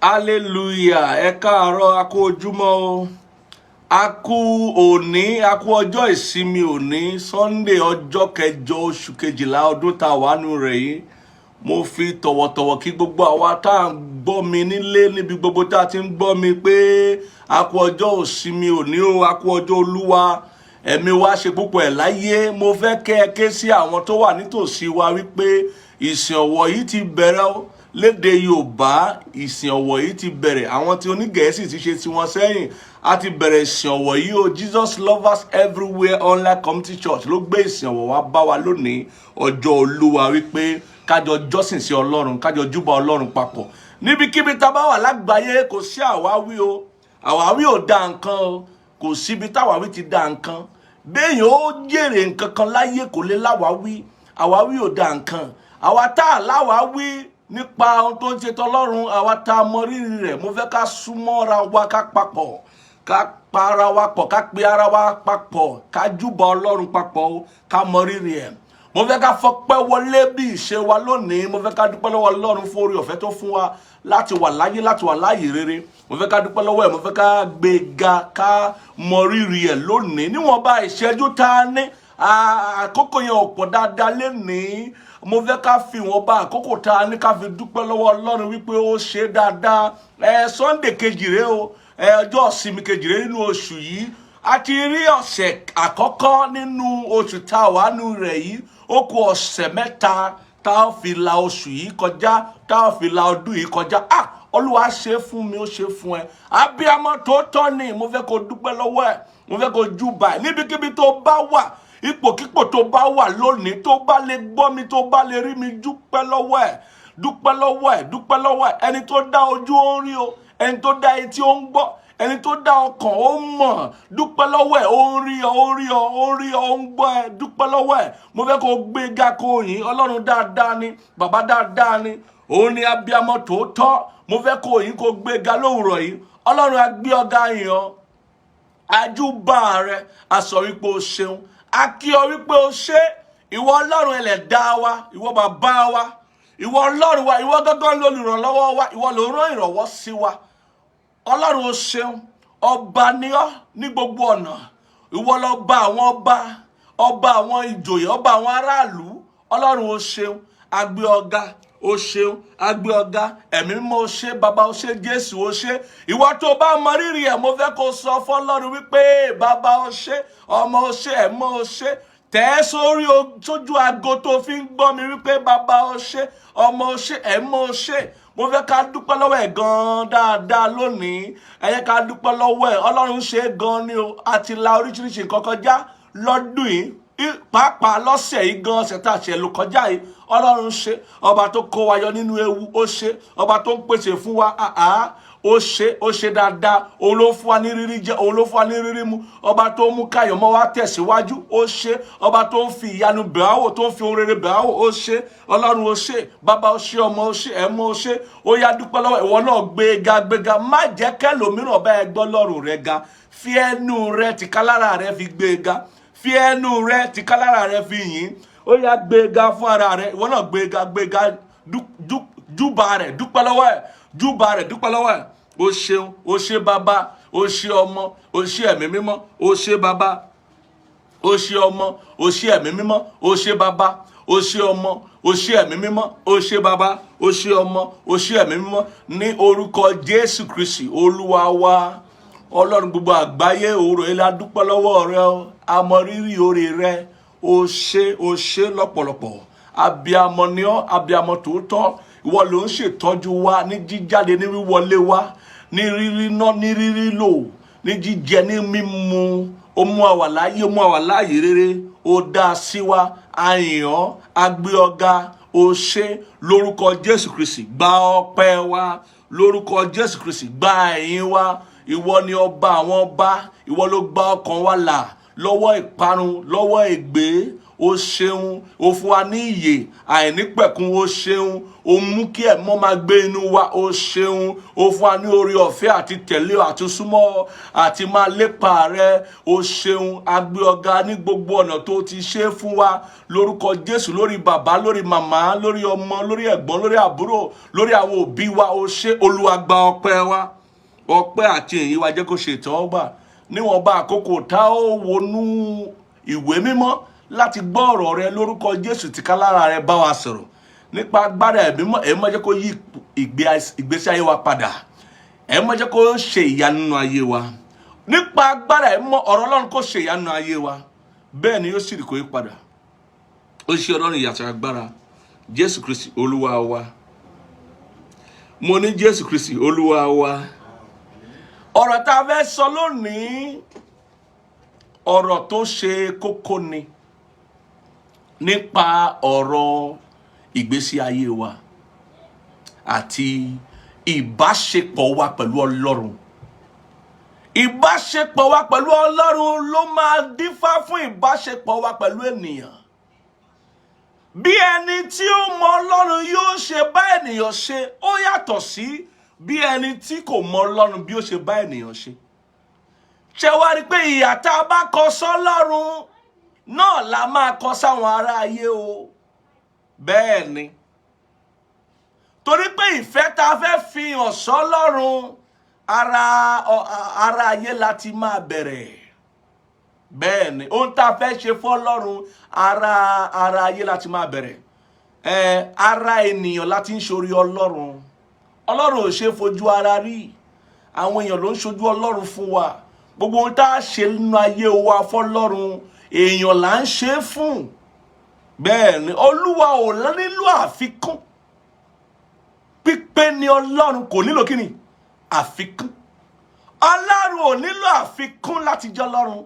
Hallelujah. Ẹ káàárọ̀, a kú ojúmọ́ o, a kú òní, a kú ọjọ́ ìsinmi òní, Sunday, ọjọ́ 8 oṣù 12 ọdún tá a wà nù rẹ̀ yìí. Mo fi tọ̀wọ̀tọ̀wọ̀ kí gbogbo àwa tá à ń gbọ́ mi nílé, níbi gbogbo tá a ti ń gbọ́ mi, pé a kú ọjọ́ ìsinmi òní o, a kú ọjọ́ Olúwa, ẹ̀mí wa ṣe púpọ̀ ẹ̀ láyé. Mo fẹ́ kẹ́ ẹ ké sí àwọn tó wà nítòsí wa wípé ìsìn ọ̀wọ̀ yìí ti bẹ̀rẹ̀ o. Lédè Yorùbá, ìsìn ọ̀wọ̀ yìí ti bẹ̀rẹ̀. Àwọn tí onígẹ̀ẹ́sì ti ṣe tiwọn sẹ́yìn, a ti bẹ̀rẹ̀ ìsìn ọ̀wọ̀ yìí o. Jesus Lovers Everywhere Online Community Church ló gbé ìsìn ọ̀wọ̀ wá bá wa lónìí, ọjọ́ Olúwa, wípé kájọ jọ́sìn sí Ọlọ́run, kájọ júbà Ọlọ́run papọ̀ níbikíbi tá a bá wà lágbàáyé. Kò sí àwáwí o, àwáwí ò da nǹkan o. Kò síbi táwáwí ti da nǹkan. Béèyàn ó jèrè nǹkan kan láyé, kò lè láwáwí. Àwáwí ò da nǹkan. Àwa tá a láwáwí nípa ohun tó ń ṣe tọlọ́run, àwa tá a mọ rírì rẹ̀, mo fẹ́ ká súnmọ́ra wa, ká papọ̀, ká para wa pọ̀, ká pe ara wa papọ̀, ká júbà Ọlọ́run papọ̀ o, ká mọ rírì ẹ̀. Mo fẹ́ ká fọpẹ́ wọlé bí ìṣe wa lónìí. Mo fẹ́ ká dúpẹ́ lọ́wọ́ Ọlọ́run fún oore ọ̀fẹ́ tó fún wa láti wà láyé, láti wà láàyè rere. Mo fẹ́ ká dúpẹ́ lọ́wọ́ ẹ̀. Mo fẹ́ ká gbé ga, ká mọ rírì ẹ̀ lónìí. Níwọ̀nba ìṣẹ́jú tá a ní, àkókò yẹn ò pọ̀ dáadáa lénìí, mo fẹ́ ká fi ìwọ̀nba àkókò tá a ní ká fi dúpẹ́ lọ́wọ́ Ọlọ́run wípé ó ṣe dáadáa. Ẹ Sunday kejì rèé o, ẹ ọjọ́ ìsinmi kejì rèé nínú oṣù yìí. A ti rí ọ̀sẹ̀ àkọ́kọ́ nínú oṣù tá a wà nù rẹ̀ yìí. Ó kù ọ̀sẹ̀ 3 tá a fi la oṣù yìí kọjá, tá a fi la ọdún yìí kọjá. Ah, Olúwa ṣe é fún mi, ó ṣe é fún ẹ. Abiyamọ tó tọ́ ni. Mo fẹ́ kó dúpẹ́ lọ́wọ́ ẹ̀, mo fẹ́ kó júbà ẹ̀ níbikíbi tó bá wà, ipòkípò tó bá wà lónìí, tó bá lè gbọ́ mi, tó bá lè rí mi, dúpẹ́ lọ́wọ́ ẹ̀, dúpẹ́ lọ́wọ́ ẹ̀, dúpẹ́ lọ́wọ́ ẹ̀. Ẹni tó dá ojú, ó ń rí o. Ẹni tó dá etí, ó ń gbọ́. Ẹni tó dá ọkàn, ó mọ̀. Dúpẹ́ lọ́wọ́ ẹ̀. Ó ń rí ọ, ó ń rí ọ, ó ń rí ọ, ó ń gbọ́ ẹ. Dúpẹ́ lọ́wọ́ ẹ̀. Mo fẹ́ kó gbé ga, kó yìn Ọlọ́run. Dáadáa ni bàbá, dáadáa ni òun ni abiyamọ tòótọ́. Mo fẹ́ kó yìn, kó gbé ga lówùrọ̀ yìí. Ọlọ́run, á gbé ọ̀gá, yìn ọ́, ajúbà rẹ, a sọ wípé o ṣeun, a kí ọ wípé o ṣe. Ìwọ Ọlọ́run ẹlẹ́dàá wa, ìwọ bàbá wa, ìwọ Ọlọ́run wa, ìwọ gángan lolùrànlọ́wọ́ wa, ìwọ ló rán ìrànwọ́ sí wa. Ọlọ́run, o ṣeun. Ọba ni ọ́ ní gbogbo ọ̀nà. Ìwọ lọba àwọn ọba, ọba àwọn ìjòyè, ọba àwọn aráàlú. Ọlọ́run, o ṣeun. Agbé ọ̀gá, o ṣeun. Agbé ọ̀gá. Ẹ̀mí mímọ́, o ṣe. Bàbá, o ṣe. Jésù, o ṣe. Ìwọ tó bá mọ rírì ẹ̀, mo fẹ́ kó sọ fọ́lọ́run wípé bàbá, o ṣe. Ọmọ, o ṣe. Ẹ̀mọ́, o ṣe. Tẹ̀ ẹ́ sórí sójú aago tó fi ń gbọ́ mi wípé bàbá, o ṣe. Ọmọ, o ṣe. Ẹ̀mọ́, o ṣe. Mo fẹ́ ká dúpẹ́ lọ́wọ́ ẹ̀ gan-an dáadáa lónìí. Ẹ jẹ́ ká dúpẹ́ lọ́wọ́ ẹ̀. Ọlọ́run ṣe é gan ni o. A ti la oríṣiríṣi nǹkan kọjá lọ́dún yìí, pàápàá lọ́sẹ̀ yìí gan, ọ̀sẹ̀ tá a ṣe lò kọjá yìí. Ọlọ́run ṣe. Ọba tó kó wa yọ nínú ewu, ó ṣe. Ọba tó ń pèsè fún wa, àá, ó ṣe, ó ṣe dáadáa. Òun ló fún wa ní rírí jẹ, òun ló fún wa ní rírí mu. Ọba tó mú káyọ̀ mọ́ wa tẹ̀síwájú, ó ṣe. Ọba tó ń fi ìyanu bẹ̀ wá wò, tó ń fi ohun rere bẹ̀ wá wò, ó ṣe. Ọlọ́run, ó ṣe. Bàbá, ó ṣe. Ọmọ, ó ṣe. Ẹ̀mọ́, ó ṣe. Ó yá, dúpẹ́ lọ́wọ́. Ìwọ náà gbé ga, gbé ga. Má jẹ́ kẹ́lòmíràn bá ẹ gbọ́ lọ́rùn rẹ ga. Fi ẹnu rẹ tìkálára rẹ fi gbé ga. Fi ẹnu rẹ tìkálára rẹ fi yìn. Ó yá, gbé ga fún ara rẹ. Ìwọ náà gbé ga, gbé ga, júbà rẹ, dúpẹ́ lọ́wọ́ ẹ̀, júbà rẹ̀, dúpẹ́ lọ́wọ́ ẹ̀. O ṣeun, o ṣe bàbá, o ṣe ọmọ, o ṣe Ẹ̀mí Mímọ́. O ṣe bàbá, o ṣe ọmọ, o ṣe Ẹ̀mí Mímọ́. O ṣe bàbá, o ṣe ọmọ, o ṣe Ẹ̀mí Mímọ́. O ṣe bàbá, o ṣe ọmọ, o ṣe Ẹ̀mí Mímọ́. Ní orúkọ Jésù Kristi Olúwa wa. Ọlọ́run gbogbo àgbáyé, òwúrọ̀ yìí la dúpẹ́ lọ́wọ́ rẹ o. A mọ rírì oore rẹ. O ṣe, o ṣe lọ́pọ̀lọpọ̀. Abiamọ ni ọ́, abiamọ tòótọ́. Ìwọ ló ń ṣètọ́jú wa ní jíjáde, ní wíwọlé wa, ní rírí ná, ní rírí lò, ní jíjẹ, ní mímu. Ó mú àwà láàyè, ó mú àwà láàyè rere. Ó dá a sí wa. A yìn ọ́, a gbé ọ ga. O ṣe. Lórúkọ Jésù Kristi, gba ọpẹ́ wa. Lórúkọ Jésù Kristi, gba ẹ̀yìn wa. Ìwọ ni ọba àwọn ọba. Ìwọ ló gba ọkàn wa là lọ́wọ́ ìparun, lọ́wọ́ ègbé. O ṣeun, o fún wa ní ìyè àìnípẹ̀kun. O ṣeun, o mú kí ẹ̀mọ́ máa gbé inú wa. O ṣeun, o fún wa ní oore ọ̀fẹ́ àti tẹ̀lé ọ àti súnmọ́ ọ àti máa lépa rẹ. O ṣeun, a gbé ọ ga ní gbogbo ọ̀nà tó ti ṣe é fún wa lórúkọ Jésù, lórí bàbá, lórí màmá, lórí ọmọ, lórí ẹ̀gbọ́n, lórí àbúrò, lórí àwọn òbí wa. O ṣe, Olúwa, gba ọpẹ́ wa. Ọpẹ́ àti èyí wa jẹ́ kó ṣe ìtẹ́wọ́gbà níwọ̀nba àkókò tá ó wọnú ìwé mímọ́ láti gbọ́ ọ̀rọ̀ rẹ lórúkọ Jésù. Tìkálára rẹ bá wa sọ̀rọ̀ nípa agbára ẹ̀mí mọ́. Ẹ̀ má jẹ́ kó yí ìgbésí ayé wa padà. Ẹ̀ má jẹ́ kó ṣe ìyanu nínú ayé wa nípa agbára ẹ̀mí mọ́. Ọ̀rọ̀ Ọlọ́run kó ṣe ìyanu nínú ayé wa, bẹ́ẹ̀ ni yóò sì rí, kó yí padà. Ó ṣe, Ọlọ́run ìyàtọ̀ agbára, Jésù Kristi Olúwa wa. Mo ní Jésù Kristi Olúwa wa. Ọ̀rọ̀ tá a fẹ́ sọ lónìí, ọ̀rọ̀ tó ṣe kókó ni, nípa ọ̀rọ̀ ìgbésí ayé wa àti ìbáṣepọ̀ wa pẹ̀lú Ọlọ́run. Ìbáṣepọ̀ wa pẹ̀lú Ọlọ́run ló máa dífá fún ìbáṣepọ̀ wa pẹ̀lú ènìyàn. Bí ẹni tí ó mọ Ọlọ́run yóò ṣe bá ènìyàn ṣe, ó yàtọ̀ sí bí ẹni tí kò mọ Ọlọ́run bí ó ṣe bá ènìyàn ṣe. Ṣé wá rí i pé ìhà tá a bá kọ sọ́lọ́run náà la máa kọ sáwọn ará ayé o? Bẹ́ẹ̀ ni, torí pé ìfẹ́ tá a fẹ́ fi hàn sọ́lọ́run, ara ayé la ti máa bẹ̀rẹ̀. Bẹ́ẹ̀ ni, ohun tá a fẹ́ ṣe fọ́lọ́run, ara ayé la ti máa bẹ̀rẹ̀. Ẹ ara ènìyàn la ti ń ṣorí Ọlọ́run. Ọlọ́run ò ṣe fojú ara rí. Àwọn èèyàn ló ń ṣojú Ọlọ́run fún wa. Gbogbo ohun tá a ṣe nínú ayé wa fọ́lọ́run, èèyàn là ń ṣe é fún. Bẹ́ẹ̀ ni, Olúwa ò nílò àfikún. Pípé ni Ọlọ́run, kò nílò kíni? Àfikún. Ọlọ́run ò nílò àfikún láti jẹ́ Ọlọ́run.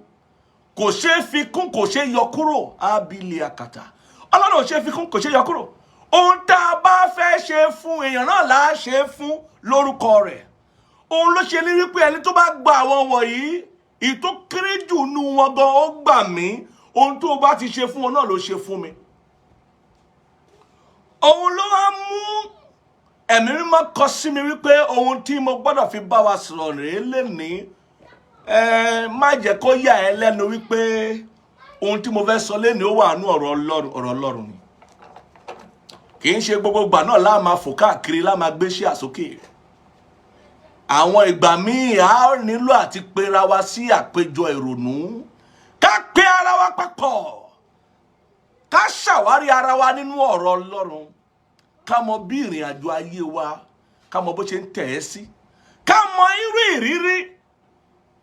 Kò ṣeé fi kún, kò ṣeé yọ kúrò. Ábílì àkàtà, Ọlọ́run ò ṣeé fi kún, kò ṣeé yọ kúrò. Ohun tá a bá fẹ́ ṣe fún èèyàn náà là á ṣe fún lórúkọ rẹ̀. Òun ló ṣe ní wípé ẹni tó bá gba àwọn wọ̀nyí, ìtó kéré jù nú wọn gan, ó gbà mí. Ohun tó o bá ti ṣe fún wọn náà ló ṣe fún mi. Òun ló wá mú Ẹ̀mí Mímọ́ kọ sí mi wípé ohun tí mo gbọ́dọ̀ fi bá wa sọ̀rọ̀ rèé lénìí. Ẹ má jẹ́ kó yà ẹ́ lẹ́nu wípé ohun tí mo fẹ́ sọ lénìí, ó wà nú ọ̀rọ̀ Ọlọ́run. Ọ̀rọ̀ Ọlọ́run ni. Kì í ṣe gbogbo ìgbà náà láà máa fò káàkiri, láà máa gbé sí àsókè. Àwọn ìgbà míì, á nílò àti pera wa sí àpéjọ ìrònú, ká pe ara wa papọ̀, ká ṣàwárí ara wa nínú ọ̀rọ̀ Ọlọ́run, ká mọ bí ìrìn àjò ayé wa, ká mọ bó ṣe ń tẹ̀ ẹ́ sí, ká mọ irú ìrírí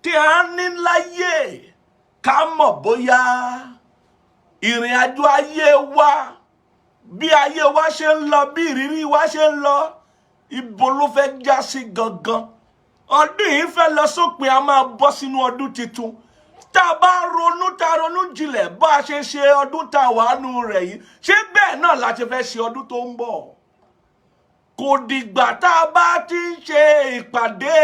tí a ní láyé, ká mọ̀ bóyá ìrìn àjò ayé wa, bí ayé wa ṣe ń lọ, bí ìrírí wa ṣe ń lọ, ibo ló fẹ́ já sí gangan. Ọdún yìí fẹ́ lọ sópin, a máa bọ́ sínú ọdún tuntun. Tá a bá ronú, tá a ronú jinlẹ̀, bá a ṣe ṣe ọdún tá a wà nù rẹ̀ yìí, ṣé bẹ́ẹ̀ náà la ṣe fẹ́ ṣe ọdún tó ń bọ̀? Kò dìgbà tá a bá ti ń ṣe ìpàdé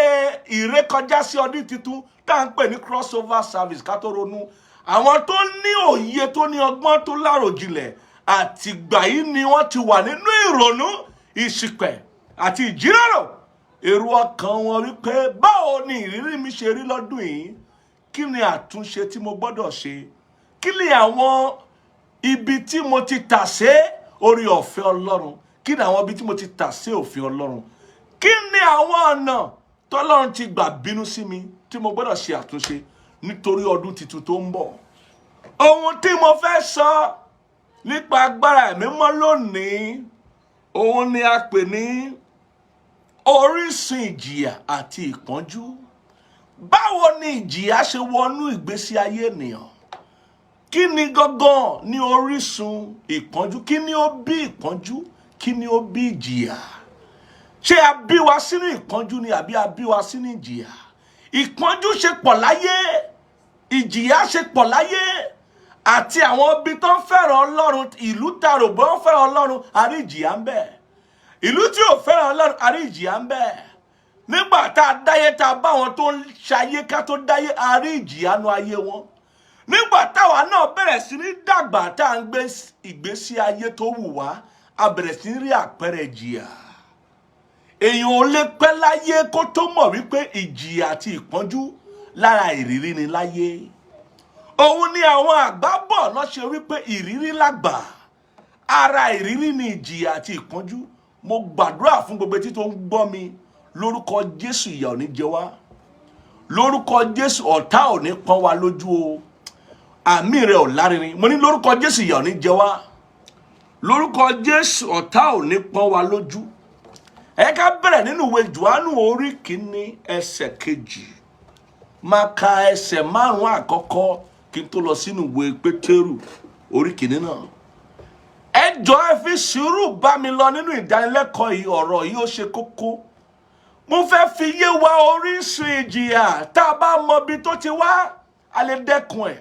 ìrékọjá sí ọdún tuntun tá à ń pè ní crossover service ká tó ronú. Àwọn tó ní òye, tó ní ọgbọ́n, tó láròjinlẹ̀, àtìgbà yìí ni wọ́n ti wà nínú ìrònú, ìṣìpẹ̀ àti ìjíròrò èrò ọkàn wọn wípé, báwo ni ìrírí mi ṣe rí lọ́dún yìí? Kí ni àtúnṣe tí mo gbọ́dọ̀ ṣe? Kí ni àwọn ibi tí mo ti tà sí orí ọ̀fẹ́ Ọlọ́run? Kí ni àwọn ibi tí mo ti tà sí òfin Ọlọ́run? Kí ni àwọn ọ̀nà tọ́lọ́run ti gbà bínú sí mi tí mo gbọ́dọ̀ ṣe àtúnṣe nítorí ọdún tuntun tó ń bọ̀? Ohun tí mo fẹ́ sọ nípa agbára Ẹ̀mí mọ́ lónìí, òun ni a pè ní orísun ìjìyà àti ìpọ́njú. Báwo ni ìjìyà ṣe wọnú ìgbésí ayé ènìyàn? Kí ni gangan ní orísun ìpọ́njú? Kí ni ó bí ìpọ́njú? Kí ni ó bí ìjìyà? Ṣé a bí wa sínú ìpọ́njú ni, àbí a bí wa sínú ìjìyà? Ìpọ́njú ṣe pọ̀ láyé, ìjìyà ṣe pọ̀ láyé, àti àwọn ibi tó ń fẹ́ràn Ọlọ́run, ìlú tarò bó ń fẹ́ràn Ọlọ́run, àrí ìjìyà ń bẹ. Ìlú tí ò fẹ́ràn Ọlọ́run, àrí ìjìyà ń bẹ. Nígbà tá a dáyé, tá a bá wọn tó ń ṣayé ká tó dáyé, àrí ìjìyà nu ayé wọn. Nígbà táwa náà bẹ̀rẹ̀ sí ní dàgbà, tá à ń gbé ìgbésí ayé tó wù wá, a bẹ̀rẹ̀ sí ní rí àpẹẹrẹ ìjìyà. Èèyàn ò lè pẹ́ láyé kó tó mọ̀ wípé ìjìyà àti ìpọ́njú lára ìrírí ni láyé. Òun ni àwọn àgbà bọ̀ lọ́ṣẹ́ wípé ìrírí lágbà, ara ìrírí ni ìjìyà àti ìpọ́njú. Mo gbàdúrà fún gbogbo etí tó ń gbọ́ mi lórúkọ Jésù, ìyà ò ní jẹ wá. Lórúkọ Jésù, ọ̀tá ò ní pọ́n wa lójú o. Àmì rẹ ò lárinrin. Mo ní lórúkọ Jésù, ìyà ò ní jẹ wá. Lórúkọ Jésù, ọ̀tá ò ní pọ́n wa lójú. Ẹ ká bẹ̀rẹ̀ nínú ìwé Jòhánù orí 1 ẹsẹ̀ 2. Máa ka ẹsẹ̀ 5 àkọ́kọ́ kí n tó lọ sínú ìwé Pétérù orí 1 náà. Ẹ jọ̀ọ́, ẹ fi sùúrù bá mi lọ nínú ìdánilẹ́kọ̀ọ́ yìí. Ọ̀rọ̀ yìí ó ṣe kókó. Mo fẹ́ fi yé wa orísun ìjìyà. Tá a bá mọ ibi tó ti wá, a lè dẹ́kun ẹ̀.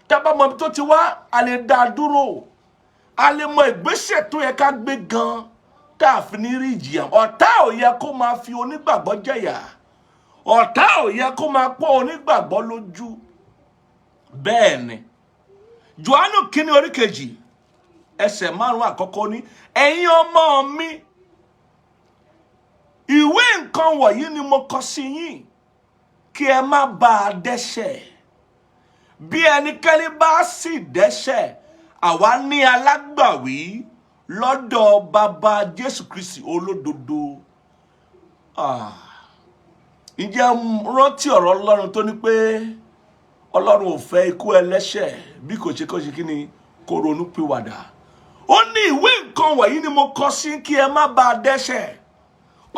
Tá a bá mọ ibi tó ti wá, a lè dá a dúró. A lè mọ ìgbésẹ̀ tó yẹ ká gbé gan tá a fi ní rí ìjìyà. Ọ̀tá ò yẹ kó máa fi onígbàgbọ́ jẹ̀yà. Ọ̀tá ò yẹ kó máa pọ́n onígbàgbọ́ lójú. Bẹ́ẹ̀ ni Jòhánù 1 orí 2 ẹsẹ̀ 5 àkọ́kọ́ ní: "Ẹ̀yin ọmọ mi, ìwé nǹkan wọ̀nyí ni mo kọ sí yín kí ẹ má bàa dẹ́ṣẹ̀. Bí ẹnikẹ́ni bá sì dẹ́ṣẹ̀, àwa ní alágbàwí lọ́dọ̀ Bàbá, Jésù Kristi olódodo." Ah. Ǹjẹ́ rántí ọ̀rọ̀ Ọlọ́run tó ní pé Ọlọ́run ò fẹ́ ikú ẹlẹ́ṣẹ̀ bí kò ṣe kó ṣe kí ni, kó ronú pìwàdà? Ó ní ìwé nǹkan wọ̀nyí ni mo kọ sí kí ẹ má bàa dẹ́ṣẹ̀.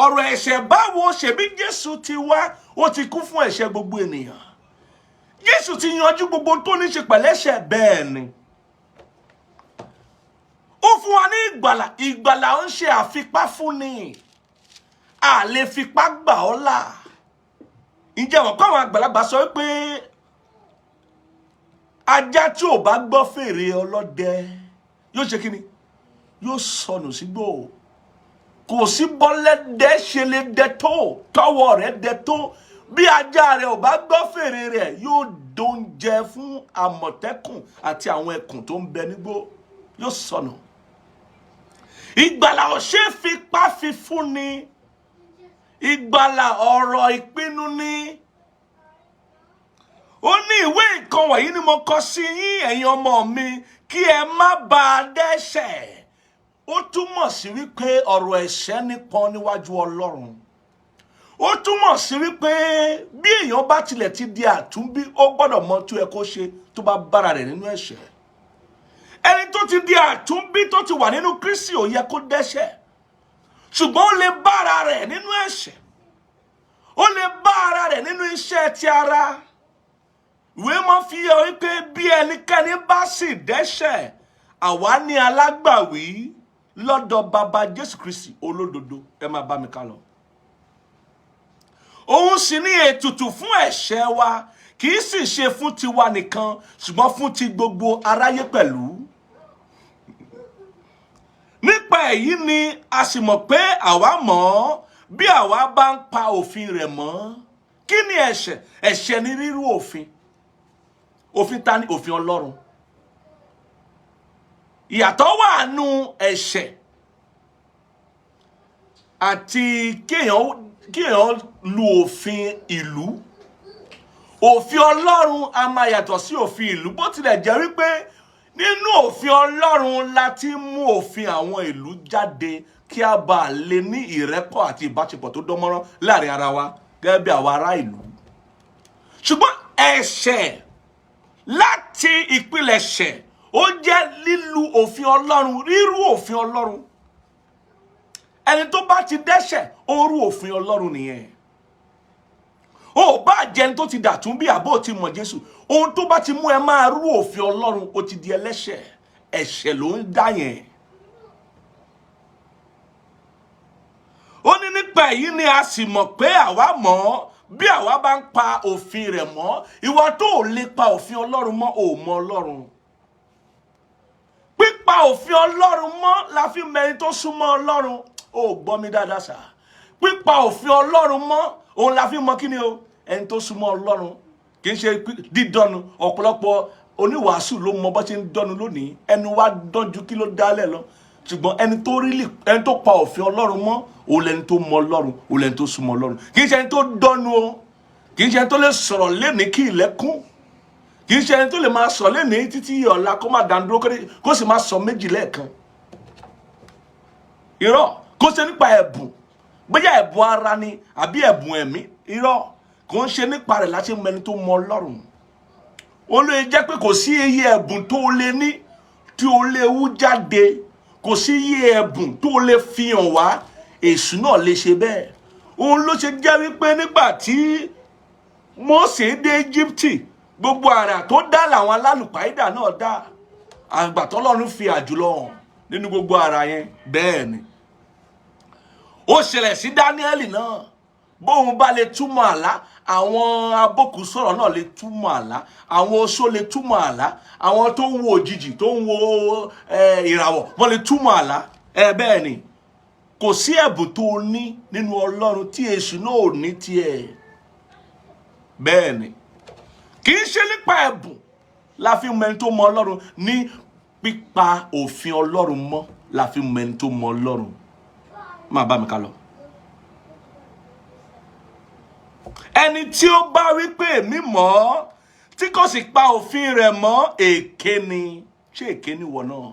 Ọ̀rọ̀ ẹ̀ṣẹ̀ báwo? Ṣebí Jésù ti wá, ó ti kú fún ẹ̀ṣẹ̀ gbogbo ènìyàn. Jésù ti yanjú gbogbo tó ní ṣe pẹ̀lẹ́ṣẹ̀. Bẹ́ẹ̀ ni ó fún wa ní ìgbàlà. Ìgbàlà ń ṣe àfipá fúnni, a lè fipá gbà ọ́ là. Ǹjẹ́ wọ́n kọ́ àwọn àgbàlagbà sọ pé ajá tí ò bá gbọ́ fèrè ọlọ́dẹ yóò ṣe kí ni? Yóò sọnù sígbó. Kò sí bọ́lẹ́dẹ́ ṣe lè dẹ tó, tọwọ́ rẹ̀ dẹ tó, bí ajá rẹ̀ ò bá gbọ́ fèrè rẹ̀, yóò dóúnjẹ fún àmọ̀tẹ́kùn àti àwọn ẹkùn tó ń bẹ nígbó, yóò sọnù. Ìgbàlà ò ṣe é fipá fi fúnni. Ìgbàlà, ọ̀rọ̀ ìpinnu ni. Ó ní ìwé nǹkan wọ̀nyí ni mo kọ sí yín, ẹ̀yin ọmọ mi, kí ẹ má bàa dẹ́ṣẹ̀. Ó túmọ̀ sí wípé ọ̀rọ̀ ẹ̀ṣẹ̀ nípọn níwájú Ọlọ́run. Ó túmọ̀ sí wípé bí èèyàn bá tilẹ̀ ti di àtúnbí, ó gbọ́dọ̀ mọ tó yẹ kó ṣe tó bá bára rẹ̀ nínú ẹ̀ṣẹ̀. Ẹni tó ti di àtúnbí, tó ti wà nínú Kristi, ò yẹ kó dẹ́ṣẹ̀, ṣùgbọ́n ó lè bára rẹ̀ nínú ẹ̀ṣẹ̀, ó lè bá ara rẹ̀ nínú iṣẹ́ ti ara. Ìwé mọ́ fi yé wípé bí ẹnikẹ́ni bá sì dẹ́ṣẹ̀, àwa ní alágbàwí lọ́dọ̀ Bàbá, Jésù Kristi olódodo. Ẹ máa bá mi ká lọ. Òun sì ní ètùtù fún ẹ̀ṣẹ̀ wa, kì í sì ṣe fún tiwa nìkan, ṣùgbọ́n fún ti gbogbo aráyé pẹ̀lú. Nípa èyí ni a sì mọ̀ pé àwa mọ̀ ọ́, bí àwa bá ń pa òfin rẹ̀ mọ́. Kí ni ẹ̀ṣẹ̀? Ẹ̀ṣẹ̀ ni rírú òfin. Òfin ta ni? Òfin Ọlọ́run. Ìyàtọ̀ wà nù ẹ̀ṣẹ̀ àti kéèyàn lu òfin ìlú. Òfin Ọlọ́run a máa yàtọ̀ sí òfin ìlú, bó tilẹ̀ jẹ́ wípé nínú òfin Ọlọ́run la ti mú òfin àwọn ìlú jáde kí a bá lè ní ìrẹ́pọ̀ àti ìbáṣepọ̀ tó dánmọ́rán láàrin ara wa gẹ́gẹ́ bí àwọn ará ìlú. Ṣùgbọ́n ẹ̀ṣẹ̀ láti ìpilẹ̀ṣẹ̀, ó jẹ́ lílu òfin Ọlọ́run, rírú òfin Ọlọ́run. Ẹni tó bá ti dẹ́ṣẹ̀, ó rú òfin Ọlọ́run nìyẹn. Ó bá jẹ́ ẹni tó ti dàtún bí àbó ti mọ̀ Jésù, ohun tó bá ti mú ẹ máa rú òfin Ọlọ́run, ó ti di ẹlẹ́ṣẹ̀. Ẹ̀ṣẹ̀ ló ń dá yẹn. Ó ní nípa èyí ni a sì mọ̀ pé àwa mọ̀ ọ́, bí àwa bá ń pa òfin rẹ̀ mọ́. Ìwọ tó ò lè pa òfin Ọlọ́run mọ́, ò mọ Ọlọ́run. Pípa òfin Ọlọ́run mọ́ la fi mẹni tó súnmọ́ Ọlọ́run. Ó gbọ́ mi dáadáa sá. Pípa òfin Ọlọ́run mọ́, òun la fi mọ kí ni o, ẹni tó súnmọ́ Ọlọ́run. Kì í ṣe dídọ́nu. Ọ̀pọ̀lọpọ̀ oníwàásù ló mọ bó ṣe ń dọ́nu lónìí. Ẹnu wa dán ju kí ló dálẹ̀ lọ. Ṣùgbọ́n ẹni tó rí, ẹni tó pa òfin Ọlọ́run mọ́, òun lẹni tó mọ Ọlọ́run, òun lẹni tó súnmọ́ Ọlọ́run. Kì í ṣe ẹni tó dọ́nu o. Kì í ṣe ẹni tó lè sọ̀rọ̀ lénìí kí ilẹ̀ kún. Kì í ṣe ẹni tó lè máa sọ lénìí títí ọ̀la kó má dàndúró, kó sì máa sọ méjì lẹ́ẹ̀kan. Irọ́. Kó ṣe nípa ẹ̀bùn, bóyá ẹ̀bùn ara ni àbí ẹ̀bùn ẹ̀mí. Irọ́, kò ń ṣe nípa rẹ̀ láti mọ ẹni tó mọ Ọlọ́run. Ó lè jẹ́ pé kò sí iye ẹ̀bùn tó lè ní tí o lè wú jáde, kò sí iye ẹ̀bùn tó lè fi hàn wá, èṣù náà lè ṣe bẹ́ẹ̀. Òun ló ṣe jẹ́ wípé nígbà tí Mósè dé Íjíbítì, gbogbo àrà tó dá làwọn alálùpàídà náà dá. Àgbà tọ́lọ́run fi àjùlọ hàn nínú gbogbo àrà yẹn. Bẹ́ẹ̀ ni ó ṣẹlẹ̀ sí Dáníẹ́lì náà. Bóun bá lè túmọ̀ àlá, àwọn abókùsọ̀rọ̀ náà lè túmọ̀ àlá, àwọn oṣó lè túmọ̀ àlá, àwọn tó ń wo òjijì, tó ń wo ìràwọ̀, wọ́n lè túmọ̀ àlá. Bẹ́ẹ̀ ni, kò sí ẹ̀bùn tó ní nínú Ọlọ́run tí èṣù náà ò ní tiẹ̀. Bẹ́ẹ̀ ni, kì í ṣe nípa ẹ̀bùn la fi mọ ẹni tó mọ Ọlọ́run. Ní pípa òfin Ọlọ́run mọ́ la fi mọ ẹni tó mọ Ọlọ́run. Máa bá mi ká lọ. Ẹni tí ó bá wí pé èmi mọ̀ ọ́, tí kò sì pa òfin rẹ̀ mọ́, èké ni. Ṣé èké ni wọ̀ náà?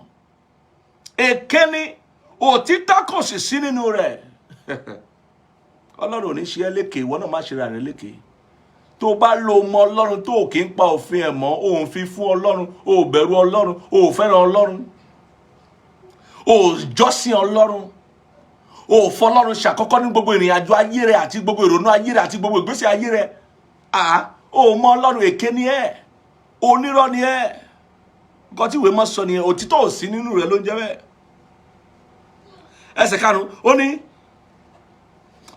Èké ni, òtítọ́ kò sì sí nínú rẹ̀. Ọlọ́run ò ní ṣe ẹ́ lékè, ìwọ náà má ṣe ra rẹ̀ lékè. Tó bá lo mọ Ọlọ́run tó kì í pa òfin ẹ̀ mọ́, òun fi fún Ọlọ́run, ò bẹ̀rù Ọlọ́run, ò fẹ́ràn Ọlọ́run, ò jọ́sìn Ọlọ́run, ò fọlọ́run ṣàkọ́kọ́ ní gbogbo ìrìn àjò ayé rẹ àti gbogbo ìrònú ayé rẹ àti gbogbo ìgbésẹ̀ ayé rẹ, ò mọ Ọlọ́run, èké ni ẹ́, onírọ́ ni ẹ́. Nǹkan tí ìwé mọ́ sọ nìyẹn. Òtítọ́ ò sí nínú rẹ ló ń jẹ́ bẹ́ẹ̀. Ẹsẹ̀ karùn-ún, ó ní,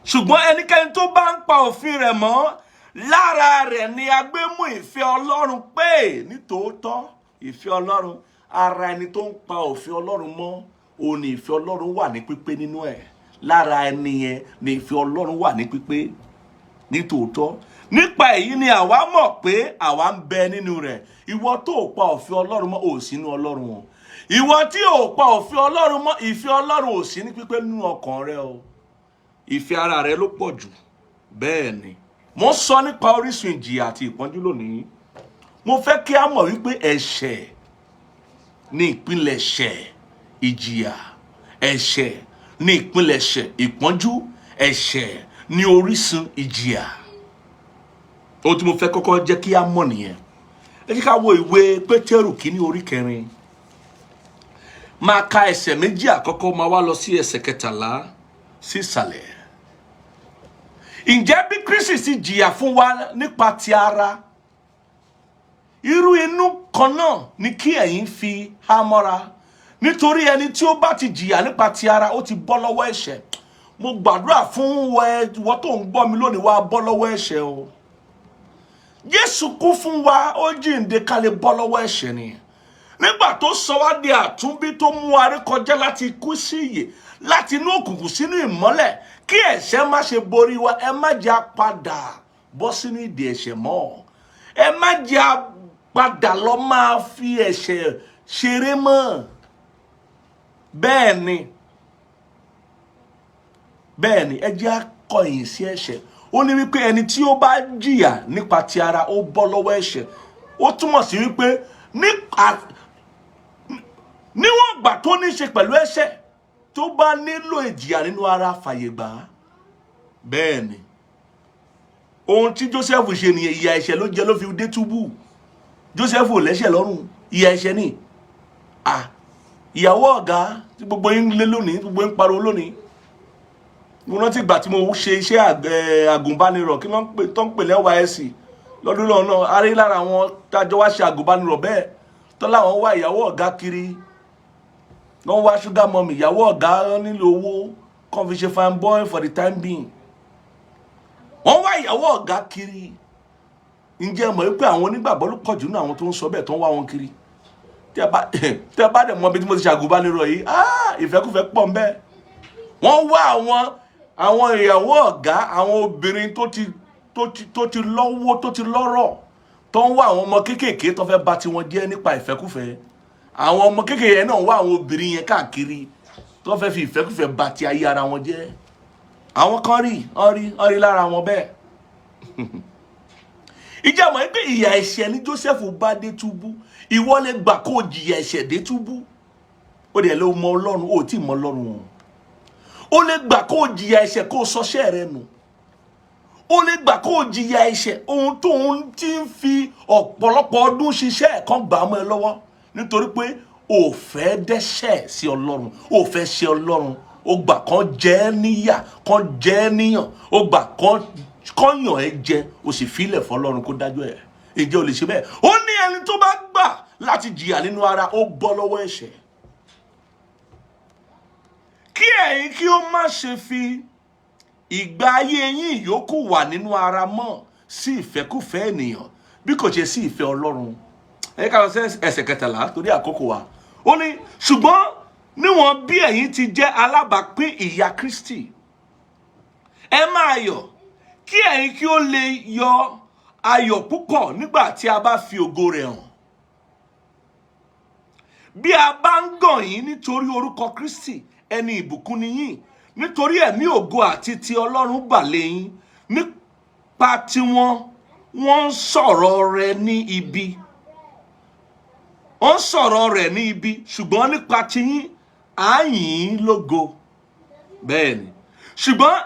ṣùgbọ́n ẹnikẹ́ni tó bá ń pa òfin rẹ̀ mọ́, lára rẹ̀ ni a gbé mú ìfẹ́ Ọlọ́run pé nítòótọ́. Ìfẹ́ Ọlọ́run, ara ẹni tó ń pa òfin Ọlọ́run mọ́, òun ni ìfẹ́ Ọlọ́run wà ní pípé nínú ẹ̀. Lára ẹni yẹn ni ìfẹ́ Ọlọ́run wà ní pípé nítòótọ́. Nípa èyí ni àwa mọ̀ pé àwa ń bẹ nínú rẹ̀. Ìwọ tó ò pa òfin Ọlọ́run mọ́, ò sínú Ọlọ́run o. Ìwọ tí ò pa òfin Ọlọ́run mọ́, ìfẹ́ Ọlọ́run ò sí ní pípé nínú ọkàn rẹ o. Ìfẹ́ ara rẹ ló pọ̀ jù. Bẹ́ẹ̀ ni mo sọ nípa orísun ìjìyà àti ìpọ́njú lónìí. Mo fẹ́ kí a mọ̀ wípé ẹ̀ṣẹ̀ ní ìpilẹ̀ṣẹ̀ ìjìyà, ẹ̀ṣẹ̀ ní ìpilẹ̀ṣẹ̀ ìpọ́njú, ẹ̀ṣẹ̀ ní orísun ìjìyà. Ohun tí mo fẹ́ kọ́kọ́ jẹ́ kí a mọ̀ nìyẹn. Ẹ jẹ́ ká wo ìwé Pétérù kínní orí 4. Máa ka ẹsẹ̀ 2 àkọ́kọ́, máa wá lọ sí ẹsẹ̀ 13 sí ìsàlẹ̀. Ǹjẹ́ bí Kristi ti jìyà fún wa nípa ti ara, irú inú kan náà ni kí ẹ̀yin fi há mọ́ra, nítorí ẹni tí ó bá ti jìyà nípa ti ara, ó ti bọ́ lọ́wọ́ ẹ̀ṣẹ̀. Mo gbàdúrà fún ìwọ tó ń gbọ́ mi lónìí, wá bọ́ lọ́wọ́ ẹ̀ṣẹ̀ o. Jésù kú fún wa, ó jíǹde ká lè bọ́ lọ́wọ́ ẹ̀ṣẹ̀ ni. Nígbà tó sọ wá di àtúnbí, tó mú wa rí kọjá láti ikú sí ìyè, láti inú òkùnkùn sínú ìmọ́lẹ̀, kí ẹ̀ṣẹ̀ má ṣe borí wa. Ẹ má jẹ́ á padà bọ́ sínú ìdè ẹ̀ṣẹ̀ mọ́. Ẹ má jẹ́ á padà lọ máa fi ẹ̀ṣẹ̀ ṣeré mọ́. Bẹ́ẹ̀ ni, bẹ́ẹ̀ ni, ẹ jẹ́ á kọ̀yìn sí ẹ̀ṣẹ̀. Ó ní wípé ẹni tí ó bá jìyà nípa ti ara, ó bọ́ lọ́wọ́ ẹ̀ṣẹ̀. Ó túmọ̀ sí wípé níwọ̀n ìgbà tó ní ṣe pẹ̀lú ẹ̀ṣẹ̀, tó bá nílò ìjìyà nínú ara, fàyè gbà á. Bẹ́ẹ̀ ni, ohun tí Joseph ṣe nìyẹn. Ìyà ẹ̀ṣẹ̀ ló jẹ ló fi dé túbú. Joseph ò lẹ́ṣẹ̀ lọ́rùn, ìyà ẹ̀ṣẹ̀ ni. Ìyàwó ọ̀gá tí gbogbo yín lé lónìí, gbogbo yín pariwo lónìí. Mo rántí ìgbà tí mo ṣe iṣẹ́ àgùnbánirọ̀, kí wọ́n pè tó ń pè ní NYSC lọ́dún náà náà, a rí lára àwọn tájọ wá ṣe àgùnbánirọ̀ bẹ́ẹ̀ tó láwọn wá ìyàwó ọ̀gá kiri, wọ́n wá sugar mummy. Ìyàwó ọ̀gá nílò owó kàn fi ṣe fine boy for the time being. Wọ́n wá ìyàwó ọ̀gá kiri. Ǹjẹ́ mọ̀ wípé àwọn onígbàgbọ́ ló pọ̀ jù nínú àwọn tó ń sọ bẹ́ẹ̀, tó ń wá wọn kiri? Tẹ́ bá dẹ̀ mọ bí tí mo ti ṣàgùnbánirọ̀ yìí, ìfẹ́kùfẹ́ pọ̀ ń bẹ́ẹ̀. Wọ́n wá àwọn ìyàwó ọ̀gá, àwọn obìnrin tó ti lọ́wọ́, tó ti lọ́rọ̀. Tó ń wá àwọn ọmọ kéékèèké tó fẹ́ bà tiwọn jẹ́ nípa ìfẹ́kúfẹ́. Àwọn ọmọ kéékèèké yẹn náà ń wá àwọn obìnrin yẹn káàkiri tó fẹ́ fi ìfẹ́kúfẹ́ bà ti ayé ara wọn jẹ́. Àwọn kan rí, wọ́n rí, wọ́n rí lára wọn bẹ́ẹ̀. Ìjà mọ̀ pé ìyà ẹ̀ṣẹ̀ ní Joseph bá dé túbú. Ìwọ lè gbà kó o jìyà ẹ̀ṣẹ̀ dé túbú. Ó dẹ̀ ló mọ Ọlọ́run, ó tí ì mọ Ọlọ́run wọn. Ó lè gbà kó o jìyà ẹ̀ṣẹ̀ kó o sọṣẹ́ rẹ nù. Ó lè gbà kó o jìyà ẹ̀ṣẹ̀ ohun tó ń ti ń fi ọ̀pọ̀lọpọ̀ ọdún ṣiṣẹ́ kan gbà mọ́ ẹ lọ́wọ́, nítorí pé o fẹ́ dẹ́ṣẹ̀ sí Ọlọ́run, o fẹ́ ṣe Ọlọ́run. O gbà kán jẹ ẹ́ níyà, kán jẹ ẹ́ níyàn, o gbà kán kán yàn ẹ́ jẹ, o sì filẹ̀ fọlọ́run kó dájọ́ ẹ̀. Ǹjẹ́ o lè ṣe bẹ́ẹ̀? Ó ní ẹni tó bá gbà láti jìyà nínú ara, ó bọ́ lọ́wọ́ ẹ̀ṣẹ̀. Kí ẹ̀yin kí ó má ṣe fi ìgbà ayé yín ìyókù wà nínú ara mọ́ sí ìfẹ́kùfẹ́ ènìyàn, bí kò ṣe sí ìfẹ́ Ọlọ́run. Ẹ ká lọ sí ẹsẹ̀ 13 torí àkókò wa. Ó ní, ṣùgbọ́n níwọ̀n bí ẹ̀yin ti jẹ́ alábàápín ìyà Kristi, ẹ máa yọ̀, kí ẹ̀yin kí ó lè yọ ayọ̀ púpọ̀ nígbà tí a bá fi ògo rẹ̀ hàn. Bí a bá ń gàn yín nítorí orúkọ Kristi, ẹni ìbùkún ni yín, nítorí ẹ̀mí ògo àti ti Ọlọ́run bà lé yín. Nípa tiwọn, wọ́n ń sọ̀rọ̀ rẹ̀ ní ibi, wọ́n ń sọ̀rọ̀ rẹ̀ ní ibi, ṣùgbọ́n nípa tiyín, à ń yìn ín lógo. Bẹ́ẹ̀ ni, ṣùgbọ́n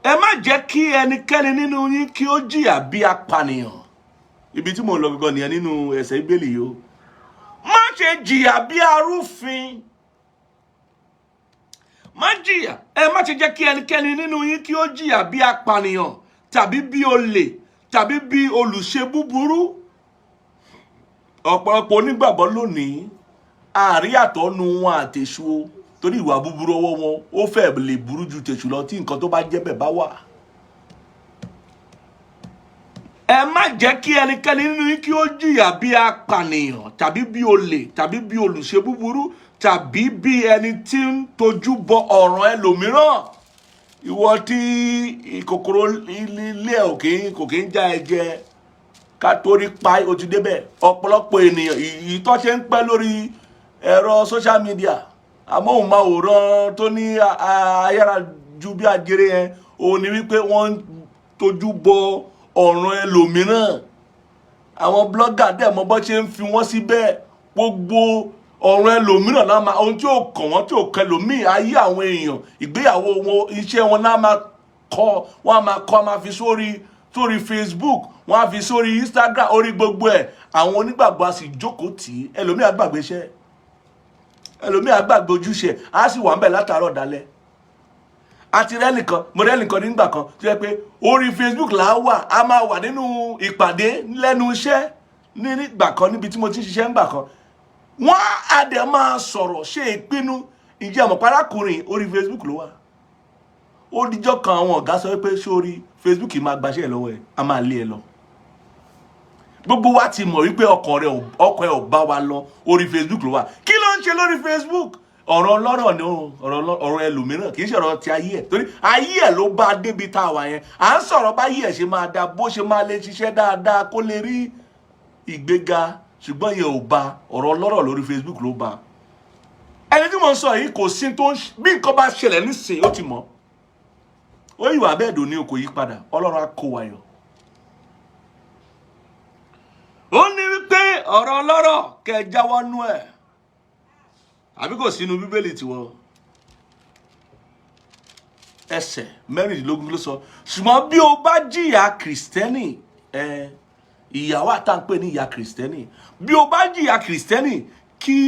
ẹ má jẹ́ kí ẹnikẹ́ni nínú yín kí ó jìyà bí apànìyàn. Ibi tí mò ń lọ gangan nìyẹn nínú ẹsẹ̀ Bíbélì yìí o. Má ṣe jìyà bí arúfin. Má jìyà. Ẹ má ṣe jẹ́ kí ẹnikẹ́ni nínú yín kí ó jìyà bí apànìyàn tàbí bí olè tàbí bí olùṣe búburú. Ọ̀pọ̀lọpọ̀ onígbàgbọ́ lónìí, àríyàtọ̀ nu wọn àtẹ̀sù o, torí ìwà búburú ọwọ́ wọn ó fẹ́ lè burú ju tèṣù lọ tí nǹkan tó bá jẹ́ bẹ́ẹ̀ bá wà. Ẹ má jẹ́ kí ẹnikẹ́ni nínú yín kí ó jìyà bí apànìyàn tàbí bí olè tàbí bí olùṣe búburú tàbí bí ẹni tí ń tojú bọ ọ̀ràn ẹlòmíràn. Ìwọ tí kòkòrò ilé ẹ̀ kò kí ń já ẹ jẹ, ká torí pa o ti débẹ̀. Ọ̀pọ̀lọpọ̀ ènìyàn ìtọ́ ṣe ń pẹ́ lórí ẹ̀rọ social media, amóhùnmáwòrán tó ní ayára ju bí ajere yẹn, òun ni wípé wọ́n ń tojú bọ ọ̀ràn ẹlòmíràn. Àwọn blogger dẹ̀ mọ bọ́ ṣe ń fi wọ́n síbẹ̀. Gbogbo ọ̀ràn ẹlòmíràn náà máa, ohun tí ò kàn wọ́n, tí ò kàn ẹlòmíì, ayé àwọn èèyàn, ìgbéyàwó wọn, iṣẹ́ wọn náà máa kọ, wọ́n á máa kọ, á máa fi sórí Facebook, wọ́n á fi sórí Instagram, orí gbogbo ẹ̀. Àwọn onígbàgbọ́ á sì jókòó tì í. Ẹlòmíì á gbàgbé iṣẹ́, ẹlòmíì á gbàgbé ojúṣe, á sì wà ń bẹ̀ látàárọ̀ dalẹ́. Àti rẹ́nìkan, mo rẹ́nìkan nígbà kan tó yẹ pé orí Facebook là á wà, á máa wà nínú ìpàdé lẹ́nu iṣẹ́ nígbà kan, níbi tí mo ti ń ṣiṣẹ́ nígbà kan. Wọ́n á dẹ̀ máa sọ̀rọ̀, ṣe ìpinnu. Ìjẹ́ àmọ̀ parákùnrin orí Facebook ló wà. Ó díjọ́ kan, àwọn ọ̀gá sọ pé sórí Facebook máa gbaṣẹ́ ẹ̀ lọ́wọ́ ẹ̀, a máa lé ẹ lọ. Gbogbo wa ti mọ̀ wípé ọkàn rẹ̀, ọkàn ẹ̀ ò bá wa lọ. Orí Facebook ló wà. Kí ló ń ṣe lórí Facebook? Ọ̀rọ̀ ọlọ́rọ̀ ni ó, ọ̀rọ̀ ẹlòmíràn, kì í ṣe ọ̀rọ̀ ti ayé ẹ̀, torí ayé ẹ̀ ló bá a débi tá a wà yẹn. À ń sọ̀rọ̀ bá ayé ẹ̀ ṣe máa da, bó ṣe máa lè ṣiṣẹ́ dáadáa, kó lè rí ìgbéga, ṣùgbọ́n yẹn ò bá. Ọ̀rọ̀ ọlọ́rọ̀ lórí Facebook ló bá. Ẹni tí mo ń sọ yìí, kò sí tó ń bí nǹkan bá ṣẹlẹ̀ nísìnyí, ó ti mọ̀. Ó ìwà bẹ́ẹ̀ dùn ní, o kò yí padà. Ọlọ́run á kó wa yọ. Ó ní wípé ọ̀rọ̀ ọlọ́rọ̀ kẹ́ ẹ jáwọ́ nú ẹ̀, àbí kò sínú Bíbélì tiwọn? Ẹsẹ̀ 16 ló sọ, ṣùgbọ́n bí o bá jìyà Kìrìsìtẹ́nì, ẹ ìyàwó àtàǹpẹ̀ ní ìyà Kìrìsìtẹ́nì, bí o bá jìyà Kìrìsìtẹ́nì, kí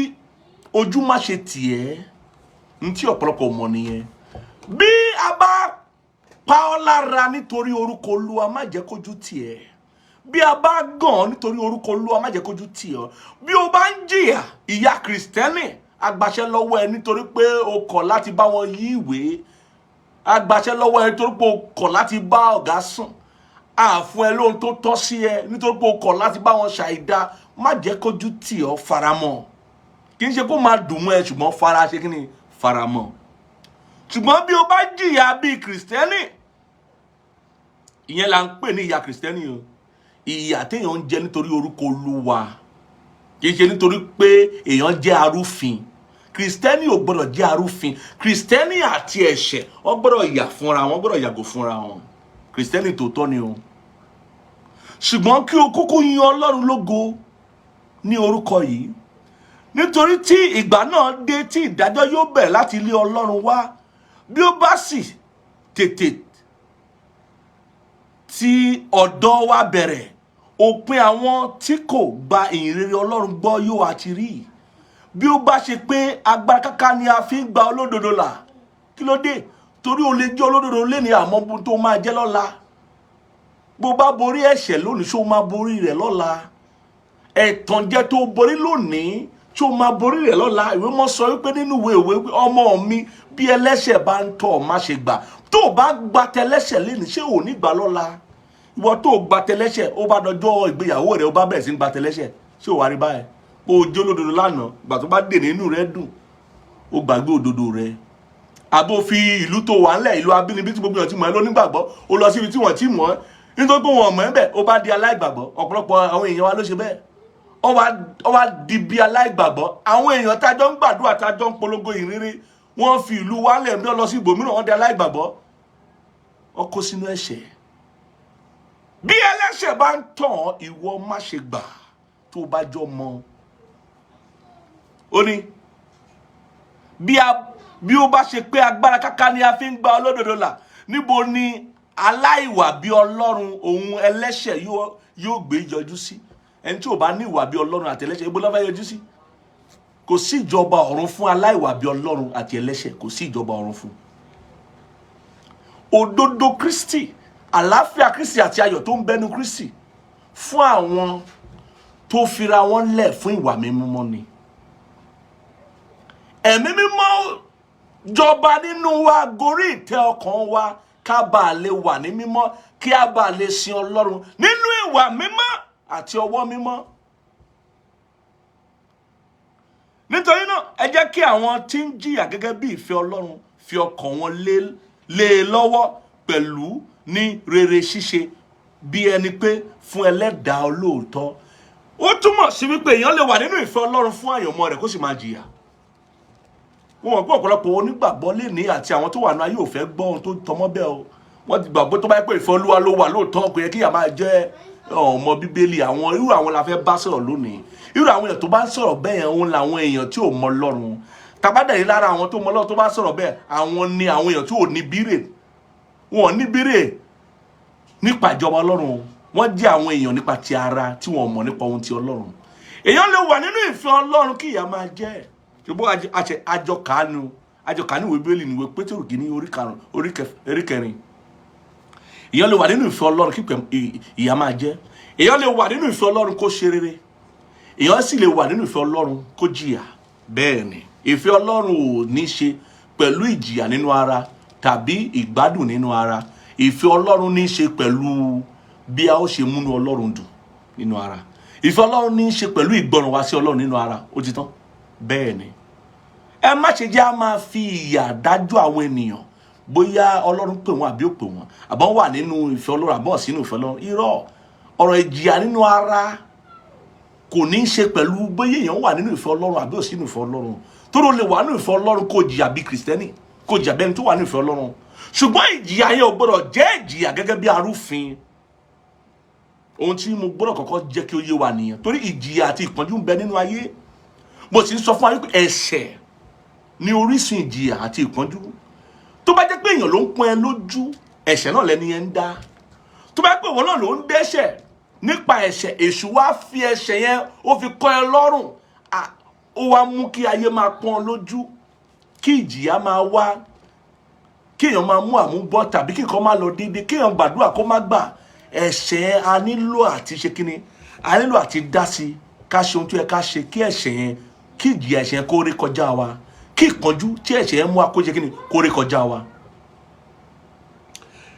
ojú má ṣe tì ẹ́. Ní tí ọ̀pọ̀lọpọ̀ mọ̀ nìyẹn. Bí a bá pa ọ́ lára nítorí orúkọ Olúwa, má jẹ́ kójú tì ẹ́. Bí a bá gàn ọ́ nítorí orúkọ Olúwa, má jẹ́ kójú tì ọ́. Bí o bá ń jìyà ìyà Kìrìsìtẹ́nì, agbaṣẹ́ lọ́wọ́ ẹ nítorí pé o kọ̀ láti bá wọn yí ìwé, agbaṣẹ́ lọ́wọ́ ẹ nítorí pé o kọ̀ láti bá ọ̀gá sùn, àfún ẹ lóhun tó tọ́ sí ẹ nítorí pé o kọ̀ láti bá wọn ṣàìdá, má jẹ́ kójú tì ọ́. Faramọ́. Kì í ṣe kó máa dùn mọ́ ẹ, ṣùgbọ́n fara ṣe kí ni, faramọ́. Ṣùgbọ́n bí o bá jìyà bíi Kìrìsìtẹ́nì, ìyẹn là ń pè ní ìyà Kìrìsìtẹ́nì o. Ìyà téèyàn ń jẹ nítorí orúkọ Olúwa, kì í ṣe nítorí pé èèyàn jẹ́ arúfin. Kìrìsìtẹ́nì ò gbọ́dọ̀ jẹ́ arúfin. Kìrìsìtẹ́nì àti ẹ̀ṣẹ̀, wọ́n gbọ́dọ̀ yà fúnra wọn, gbọ́dọ̀ yàgò fúnra wọn. Kìrìsìtẹ́nì tòótọ́ ni o. Ṣùgbọ́n kí o kúkú yin Ọlọ́run lógo ní orúkọ yìí, nítorí tí ìgbà náà dé tí ìdájọ́ yóò bẹ̀rẹ̀ láti ilé Ọlọ́run wá. Bí ó bá sì tètè tí ọ̀dọ̀ wa bẹ̀rẹ̀, òpin àwọn tí kò gba ìyìnrere Ọlọ́run gbọ́ yóò wá ti rí? Bí ó bá ṣe pé agbára káká ni a fi ń gba olódodo là, kí ló dé? Torí o lè jẹ́ olódodo léni, àmọ́ bó tó máa jẹ́ lọ́la. Bó bá borí ẹ̀ṣẹ̀ lónìí, ṣó máa borí rẹ̀ lọ́la? Ẹ̀tànjẹ tó borí lónìí, ṣó máa borí rẹ̀ lọ́la? Ìwé mọ́ sọ wípé nínú ìwé ìwé, ọmọ mi, bí ẹlẹ́ṣẹ̀ bá ń tọ̀, má ṣe gbà. Tó o bá gba tẹlẹ́ṣẹ̀ lénìí, ṣé ò ní gbà lọ́la? Ìwọ tó o gba tẹlẹ́ṣẹ̀, ó bá dọjọ́ ìgbéyàwó rẹ̀, ó bá bẹ̀rẹ̀ sí ń gba tẹlẹ́ṣẹ̀, ṣé ò wá rí báyìí? Bó o jó lódodo lánàá, ìgbà tó bá dè nínú rẹ̀ dùn, ó gbàgbé òdodo rẹ̀. Àbó fi ìlú tó wà ńlẹ̀, ìlú abínibí tí gbogbo èèyàn ti mọ̀ ẹ́ lónígbàgbọ́, ó lọ síbi tí wọ́n ti mọ̀ ẹ́, nítorí pé wọ́n mọ̀ ẹ́ bẹ̀, ó bá di aláìgbàgbọ́. Ọ̀pọ̀lọpọ̀ àwọn èèyàn wa ló ṣe bẹ́ẹ̀, ó wá di bí aláìgbàgbọ́. Àwọn èèyàn tájọ́ ń gbàdúrà, tájọ́ ń polongo ìrírí, wọ́n fi ìlú wa lẹ̀ bí wọ́n lọ sí ibòmíràn, wọ́n di aláìgbàgbọ́, wọ́n kó sínú ẹ̀ṣẹ̀. Bí ẹlẹ́ṣẹ̀ bá ń tàn ọ́, ìwọ má ṣe gbà. Tó bá jọ mọ́ ó ní bí ó bá ṣe pé agbára káká ni a fi ń gba olódodo là, níbo ni aláìwà bí Ọlọ́run òun ẹlẹ́ṣẹ̀ yóò gbé yọjú sí? Ẹni tí ò bá ní ìwà bí Ọlọ́run àti ẹlẹ́ṣẹ̀, ibo ló fẹ́ yọjú sí? Kò sí ìjọba ọ̀run fún aláìwà bí Ọlọ́run àti ẹlẹ́ṣẹ̀. Kò sí ìjọba ọ̀run fún. Òdodo Kristi, àlàáfíà Kristi àti ayọ̀ tó ń bẹnu Kristi, fún àwọn tó fira wọn lẹ̀ fún ìwà mímọ́ ni. Ẹ̀mí Mímọ́ jọba nínú wa, gorí ìtẹ́ ọkàn wa, ká bàa lè wà ní mímọ́, kí a bàa lè sin Ọlọ́run nínú ìwà mímọ́ àti ọwọ́ mímọ́. Nítorí náà, ẹ jẹ́ kí àwọn tí ń jìyà gẹ́gẹ́ bí ìfẹ́ Ọlọ́run fi ọkàn wọn lé e lọ́wọ́ pẹ̀lú ní rere ṣíṣe, bí ẹni pé fún ẹlẹ́dàá olóòótọ́. Ó túmọ̀ sí wípé èèyàn lè wà nínú ìfẹ́ Ọlọ́run fún àyànmọ́ rẹ̀, kó sì máa jìyà. Wọ́n mọ̀ pé ọ̀pọ̀lọpọ̀ onígbàgbọ́ lè ní àti àwọn tó wà ní ayé ò fẹ́ gbọ́ ohun tó tọmọ́ bẹ́ẹ̀ o. Wọ́n ti gbàgbọ́ tó bá yẹ pé ìfẹ́ Olúwa ló wà lóòótọ́, kò yẹ kí ìyà máa jẹ́ ọmọ Bíbélì. Àwọn irú àwọn la fẹ́ bá sọ̀rọ̀ lónìí. Irú àwọn èèyàn tó bá ń sọ̀rọ̀ bẹ́ẹ̀ yẹn, òun làwọn èèyàn tí ò mọ Ọlọ́run. Tàbádẹ́rì lára àwọn tó mọ Ọlọ́run tó bá sọ̀rọ̀ bẹ́ẹ̀, àwọn ni àwọn èèyàn tí ò ní bírè. Wọn ò ní bírè nípa ìjọba Ọlọ́run. Wọ́n jẹ́ àwọn èèyàn nípa ti ara tí wọ́n mọ̀ nípa ohun ti Ọlọ́run. Èèyàn lè wà nínú ìfẹ́ Ọlọ́run kí ìyà máa jẹ́. Ṣùgbọ́n àjọkàánú ìwé Bíbélì ní ìwé Pétérù kìíní, orí 5, orí 4. Èèyàn lè wà nínú ìfẹ́ Ọlọ́run kí ìyà máa jẹ́. Èèyàn lè wà nínú ìfẹ́ Ọlọ́run kó ṣe rere. Èèyàn sì lè wà nínú ìfẹ́ Ọlọ́run kó jìyà. Bẹ́ẹ̀ ni, ìfẹ́ Ọlọ́run ò ní ṣe pẹ̀lú ìjìyà nínú ara tàbí ìgbádùn nínú ara. Ìfẹ́ Ọlọ́run ní ṣe pẹ̀lú bí a ó ṣe múnú Ọlọ́run dùn nínú ara. Ìfẹ́ Ọlọ́run ní ṣe pẹ̀lú ìgbọràn wá sí Ọlọ́run nínú ara. Ó ti tán. Bẹ́ẹ̀ ni, ẹ má ṣe jẹ́ a máa fi ìyà dájọ́ àwọn ènìyàn, bóyá Ọlọ́run pè wọ́n àbí ó pè wọ́n, àbọ̀ wà nínú ìfẹ́ Ọlọ́run àbọ̀ sínú ìfẹ́ Ọlọ́run. Irọ́. Ọ̀rọ̀ ìjìyà nínú ara kò ní í ṣe pẹ̀lú bóyá èèyàn wà nínú ìfẹ́ Ọlọ́run àbí ò sínú ìfẹ́ Ọlọ́run. Tó lè wà nínú ìfẹ́ Ọlọ́run kó jìyà bí Kìrìsìtẹ́nì, kó jìyà bẹ́ni tó wà nínú ìfẹ́ Ọlọ́run, ṣùgbọ́n ìjìyà yẹn ò gbọ́dọ̀ jẹ́ ìjìyà gẹ́gẹ́ bí arúfin. Ohun tí mo gbọ́dọ̀ kọ́kọ́ jẹ́ kí ó yé wa nìyẹn, torí ìjìyà àti ìpọ́njú ń bẹ nínú ayé. Mo sì ń sọ fún wa wípé ẹ̀ṣẹ̀ ní orísun ìjìyà àti ìpọ́njú. Tó bá jẹ́ pé èèyàn ló ń pọ́n ẹ lójú, ẹ̀ṣẹ̀ náà lẹ́ni yẹn ń dá. Tó bá jẹ́ pé ìwọ náà ló ń dẹ́ṣẹ̀ nípa ẹ̀ṣẹ̀, èṣù wá fi ẹ̀ṣẹ̀ yẹn, ó fi kọ́ ẹ lọ́rùn, ó wá mú kí ayé máa pọ́n ọ lójú, kí ìjìyà máa wá, kí èèyàn máa mú àmúbọ́ tàbí kí nǹkan máa lọ déédéé, kí èèyàn gbàdúrà kó má gbà. Ẹ̀ṣẹ̀, a nílò àti ṣe kíni? A nílò àti dá sí, ká ṣe ohun tó yẹ ká ṣe, kí ẹ̀ṣẹ̀ yẹn, kí ìjìyà ẹ̀ṣẹ̀ yẹn kó rí kọjá wa, kí ìpọ́njú tí ẹ̀ṣẹ̀ yẹn mú wa kó ṣe kíni? Kó rí kọjá wa.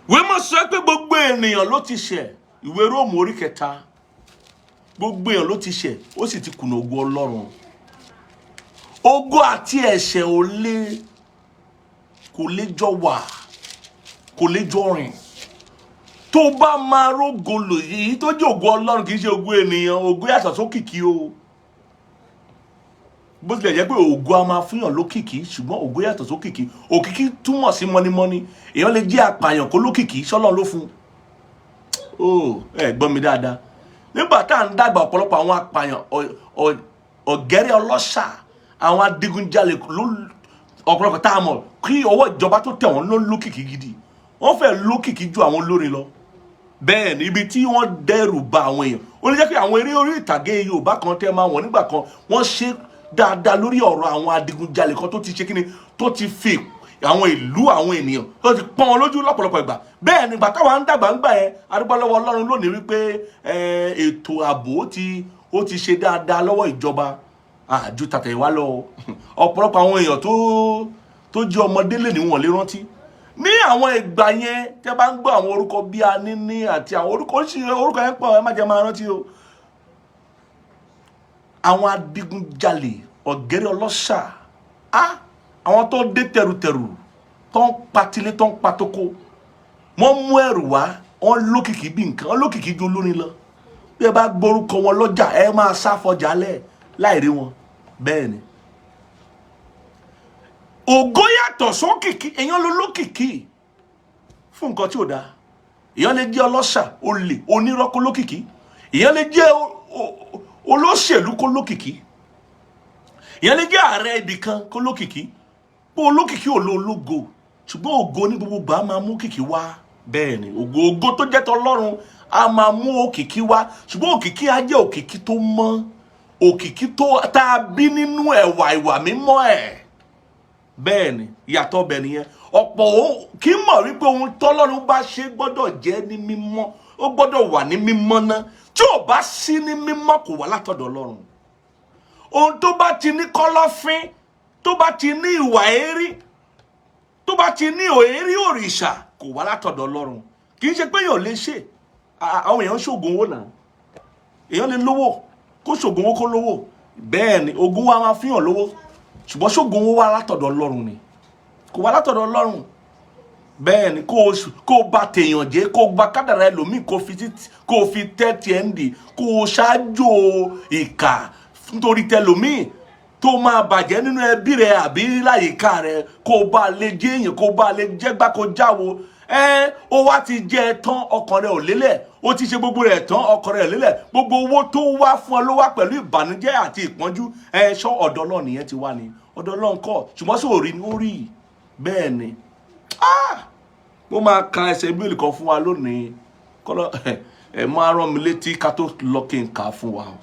Ìwé mọ̀ sọ pé gbogbo ènìyàn ló ti ṣẹ̀. Ìwé Róòmù orí 3. Gbogbo èèyàn ló ti ṣẹ̀, ó sì ti kùnà ògo Ọlọ́run. Ògo àti ẹ̀ṣẹ̀ ò lè, kò lè jọ wà, kò lè jọ rìn. Tó bá máa rógo lò yìí tó jẹ́ ògo Ọlọ́run, kì í ṣe ògo ènìyàn. Ògo yàtọ̀ sókìkí o. Bó tilẹ̀ jẹ́ pé ògo a máa fúnyàn lókìkí, ṣùgbọ́n ògo yàtọ̀ sókìkí. Òkìkí túmọ̀ sí mọ́nímọ́ní. Èèyàn lè jẹ́ apààyàn kó lókìkí, ṣọ́lọ́run ló fún un. Ó ẹ gbọ́ mi dáadáa. Nígbà tá à ń dàgbà, ọ̀pọ̀lọpọ̀ àwọn apààyàn, ọ̀gẹ́rẹ́ ọlọ́ṣà, àwọn adigunjalè ló ọ̀pọ̀lọpọ̀ tá a mọ̀ kí ọwọ́ ìjọba tó tẹ̀ wọ́n ló lókìkí gidi. Wọ́n fẹ́ lókìkí ju àwọn olórin lọ. Bẹ́ẹ̀ ni, ibi tí wọ́n dẹ́rù ba àwọn èèyàn, ó lè jẹ́ pé àwọn eré orí ìtàgé Yorùbá kan tẹ́ máa wọ̀n nígbà kan, wọ́n ṣe dáadáa lórí ọ̀rọ̀ àwọn adigunjalè kan tó ti ṣe kíni, tó ti fi àwọn ìlú, àwọn ènìyàn, tó ti pọ́n wọn lójú lọ́pọ̀lọpọ̀ ìgbà. Bẹ́ẹ̀ ni, ìgbà táwa ń dàgbà ń gbà yẹn, a dúpẹ́ lọ́wọ́ Ọlọ́run lónìí wípé ètò ààbò ó ti ṣe dáadáa lọ́wọ́ ìjọba àjù tàtẹ̀yìnwá lọ. Ọ̀pọ̀lọpọ̀ àwọn èèyàn tó jẹ́ ọmọdé lè ní wọn lè rántí ní àwọn ìgbà yẹn. Tẹ́ bá ń gbọ́ àwọn orúkọ bíi Aníní àti àwọn orúkọ oríṣiríṣi, orúkọ yẹn pọ̀, ẹ má jẹ́ máa rántí o. Àwọn adigunjalè, ọ̀gẹ́rẹ́ ọlọ́ṣà á, àwọn tó dé tẹrùtẹrù, tó ń patilé, tó ń patoko, wọ́n mú ẹrù wá, wọ́n lókìkí bí nǹkan, wọ́n lókìkí ju olórin lọ. Bí ẹ bá gbórúkọ wọn lọ́jà, ẹ máa sá fọjà lẹ̀ láì rí wọn. Bẹ́ẹ̀ ni, ògo yàtọ̀ sókìkí. Èèyàn ló lókìkí fún nǹkan tí ò dáa. Èèyàn lè jẹ́ ọlọ́ṣà, olè, onírọ́ kó lókìkí. Èèyàn lè jẹ́ olóṣèlú kó lókìkí. Èèyàn lè jẹ́ ààrẹ ibì kan kó lókìkí. Pé olókìkí ò lo ológo, ṣùgbọ́n ògo ní gbogbo gbà máa mú kìkì wá. Bẹ́ẹ̀ ni, ògo, ògo tó jẹ́ tọlọ́run á máa mú òkìkí wá, ṣùgbọ́n òkìkí á jẹ́ òkìkí tó mọ́, òkìkí tó tá a bí nínú ẹ̀wà ìwà mímọ́ ẹ̀. Bẹ́ẹ̀ ni, ìyàtọ̀ ọbẹ̀ nìyẹn. Ọ̀pọ̀ kì í mọ̀ wípé ohun tọ́lọ́run bá ṣe gbọ́dọ̀ jẹ́ ní mímọ́, ó gbọ́dọ̀ wà ní mímọ́ ná. Tí ò bá sí ní mímọ́, kò wá látọ̀dọ̀ Ọlọ́run. Ohun tó bá ti ní kọ́lọ́fín, tó bá ti ní ìwà èérí, tó bá ti ní òérí òrìṣà, kò wá látọ̀dọ̀ Ọlọ́run. Kì í ṣe pé èèyàn lè ṣe. Àwọn èèyàn ṣoògùn owó náà. Èèyàn lè lówó, kó ṣoògùn owó, kó lówó. Bẹ́ẹ̀ ni, ogun wa máa fihàn lówó, ṣùgbọ́n ṣoògùn owó wá látọ̀dọ̀ Ọlọ́run ni? Kò wá látọ̀dọ̀ Ọlọ́run. Bẹ́ẹ̀ ni, kó o bá tèèyàn jẹ́, kó o gba kádàrá ẹlòmíì, kó o fi tẹ́ tiẹ̀ ń dì, kó o ṣáájú ìkà nítorí tẹlòmíì tó máa bàjẹ́ nínú ẹbí rẹ àbí láyìíká rẹ, kó o bá lè jẹ́ èèyàn, kó o bá lè jẹ́ gbáko-jáwo. Ẹ ó wá ti jẹ ẹ tán, ọkàn rẹ ò lélẹ̀. Ó ti ṣe gbogbo rẹ̀ tán, ọkàn rẹ ò lélẹ̀. Gbogbo owó tó wá fún ọ ló wá pẹ̀lú ìbànújẹ́ àti ìpọ́njú. Ẹ ṣọ́ ọ̀dọ̀ Ọlọ́run nìyẹn ti wá ni? Ọ̀dọ̀ Ọlọ́run kọ́. Ṣùgbọ́n sí òrí ni ó rí. Bẹ́ẹ̀ ni, mo máa ka ẹsẹ̀ Bíbélì kan fún wa lónìí. Kọ́lọ́ ẹ máa rán mi létí ká tó lọ kí n kà á fún wa o.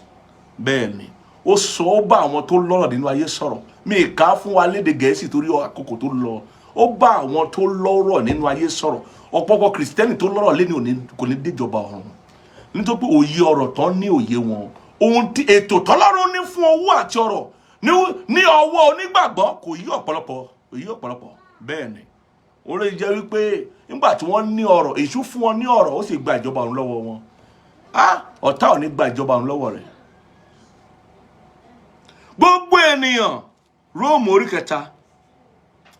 Bẹ́ẹ̀ ni, ó sọ, ó bá àwọn tó lọ́rọ̀ nínú ayé sọ̀rọ̀. Mi ì kà á fún wa lédè Gẹ̀ẹ́sì torí àkókò tó lọ. Ó bá àwọn tó lọ́rọ̀ nínú ayé sọ̀rọ̀. Ọ̀pọ̀pọ̀ Kìrìsìtẹ́nì tó lọ́rọ̀ lé ní òní kò ní déjọba ọ̀run, nítorí pé òye ọ̀rọ̀ tán ní òye wọn. Ohun tí ètò tọ́lọ́run ní fún owó àti ọrọ̀ ní ọwọ́ onígbàgbọ́ kò yí ọ̀pọ̀lọpọ̀, kò yí ọ̀pọ̀lọpọ̀. Bẹ́ẹ̀ ni, ó lè jẹ́ wípé nígbà tí wọ́n ní ọrọ̀, èṣù fún wọn ní ọrọ̀, ó sì gba ìjọba ọ̀run lọ́wọ́ wọn. Ah, ọ̀tá ò ní gba ìjọba ọ̀run lọ́wọ́ rẹ̀. Gbogbo ènìyàn, Róòmù orí 3,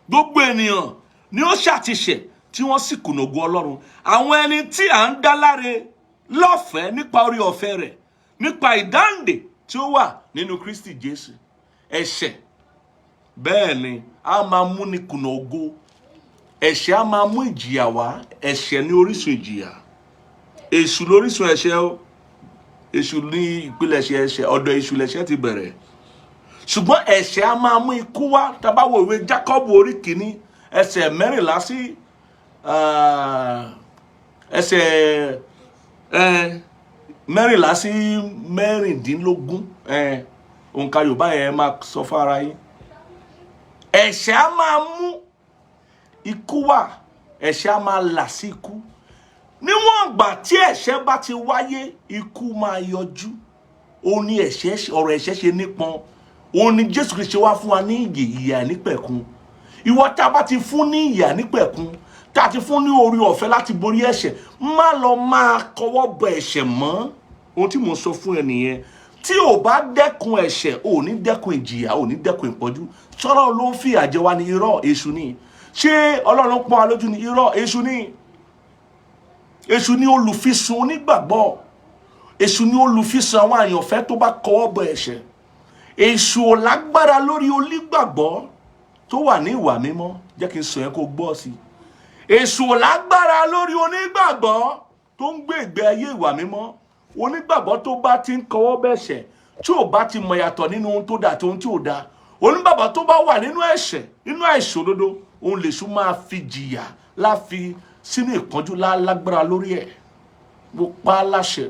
gbogbo ènìyàn ni ó ṣàtìṣẹ̀ tí wọ́n sì kùnà ògo Ọlọ́run, àwọn ẹni tí à ń dá láre lọ́fẹ̀ẹ́ nípa orí ọ̀fẹ́ rẹ̀, nípa ìdáǹdè tí ó wà nínú Kristi Jésù. Ẹ̀ṣẹ̀, bẹ́ẹ̀ ni, a máa mú ni kùnà ògo. Ẹ̀ṣẹ̀ á máa mú ìjìyà wá. Ẹ̀ṣẹ̀ ní orísun ìjìyà. Èṣù lórísun ẹ̀ṣẹ̀ o. Èṣù ní ìpilẹ̀ṣẹ̀ ẹ̀ṣẹ̀. Ọ̀dọ̀ èṣù lẹ̀ṣẹ̀ ti bẹ̀rẹ̀. Ṣùgbọ́n ẹ̀ṣẹ̀ á máa mú ikú wá. Tá bá wo ìwé Jákọ́bù orí 1, ẹsẹ̀ 14 sí ẹsẹ̀ 14 sí 16, òǹkà Yorùbá yẹn máa sọ fún ara yín. Ẹ̀ṣẹ̀ á máa mú ikú wá. Ẹ̀ṣẹ̀ á máa là sí ikú. Níwọ̀n ìgbà tí ẹ̀ṣẹ̀ bá ti wáyé, ikú máa yọjú. Ó ní ẹ̀ṣẹ̀, ọ̀rọ̀ ẹ̀ṣẹ̀ ṣe nípọn. Òun ni Jésù Kristi ṣe wá fún wa ní ìyè, ìyè àìnípẹ̀kun. Ìwọ tá a bá ti fún ní ìyè àìnípẹ̀kun, tá a ti fún ní orí ọ̀fẹ́ láti borí ẹ̀ṣẹ̀, má lọ máa kọwọ́ bọ ẹ̀ṣẹ̀ mọ́. Ohun tí mò ń sọ fún ẹ nìyẹn. Tí ò bá dẹ́kun ẹ̀ṣẹ̀, ò ní dẹ́kun ìjìyà, ò ní dẹ́kun ìpọ́njú. Ṣọ́rọ́ ló ń fìyà jẹ wá ní? Irọ́, èṣù ni. Ṣé Ọlọ́run pọ́n wa lójú ní? Irọ́, èṣù ni. Èṣù ni olùfisùn onígbàgbọ́. Èṣù ni olùfisùn àwọn àyànfẹ́ tó bá kọwọ́ bọ ẹ̀ṣẹ̀. Èṣù ò lágbára lórí onígbàgbọ́ tó wà ní ìwà mímọ́. Jẹ́ kí n sọ yẹn kó gbọ́ sí i. Èṣù ò lágbára lórí onígbàgbọ́ tó ń gbé ìgbé ayé ìwà mímọ́. Onígbàgbọ́ tó bá ti ń kọwọ́ bẹ̀ṣẹ̀, tí ò bá ti mọ̀ yàtọ̀ nínú ohun tó dà àti ohun tí ò dà, onígbàgbọ́ tó bá wà nínú ẹ̀ṣẹ̀, nínú àìṣòdodo, òun lèṣù máa fi jìyà láfi sínú ìpọ́njú lálágbára lórí ẹ̀. Mo pa á láṣẹ,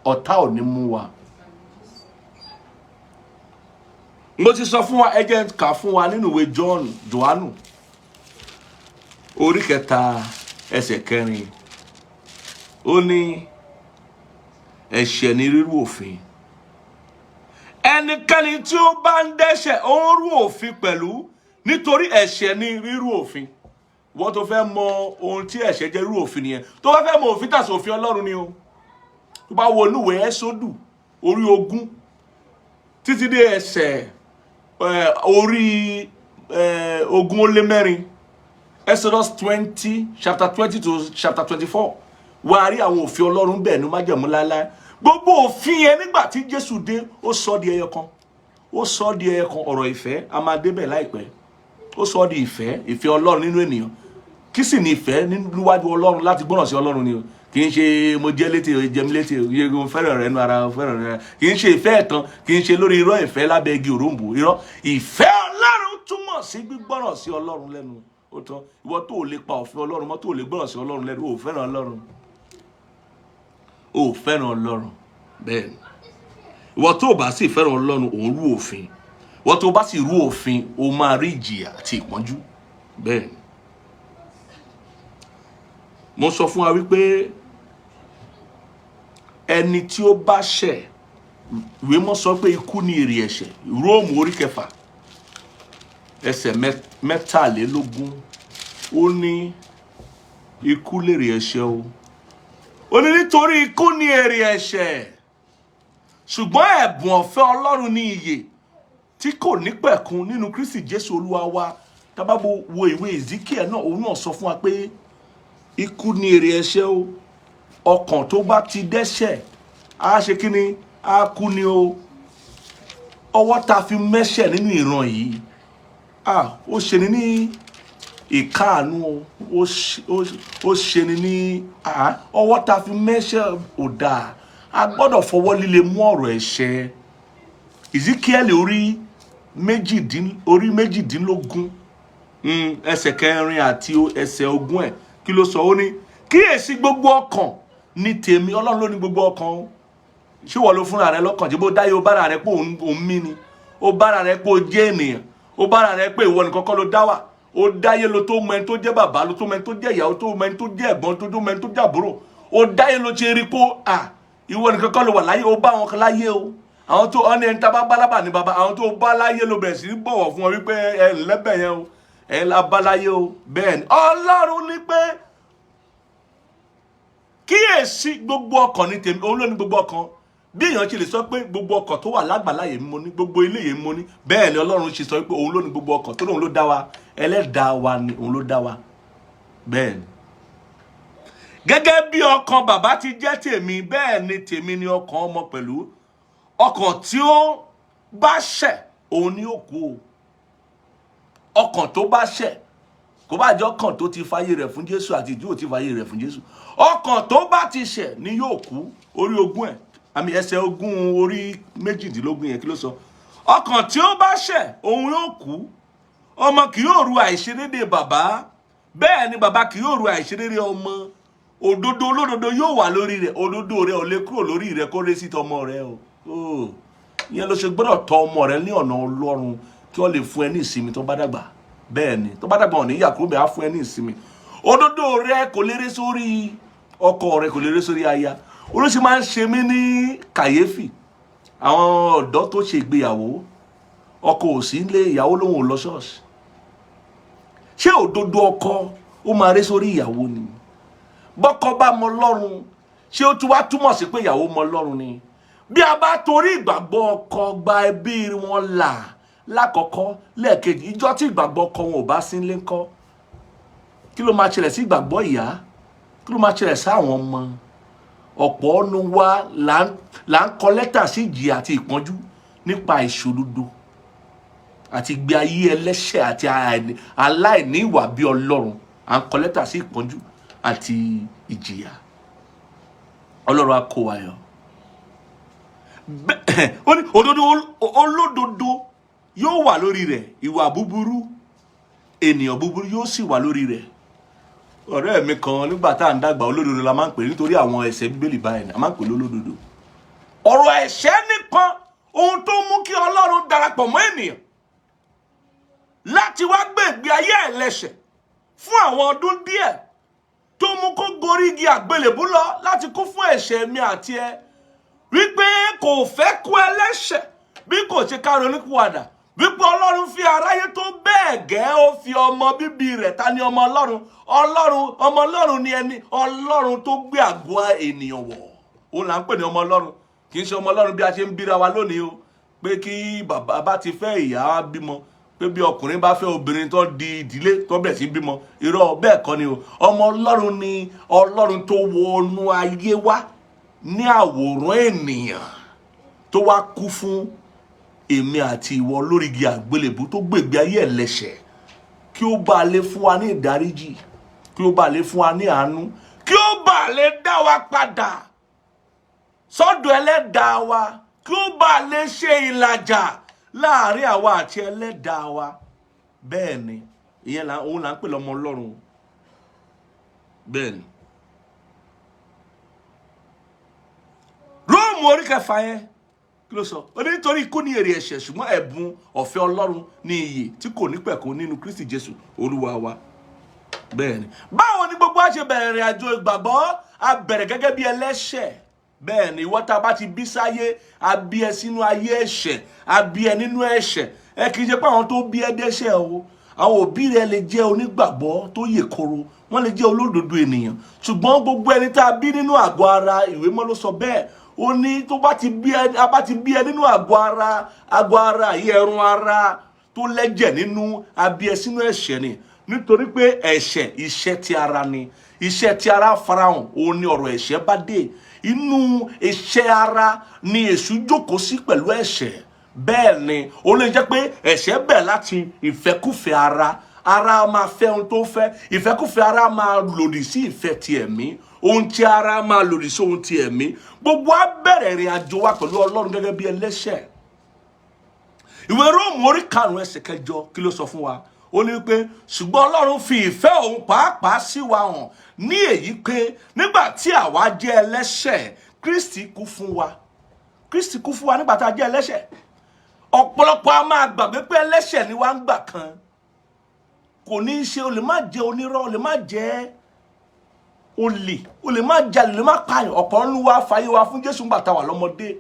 ọ̀tá ò ní mú wa. Mo ti sọ fún wa, ẹ jẹ́ n kà fún wa nínú ìwé John, Jòhánù orí 3 ẹsẹ̀ 4. Ó ní ẹ̀ṣẹ̀ ní rírú òfin. Ẹnikẹ́ni tí ó bá ń dẹ́ṣẹ̀, ó ń rú òfin pẹ̀lú, nítorí ẹ̀ṣẹ̀ ní rírú òfin. Wọ́n tó fẹ́ mọ ohun tí ẹ̀ṣẹ̀ jẹ́, rírú òfin nìyẹn. Tó bá fẹ́ mọ òfin tàṣí òfin Ọlọ́run ni o. Tó bá wo inú ìwé Ẹ́sódù orí 20 títí dé ẹsẹ̀ orí 24, Exodus 20, chapter 20 to chapter 24, wà á rí àwọn òfin Ọlọ́run bẹ́ẹ̀ ní májẹ̀mú láéláé. Gbogbo òfin yẹn, nígbà tí Jésù dé, ó sọ di ẹyọ kan. Ó sọ di ẹyọ kan, ọ̀rọ̀ ìfẹ́. A máa débẹ̀ láìpẹ́. Ó sọ di ìfẹ́, ìfẹ́ Ọlọ́run nínú ènìyàn. Kí sì ni ìfẹ́ níwájú Ọlọ́run? Láti gbọ́ràn sí Ọlọ́run ni o. Kì í ṣe mo jẹ́ létí o, jẹ́ mi létí o, iye mo fẹ́ràn rẹ nu ara, mo fẹ́ràn rẹ. Kì í ṣe ìfẹ́ ẹ̀tàn, kì í ṣe lórí irọ́, ìfẹ́ lábẹ́ igi òrombó, irọ́. Ìfẹ́ Ọlọ́run túmọ̀ sí gbígbọ́ràn sí Ọlọ́run lẹ́nu. Ó tán. Ìwọ tó o lè pa òfin Ọlọ́run mọ́, tó o lè gbọ́ràn sí Ọlọ́run lẹ́nu, o ò fẹ́ràn Ọlọ́run. O ò fẹ́ràn Ọlọ́run. Bẹ́ẹ̀ ni. Ìwọ tó o bá sì fẹ́ràn Ọlọ́run, òun rú òfin. Ìwọ tó o bá sì rú òfin, o máa rí ìjìyà àti ìpọ́njú. Bẹ́ẹ̀ ni. Mo sọ fún wa wípé ẹni tí ó bá ṣẹ̀, ìwé mọ́ sọ pé ikú ni èrè ẹ̀ṣẹ̀. Róòmù orí 6 ẹsẹ̀ 23, ó ní ikú lèrè ẹ̀ṣẹ̀ o. Ó ní nítorí ikú ni èrè ẹ̀ṣẹ̀, ṣùgbọ́n ẹ̀bùn ọ̀fẹ́ Ọlọ́run ní ìyè tí kò ní pẹ̀kun nínú Kristi Jésù Olúwa wa. Tá bá wo ìwé Ezekiel náà, òun náà sọ fún wa pé ikú ni èrè ẹ̀ṣẹ̀ o. Ọkàn tó bá ti dẹ́ṣẹ̀, á ṣe kí ni? Á kú ni o. Ọwọ́ ta fi mẹ́ṣẹ̀ nínú ìran yìí, ó ṣe ni ní ìkáàánú o. Ó ṣe ni ní ọwọ́ ta fi mẹ́ṣẹ̀ ò dáa. A gbọ́dọ̀ fọwọ́ líle mú ọ̀rọ̀ ẹ̀ṣẹ̀. Ezekiel orí 18, ẹsẹ̀ 4 àti ẹsẹ̀ 20 ẹ̀, kí ló sọ? Ó ní kíyèsí, gbogbo ọkàn ní tèmi. Ọlọ́run ló ní gbogbo ọkàn o. Ṣé wọ́n ló fúnra rẹ lọ́kàn? Tí bó dáyé, ó bára rẹ pé òun mí ni, ó bára rẹ pé ó jẹ́ ènìyàn, ó bára rẹ pé ìwọ nìkan kọ́ ló dá wà. Ó dáyé ló tó mọ ẹni tó jẹ́ bàbá, ló tó mọ ẹni tó jẹ́ ìyàwó, tó mọ ẹni tó jẹ́ ẹ̀gbọ́n, tó mọ ẹni tó jẹ́ àbúrò. Ó dáyé ló ṣe rí pé à ìwọ nìkan kọ́ ló wà láyé. Ó bá wọn kan láyé o. Àwọn tó ọ́nà ẹni tá bá bá lábà ní bàbá, àwọn tó bá láyé ló bẹ̀rẹ̀ sí í bọ̀wọ̀ fún wọn wípé ẹ ńlẹ́bẹ̀ yẹn o, ẹ la bá láyé o. Bẹ́ẹ̀ ni Ọlọ́run ní pé kíyèsí, gbogbo ọkàn ní tèmi. Òun ló ní gbogbo ọkàn. Bí èèyàn ṣe lè sọ pé gbogbo ọkàn tó wà lágbàlá yìí mo ní, gbogbo ilé yìí mo ní, bẹ́ẹ̀ ni Ọlọ́run ṣe sọ pé òun ló ní gbogbo ọkàn, tó lóun ló dá wa. Ẹlẹ́dàá wa ni, òun ló dá wa. Bẹ́ẹ̀ ni, gẹ́gẹ́ bí ọkàn bàbá ti jẹ́ tèmi, bẹ́ẹ̀ ni tèmi ni ọkàn ọmọ pẹ̀lú. Ọkàn tí ó bá ṣẹ̀, òun ni ó kú o. Ọkàn tó bá ṣẹ̀, kó bá jẹ́ ọkàn tó ti fàyè rẹ̀ fún Jésù àti ìdí ò ti fàyè rẹ̀ fún Jésù, ọkàn tó bá ti ṣẹ̀ ni yóò kú. Orí 20 ẹ̀, àmì ẹsẹ̀ 20 orí 18 yẹn, kí ló sọ? Ọkàn tí ó bá ṣẹ̀, òun yóò kú. Ọmọ kì yóò ru àìṣedédé bàbá, bẹ́ẹ̀ ni bàbá kì yóò ru àìṣedédé ọmọ. Òdodo olódodo yóò wà lórí rẹ̀. Òdodo rẹ̀ ò lè kúrò lórí rẹ̀ kó ré sí tọmọ rẹ̀ o. Oh, ìyẹn ló ṣe gbọ́dọ̀ tọ́ ọmọ rẹ ní ọ̀nà Ọlọ́run kí wọ́n lè fún ẹ ní ìsinmi tó bá dàgbà. Bẹ́ẹ̀ ni, tó bá dàgbà, ò ní yà kúrò bẹ́ẹ̀, á fún ẹ ní ìsinmi. Òdodo rẹ kò lè ré sórí ọkọ rẹ, kò lè ré sórí aya. Oríṣi máa ń ṣe mí ní kàyéfì, àwọn ọ̀dọ́ tó ṣe ìgbéyàwó, ọkọ ò sí nílé, ìyàwó lòun ò lọ ṣọ́ọ̀ṣì. Ṣé òdodo ọkọ ó máa ré sórí ìyàwó ni? Bọ́kọ bá mọ Ọlọ́run, ṣé ó tún wá túmọ̀ sí pé ìyàwó mọ Ọlọ́run ni? Bí a bá torí ìgbàgbọ́ ọkọ gba ẹbí wọn là lákọ̀ọ́kọ́, lẹ́ẹ̀kejì, ìjọ tí ìgbàgbọ́ ọkọ wọn ò bá sí nílé ńkọ́? Kí ló máa ṣẹlẹ̀ sí ìgbàgbọ́ ìyá? Kí ló máa ṣẹlẹ̀ sí ìgbàgbọ́ ọmọ? Kí ló máa ṣẹlẹ̀ sí ìgbàgbọ́ Kí ló máa ṣẹlẹ̀ sáwọn ọmọ? Ọ̀pọ̀ ọ̀nù wa là ń kọ lẹ́tà sí ìjìyà àti ìpọ́njú nípa ìṣòdodo àti ìgbé ayé ẹlẹ́ṣẹ̀ àti aláìní ìwà bí Ọlọ́run. À ń kọ lẹ́tà sí ìpọ́njú àti ìjìyà. Ọlọ́run á kó wa yọ. Ó ní òdodo olódodo yóò wà lórí rẹ̀, ìwà búburú ènìyàn búburú yóò sì wà lórí rẹ̀. Ọ̀rẹ́ mi kan, nígbà tá à ń dàgbà, olódodo la máa ń pè, nítorí àwọn ẹsẹ̀ Bíbélì báyìí ni a máa ń pè lólódodo. Ọ̀rọ̀ ẹ̀ṣẹ̀ nìkan, ohun tó mú kí Ọlọ́run darapọ̀ mọ́ ènìyàn láti wá gbé ìgbé ayé ẹlẹ́ṣẹ̀ fún àwọn ọdún díẹ̀, tó mú kó gorí igi àgbélébú lọ láti kú fún ẹ̀ṣẹ̀ mi àti ẹ, wípé kò fẹ́ kú ẹlẹ́ṣẹ̀ bí kò ṣe ká ronúpìwàdà, wípé Ọlọ́run fi aráyé tó bẹ́ẹ̀ gẹ́, ó fi ọmọ bíbí rẹ̀. Ta ni ọmọ Ọlọ́run? Ọlọ́run, ọmọ Ọlọ́run ni ẹni Ọlọ́run tó gbé àgọ́ ènìyàn wọ̀. Òun là ń pè ní ọmọ Ọlọ́run. Kì í ṣe ọmọ Ọlọ́run bí a ṣe ń bíra wa lónìí o, pé kí bàbá bá ti fẹ́ ìyá bímọ, pé bí ọkùnrin bá fẹ́ obìnrin tó di ìdílé tó bẹ̀rẹ̀ sí bímọ. Irọ́, bẹ́ẹ̀ kọ́ ni o. Ọmọ Ọlọ́run ni Ọlọ́run tó wọnú ayé wá ní àwòrán ènìyàn, tó wá kú fún èmi àti ìwọ lórí igi àgbélébú, tó gbègbè ayé ẹlẹ́ṣẹ̀, kí ó bá lè fún wa ní ìdáríjì, kí ó bá lè fún wa ní àánú, kí ó bá lè dá wa padà sọ́dọ̀ ẹlẹ́dàá wa, kí ó bá lè ṣe ìlàjà láàrin àwa àti ẹlẹ́dàá wa. Bẹ́ẹ̀ ni, ìyẹn là òun là ń pè lọ́mọ Ọlọ́run. Bẹ́ẹ̀ ni, Róòmù orí 6 yẹn, kí ló sọ? Ó ní nítorí ikú ní èrè ẹ̀ṣẹ̀, ṣùgbọ́n ẹ̀bùn ọ̀fẹ́ Ọlọ́run ní ìyè tí kò ní pẹ̀kun nínú Kristi Jésù Olúwa wa. Bẹ́ẹ̀ ni, báwo ni gbogbo wa ṣe bẹ̀rẹ̀ ìrìn àjò ìgbàgbọ́? A bẹ̀rẹ̀ gẹ́gẹ́ bí ẹlẹ́ṣẹ̀. Bẹ́ẹ̀ ni, ìwọ tá a bá ti bí sáyé, a bí ẹ sínú ayé ẹ̀ṣẹ̀, a bí ẹ nínú ẹ̀ṣẹ̀. Ẹ kì í ṣe pé àwọn tó bí ẹ dẹ́ṣẹ̀ o. Àwọn òbí rẹ lè jẹ́ onígbàgbọ́ tó yè koro, wọ́n lè jẹ́ olódodo ènìyàn, ṣùgbọ́n gbogbo ẹni tá a bí nínú àgọ́ ara, ìwé mọ́ ló sọ bẹ́ẹ̀, ó ní tó bá ti bí ẹ, a bá ti bí ẹ nínú àgọ́ ara, àgọ́ ara yìí, ẹrun ara tó lẹ́jẹ̀ nínú, a bí ẹ sínú ẹ̀ṣẹ̀ ni, nítorí pé ẹ̀ṣẹ̀ iṣẹ́ ti ara ni. Iṣẹ́ ti ara farahàn, òun ni ọ̀rọ̀ ẹ̀ṣẹ̀ bá dé. Inú iṣẹ́ ara ni èṣù jókòó sí pẹ̀lú ẹ̀ṣẹ̀. Bẹ́ẹ̀ ni, ó lè jẹ́ pé ẹ̀ṣẹ̀ bẹ̀ láti ìfẹ́kùfẹ́ ara. Ara máa fẹ́ ohun tó fẹ́, ìfẹ́kùfẹ́ ara máa lòdì sí ìfẹ́ ti ẹ̀mí, ohun tí ara máa lòdì sí ohun ti ẹ̀mí. Gbogbo á bẹ̀rẹ̀ ìrìn àjò wa pẹ̀lú Ọlọ́run gẹ́gẹ́ bí ẹlẹ́ṣẹ̀. Ìwé Róòmù orí 5 ẹsẹ̀ 8, kí ló sọ fún wa? Ó ní pé ṣùgbọ́n Ọlọ́run fi ìfẹ́ òun pàápàá sí wa hàn ní èyí pé nígbà tí àwa jẹ́ ẹlẹ́ṣẹ̀, Kristi kú fún wa. Kristi kú fún wa nígbà tá a jẹ́ ẹlẹ́ṣẹ̀. Ọ̀pọ̀lọpọ̀ a máa gbàgbé pé ẹlẹ́ṣẹ̀ ni wá ń gbà kan. Kò ní í ṣe, o lè má jẹ́ onírọ́, o lè má jẹ́ olè, o lè má jalè, o lè má pààyàn. Ọ̀pọ̀ nínú wa fàyè wa fún Jésù nígbà tá a wà lọ́mọdé.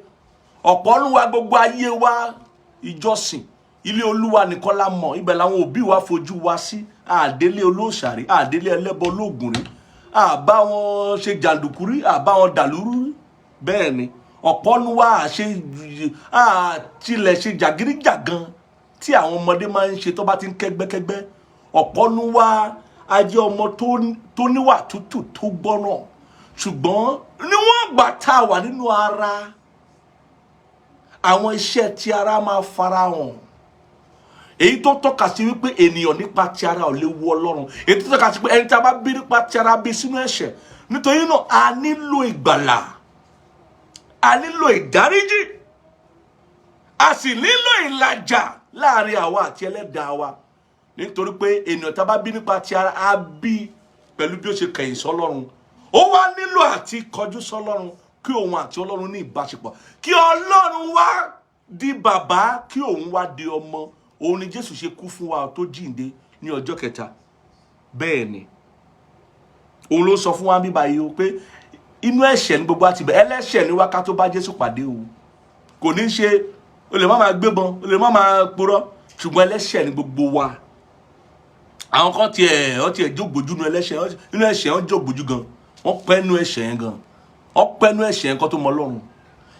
Ọ̀pọ̀ nínú wa, gbogbo ayé wa, ìjọsìn ilé Olúwa nìkan la mọ̀. Ibẹ̀ làwọn òbí wa fojú wa sí. Àdélé olóòṣàrí, àdélé ẹlẹ́bọ olóògùn rí, àbá wọn ṣe jàǹdùkú rí, àbá wọn dàlúrú rí. Bẹ́ẹ̀ ni, ọ̀pọ̀ nínú wa àṣe àtilẹ̀ ṣe jàgídíjàgan tí àwọn ọmọdé máa ń ṣe tó bá ti ń kẹ́gbẹ́kẹ́gbẹ́. Ọ̀pọ̀ nínú wa a jẹ́ ọmọ tó níwà tútù, tó gbọ́ràn, ṣùgbọ́n níwọ̀n ìgbà tá a wà nínú ara, àwọn iṣẹ́ tí ara máa farahàn, èyí tó tọ́ka sí wípé ènìyàn nípa ti ara ò lè wu Ọlọ́run, èyí tó tọ́ka sí pé ẹni tí a bá bí nípa ti ara, bí sínú ẹ̀ṣẹ̀. Nítorí náà, a nílò ìgbàlà, a nílò ìdáríjì, a sì nílò ìlàjà láàrin àwa àti ẹlẹ́dàá wa, nítorí pé ènìyàn tá a bá bí nípa ti ara, a bí pẹ̀lú bí ó ṣe kẹ̀yìn sọ́lọ́run. Ó wá nílò àti kọjú sọ́lọ́run, kí òun àti Ọlọ́run ní ìbáṣepọ̀, kí Ọlọ́run wá di bàbá, kí òun wá di ọmọ. Òun ni Jésù ṣe kú fún wa, tó jíǹde ní ọjọ́ kẹta. Bẹ́ẹ̀ ni, òun ló sọ fún wa bíbá yìí o pé inú ẹ̀ṣẹ̀ ní gbogbo àti bẹ̀. Ẹlẹ́ṣẹ̀ ni wá ká tó bá Jésù pàdé o. Kò ní ṣe o lè má máa gbébọn, o lè má máa purọ́, ṣùgbọ́n ẹlẹ́ṣẹ̀ ni gbogbo wa. Àwọn kan tiẹ̀ wọ́n tiẹ̀ jógbójú nínú ẹlẹ́ṣẹ̀, nínú ẹ̀ṣẹ̀ wọ́n jógbójú gan, wọ́n pẹ́ nínú ẹ̀ṣẹ̀ yẹn gan, wọ́n pẹ́ nínú ẹ̀ṣẹ̀ yẹn kó tó mọ Ọlọ́run.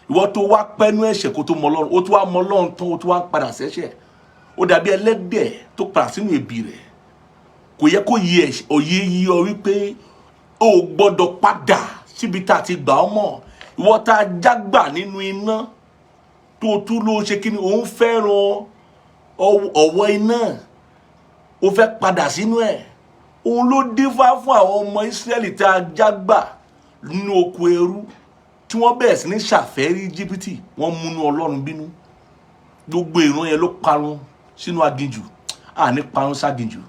Ìwọ tó wá pẹ́ nínú ẹ̀ṣẹ̀ kó tó mọ Ọlọ́run, ó tó wá mọ Ọlọ́run tán, ó tó wá padà sẹ́ṣẹ̀, ó dàbí ẹlẹ́dẹ̀ tó padà sínú ẹ̀bì rẹ̀. Kò yẹ kó yẹ òye yí ọ wípé O gbọ́dọ̀ padà síbi tá a ti gbà ọ́ mọ̀. Ìwọ tá a jágbà nínú iná, tó tún ló ṣe kí ni, òun fẹ́ràn ọ̀wọ́ iná, ó fẹ́ padà sínú ẹ̀. Òun ló dífá fún àwọn ọmọ Ísírẹ́lì tá a jágbà nínú oko ẹrú, tí wọ́n bẹ̀rẹ̀ sí ní ṣàfẹ́rí Íjíbítì. Wọ́n múnú Ọlọ́run bínú. Gbogbo ìran yẹn ló parun sínú aginjù. Àní parun ságinjù.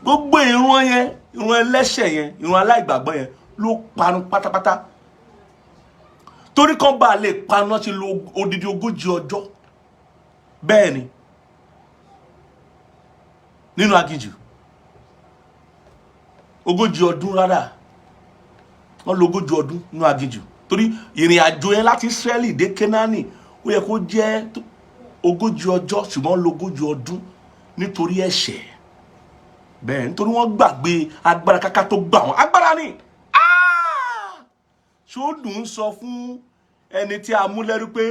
Gbogbo ìran yẹn, ìran ẹlẹ́ṣẹ̀ yẹn, ìran aláìgbàgbọ́ yẹn ló parun pátápátá. Torí kan bá a lè parun náà ti lo odidi 40 ọjọ́, bẹ́ẹ̀ ni, nínú aginjù. 40 ọdún rárá, wọ́n lo 40 ọdún nínú aginjù, torí ìrìn àjò yẹn láti Ísírẹ́lì dé Kénáánì, ó yẹ kó jẹ́ 40 ọjọ́, ṣùgbọ́n lo 40 ọdún nítorí ẹ̀ṣẹ̀. Bẹ́ẹ̀, nítorí wọ́n gbàgbé agbára káká tó gbà wọ́n. Agbára ni. Ṣó dùn ún sọ fún ẹni tí a mú lẹ́rú pé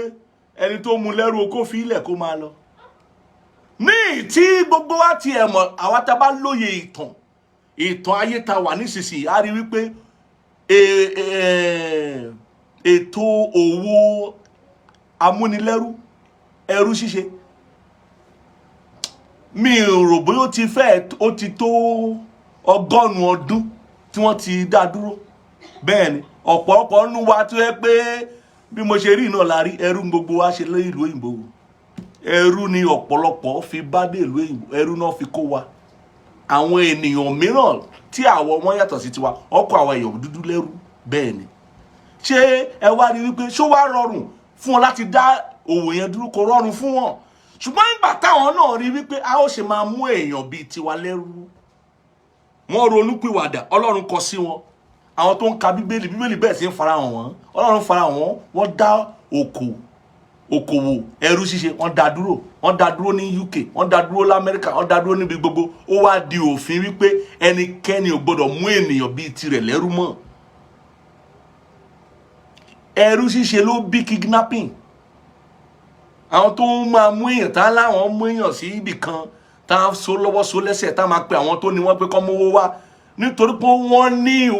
ẹni tó mú lẹ́rú o, kó fi ilẹ̀ kó máa lọ? Ní tí gbogbo wa ti ẹ̀ mọ̀, àwa tá a bá lóye ìtàn ayé ta wà nísinsìnyí, a rí wípé ètò òwò amúnilẹ́rú, ẹrú ṣíṣe, mi ò rò bóyá ó ti fẹ́ ó ti tó 100 ọdún tí wọ́n ti dá dúró. Bẹ́ẹ̀ ni, ọ̀pọ̀lọpọ̀ nínú wa tó yẹ pé bí mo ṣe rí náà la rí, ẹrú gbogbo wa ṣe lé ìlú òyìnbó. Ẹrú ni ọ̀pọ̀lọpọ̀ fi bá dé ìlú òyìnbó, ẹrú náà fi kó wa. Àwọn ènìyàn mìíràn tí àwọ̀ wọn yàtọ̀ sí tiwa, ọkọ̀ àwọn èèyàn dúdú lẹ́rú. Bẹ́ẹ̀ ni. Ṣé ẹ wá rí wípé ṣó wá rọrùn fún wọn láti dá òwò yẹn dúró? Kò rọrùn fún wọn. Ṣùgbọ́n nígbà táwọn náà rí wípé a ó ṣe máa mú èèyàn bíi tiwa lẹ́rú, wọ́n ronú pìwàdà. Ọlọ́run kọ sí wọn. Àwọn tó ń ka Bíbélì, Bíbélì bẹ́ẹ̀ sì ń farahàn wọ́n, Ọlọ́run farahàn wọ́n. Wọ́n dá okòwò ẹrú ṣíṣe, wọ́n dá dúró. Wọ́n dá dúró ní UK, wọ́n dá dúró lamẹ́ríkà, wọ́n dá dúró níbi gbogbo. Ó wá di òfin wípé ẹnikẹ́ni ò gbọ́dọ̀ mú ènìyàn bíi tirẹ̀ lẹ́rú mọ́. Ẹrú ṣíṣe ló bí kidnapping. Àwọn tó ń máa mú èèyàn, tá láwọn mú èèyàn sí ibì kan, tá a so lọ́wọ́ so lẹ́sẹ̀, tá a máa pe àwọn tó ní wọ́n pé kọ́ mówó wá, nítorí pé wọ́n ní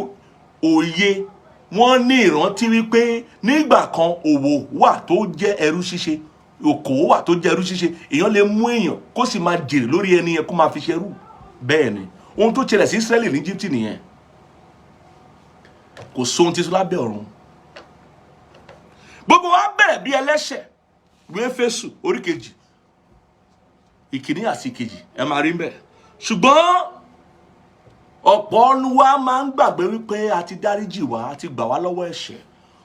òye, wọ́n ní ìrántí wípé nígbà kan òwò wà tó jẹ́ ẹrú ṣíṣe, okòwò wà tó jẹ́ ẹrú ṣíṣe. Èèyàn lè mú èèyàn kó sì máa jèrè lórí ẹni yẹn, kó máa fi ṣerú. Bẹ́ẹ̀ ni, ohun tó ṣẹlẹ̀ sí Ísírẹ́lì ní Íjíbítì nìyẹn. Kò sóhun tí lábẹ́ ọ̀run. Gbogbo wa bẹ̀rẹ̀ bí ẹlẹ́ṣẹ̀. Ìwé Éfésù orí 2, 1 àti 2, ẹ máa rí mbẹ̀. Ṣùgbọ́n ọ̀pọ̀ nu wa máa ń gbàgbé wípé a ti dáríjì wá, a ti gbà wá lọ́wọ́ ẹ̀ṣẹ̀.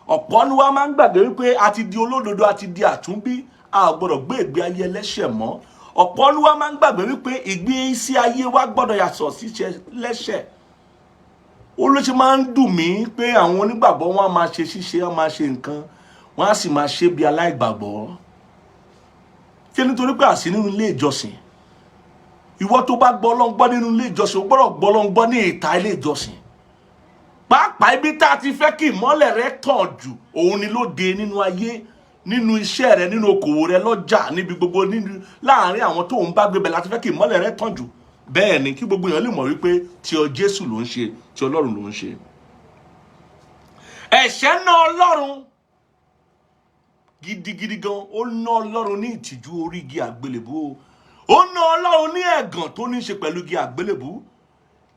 Ọ̀pọ̀ nu wa máa ń gbàgbé wípé a ti di olódodo, a ti di àtúnbí, a ò gbọ́dọ̀ gbé ìgbé ayé ẹlẹ́ṣẹ̀ mọ́. Ọ̀pọ̀ nu wa máa ń gbàgbé wípé ìgbésí ayé wa gbọ́dọ̀ yàtọ̀ sí lẹ́ṣẹ̀. Ó ló ṣe máa ń dùn mí pé àwọn onígbàgbọ́, wọn á máa ṣe ṣíṣe, wọn máa ṣe nǹkan, wọn á sì máa ṣe bí aláìgbàgbọ́. Ṣé nítorí pé àsí nínú ilé ìjọsìn? Ìwọ tó bá gbọ́ Ọlọ́run gbọ́ nínú ilé ìjọsìn, o gbọ́dọ̀ gbọ́ Ọlọ́run gbọ́ ní ìta ilé ìjọsìn pàápàá. Ibi tá a ti fẹ́ kí ìmọ́lẹ̀ rẹ tàn jù, òun ni lóde, nínú ayé, nínú iṣẹ́ rẹ, nínú okòwò rẹ, lọ́jà, níbi gbogbo, nínú láàárín àwọn tó ń bá gbé bẹ̀ láti fẹ́ kí ìmọ́lẹ̀ rẹ tàn jù. Bẹ́ẹ̀ ni, kí gbogbo èèyàn lè mọ̀ wípé tí ọ Jésù ló ń ṣe, tí Ọlọ́run ló ń ṣe. Ẹ̀ṣẹ̀ ná Ọlọ́run gidigidi gan. Ó ná Ọlọ́run ní ìtìjú orí igi àgbélébú. Ó ná Ọlọ́run ní ẹ̀gàn tó ní í ṣe pẹ̀lú igi àgbélébú.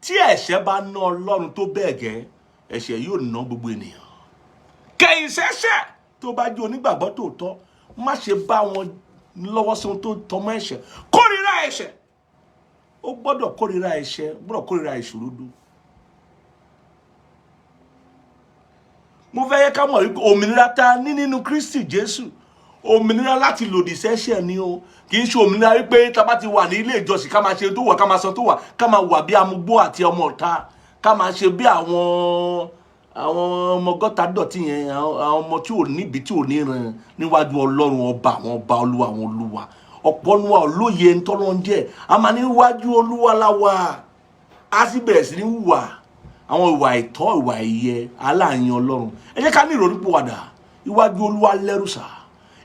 Tí ẹ̀ṣẹ̀ bá ná Ọlọ́run tó bẹ́ẹ̀ gẹ́, ẹ̀ṣẹ̀ yóò ná gbogbo ènìyàn. Kẹ̀yìn sẹ́ṣẹ̀. Tó bá jẹ́ onígbàgbọ́ tòótọ́, má ṣe bá wọn lọ́wọ́ sí ohun tó tọmọ ẹ̀ṣẹ̀. Kórìíra ẹ̀ṣẹ̀. Ó gbọ́dọ̀ kórìíra ẹ̀ṣẹ̀, ó gbọ́dọ̀ kórìíra ìṣòrodo. Mo fẹ́ yẹ ká mọ̀ wípé òmìnira tá a ní nínú Kristi Jésù, òmìnira láti lòdì sẹ́ṣẹ̀ ni o. Kì í ṣe òmìnira wípé tá a bá ti wà ní ilé ìjọsìn, ká máa ṣe tó wà, ká máa sọ tó wà, ká máa wà bí amugbó àti ọmọ ọ̀ta, ká máa ṣe bí àwọn ọmọ gọ́ta dọ̀tí yẹn, àwọn ọmọ tí ò níbi tí ò ní ràn níwájú Ọlọ́run ọba àwọn ọba, Olúwa àwọn olúwa. Ọ̀pọ̀ nu wa olóye ntọ́lọ́ ń jẹ́. A máa níwájú Olúwa láwa, a sì bẹ̀rẹ̀ sí ní wùwà àwọn ìwà ìtọ́, ìwà ìyẹ aláàyàn Ọlọ́run. Ẹ jẹ́ ká ní ìrònúpìwàdà. Iwájú Olúwa lẹ́rù sà.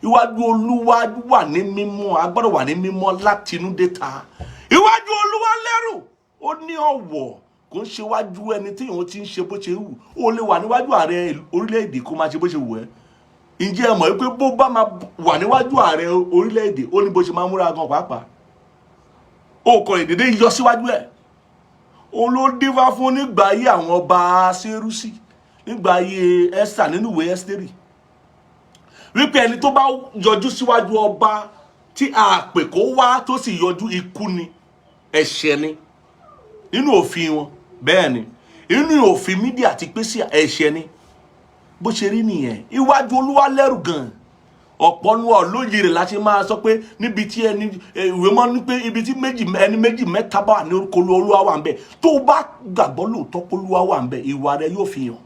Iwájú Olúwa wà ní mímọ́. A gbọ́dọ̀ wà ní mímọ́ láti inú dé ta. Iwájú Olúwa lẹ́rù, ó ní ọ̀wọ̀. Kò ń ṣe wájú ẹni tí òun ti ń ṣe bó ṣe wù. Ó lè wà níwájú ààrẹ orílẹ̀-èdè kó máa ṣe bó ṣe wù ẹ́. Ǹjẹ́ ẹ mọ̀ wípé bó bá máa wà níwájú ààrẹ orílẹ̀-èdè, ó ní bó ṣe máa múra gan pàápàá? Ó kọ ìdédé yọ síwájú ẹ̀. Òun ló dífá fún nígbà ayé àwọn ọba Sérúsì, nígbà ayé Ẹ́sítà, nínú ìwé Ẹ́sítérì, wípé ẹni tó bá yọjú síwájú ọba tí a pè kó wá, tó sì yọjú, ikú ni, ẹ̀ṣẹ̀ ni nínú òfin wọn. Bẹ́ẹ̀ ni inú òfin Mídíà àti Pésíà, ẹ̀ṣẹ̀ ni. Bó ṣe rí nìyẹn. Iwájú Olúwa lẹ́rù gan. Ọ̀pọ̀ nu ọ̀lóye rẹ̀ láti máa sọ pé níbi tí ẹni ìwé mọ́ ní pé ibi tí méjì, ẹni méjì, mẹ́ta bá wà ní orúkọ Olúwa, Olúwa wà ń bẹ̀. Tó o bá gbàgbọ́ lóòótọ́ pé Olúwa wà ń bẹ̀, ìwà rẹ yóò fi hàn,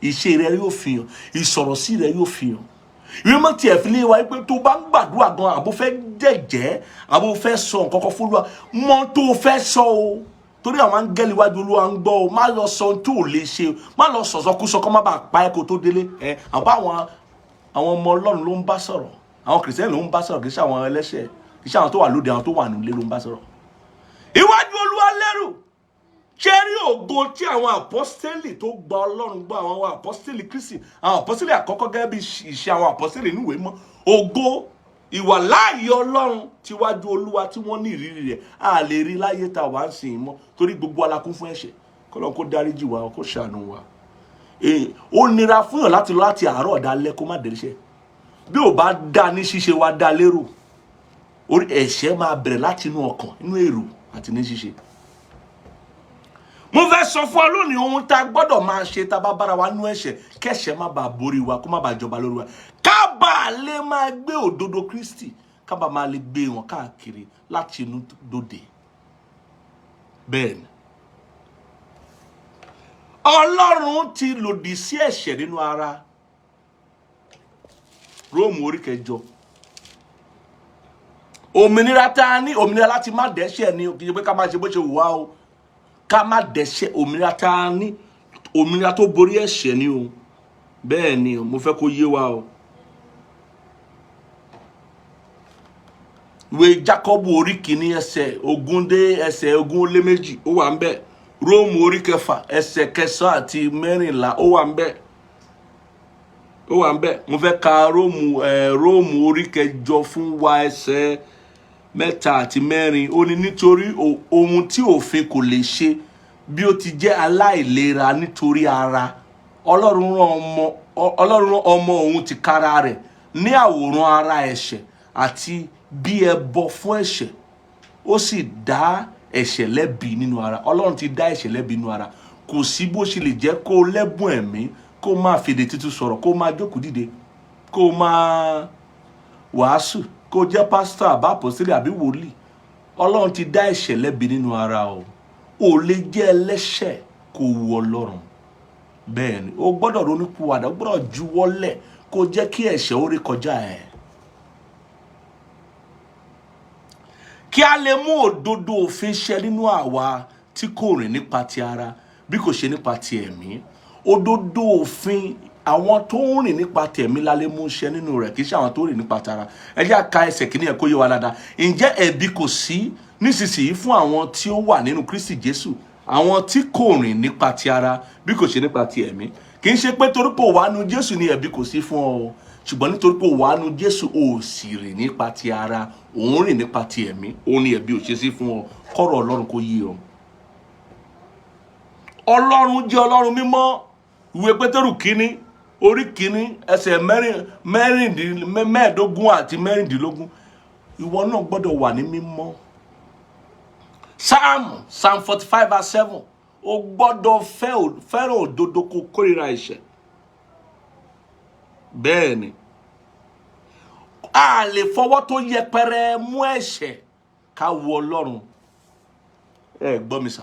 ìṣe rẹ yóò fi hàn, ìsọ̀rọ̀sí rẹ yóò fi hàn. Ìwé mọ́ tiẹ̀ fi lé wa pé tó bá ń gbàdúrà gan, àbó fẹ́ jẹ̀jẹ́, àbó fẹ́ sọ nǹkan kan fún Olúwa, mọ tó o fẹ́ sọ o, torí àwọn áńgẹ́lì iwájú Olúwa ń gbọ́ o. Má lọ sọ ohun tó o lè ṣe o, má lọ sọ̀sọ́kúsọ kó má bàa pa ẹ́ kó tó délé ẹ. Àbá àwọn ọmọ Ọlọ́run ló ń bá sọ̀rọ̀, àwọn Kìrìsìtẹ́nì ló ń bá sọ̀rọ̀, kì í ṣe àwọn ẹlẹ́ṣẹ̀, kì í ṣe àwọn tó wà lóde, àwọn tó wà nílé ló ń bá sọ̀rọ̀. Iwájú Olúwa lẹ́rù. Ṣé rí ògo tí àwọn àpọ́sítélì tó gba Ọlọ́run gbọ́, àwọn àpọ́sítélì Kristi, àwọn àpọ́sítélì àkọ́kọ́, gẹ́gẹ́ bí ìṣe àwọn àpọ́sítélì níwèé mọ́, ògo ìwàláàyè Ọlọ́run tíwájú Olúwa tí wọ́n ní ìrírí rẹ̀, a lè rí láyé tá a wà ń sìn mọ́, torí gbogbo alákún fún ẹ̀ṣẹ̀. Kọ́lọ́n kó dáríjì wa, kó ṣàánú wa. Ó nira fún yàn láti lọ láti àárọ̀ dalẹ́ kó má délé iṣẹ́. Bí ò bá dá ní ṣíṣe wa dá lérò, orí ẹ̀ṣẹ̀ máa bẹ̀rẹ̀ láti inú ọkàn, inú èrò àti ní ṣíṣe. Mo fẹ́ sọ fún ọ lónìí ohun tá a gbọ́dọ̀ máa ṣe tá a bá bára wa nú ẹ̀ṣẹ̀, kẹ́ṣẹ̀ má bàa borí wa, kó má bàa jọba lórí wa, ká bàa lè máa gbé òdodo Kristi, ká bàa máa lè gbé wọn káàkiri láti inú dòde. Bẹ́ẹ̀ ni Ọlọ́run ti lòdì sí ẹ̀ṣẹ̀ nínú ara. Róòmù orí 8. Òmìnira tá a ní, òmìnira láti má dẹ́ṣẹ̀ ni. Kì í ṣe pé ká má ṣe bó ṣe wù wá o, ká má dẹ́ṣẹ̀. Òmìnira tá a ní, òmìnira tó borí ẹ̀ṣẹ̀ ni o. Bẹ́ẹ̀ ni o, mo fẹ́ kó yé wa o. Ìwé Jákọ́bù orí 1, ẹsẹ̀ 20 dé ẹsẹ̀ 22, ó wà ń bẹ̀. Róòmù orí 6, ẹsẹ̀ 9 àti 14, ó wà ń bẹ̀, ó wà ń bẹ̀. Mo fẹ́ ka Róòmù orí 8 fún wa, ẹsẹ̀ 3 àti 4. Ó ní, nítorí ohun tí òfin kò lè ṣe, bí ó ti jẹ́ aláìlera nítorí ara, Ọlọ́run rán ọmọ òun tìkára rẹ̀ ní àwòrán ara ẹ̀ṣẹ̀ àti bí ẹbọ fún ẹ̀ṣẹ̀, ó sì dá ẹ̀ṣẹ̀ lẹ́bi nínú ara. Ọlọ́run ti dá ẹ̀ṣẹ̀ lẹ́bi nínú ara. Kò sí bó ṣe lè jẹ́ kó lẹ́bùn ẹ̀mí, kó máa fèdè tuntun sọ̀rọ̀, kó máa jókòó dìde, kó máa wàásù, kó jẹ́ pásítọ̀ àbá àpọ́sítélì àbí wòlíì, Ọlọ́run ti dá ẹ̀ṣẹ̀ lẹ́bi nínú ara o. Ò lè jẹ́ ẹlẹ́ṣẹ̀ kó wu Ọlọ́run. Bẹ́ẹ̀ ni, o gbọ́dọ̀ ronúpìwàdà, o gbọ́dọ̀ juwọ́lẹ̀ kó jẹ́ kí ẹ̀ṣẹ̀ ó rí kọjá ẹ̀, kí a lè mú òdodo òfin ṣẹ nínú àwa tí kò rìn nípa ti ara bí kò ṣe nípa ti ẹ̀mí. Òdodo òfin, àwọn tó ń rìn nípa tẹ̀mí la lè mú ṣẹ nínú rẹ̀, kì í ṣe àwọn tó ń rìn nípa tara. Ẹ jẹ́ á ka ẹsẹ̀ kìíní ẹ̀ kó yé wa dáadáa. Ǹjẹ́ ẹ̀bi kò sí nísinsìnyí fún àwọn tí ó wà nínú Kristi Jésù, àwọn tí kò rìn nípa ti ara bí kò ṣe nípa ti ẹ̀mí. Kì í ṣe pé torí pé ò wà nínú Jésù ni ẹ̀bi kò sí fún ọ, ṣùgbọ́n nítorí pé ò wà nínú Jésù, ò sì rìn nípa ti ara, òun rìn nípa ti ẹ̀mí, òun ni ẹ̀bi ò ṣe sí fún ọ. Kọ́rọ̀ Ọlọ́run kó yé ọ. Ọlọ́run jẹ́ Ọlọ́run mímọ́. Ìwé Pétérù 1, orí 1, ẹsẹ̀ 15 àti 16. Ìwọ náà gbọ́dọ̀ wà ní mímọ́. Psalm 45 verse 7. O gbọ́dọ̀ fẹ́ràn òdodo, kó kórìíra ẹ̀ṣẹ̀. Bẹ́ẹ̀ ni, a lè fọwọ́ tó yẹpẹrẹ mú ẹ̀ṣẹ̀ ká wo Ọlọ́run. Ẹ gbọ́ mi sà,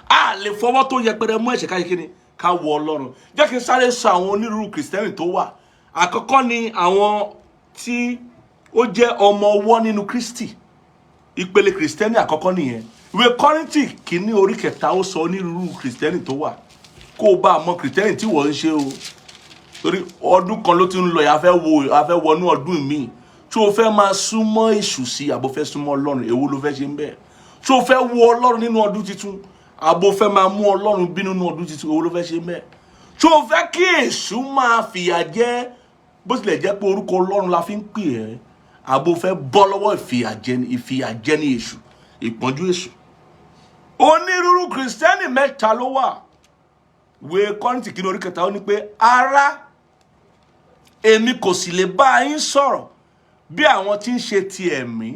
a lè fọwọ́ tó yẹpẹrẹ mú ẹ̀ṣẹ̀ ká yẹ kí ni ká wo Ọlọ́run. Jẹ́ kí n sáré sọ àwọn onírúurú Kìrìsìtẹ́nì tó wà. Àkọ́kọ́ ni àwọn tí ó jẹ́ ọmọ ọwọ́ nínú Kristi. Ìpele Kìrìsìtẹ́nì àkọ́kọ́ nìyẹn. Ìwé Kọ́ríńtì 1, orí 3, ó sọ onírúurú Kìrìsìtẹ́nì tó wà, kó o bá mọ Kìrìsìtẹ́nì tí wọ́n ń ṣe o, torí ọdún kan ló ti ń lọ yìí, a fẹ́ wo, a fẹ́ wọnú ọdún míì. Tí o fẹ́ máa súnmọ́ èṣù sí, àbò fẹ́ súnmọ́ Ọlọ́run, èwo ló fẹ́ ṣe ń bẹ́ẹ̀? Tí o fẹ́ wo Ọlọ́run nínú ọdún tuntun? Àbò fẹ́ máa mú Ọlọ́run bínú nínú ọdún tuntun? Owó ló fẹ́ ṣe mẹ́ẹ̀. Ṣó o fẹ́ kí èṣù máa fìyà jẹ, bó tilẹ̀ jẹ́ pé orúkọ Ọlọ́run la fi ń pè ẹ́? Àbò fẹ́ bọ́ lọ́wọ́ ìfìyàjẹ ní èṣù, ìpọ́njú èṣù? Onírúurú Kìrìsìtẹ́nì mẹ́ta ló wà. Ìwé Kọ́ríńtì kìíní orí kẹta, ó ní pé, "Ará, èmi kò sì lè bá yín sọ̀rọ̀ bí àwọn tí ń ṣe ti ẹ̀mí,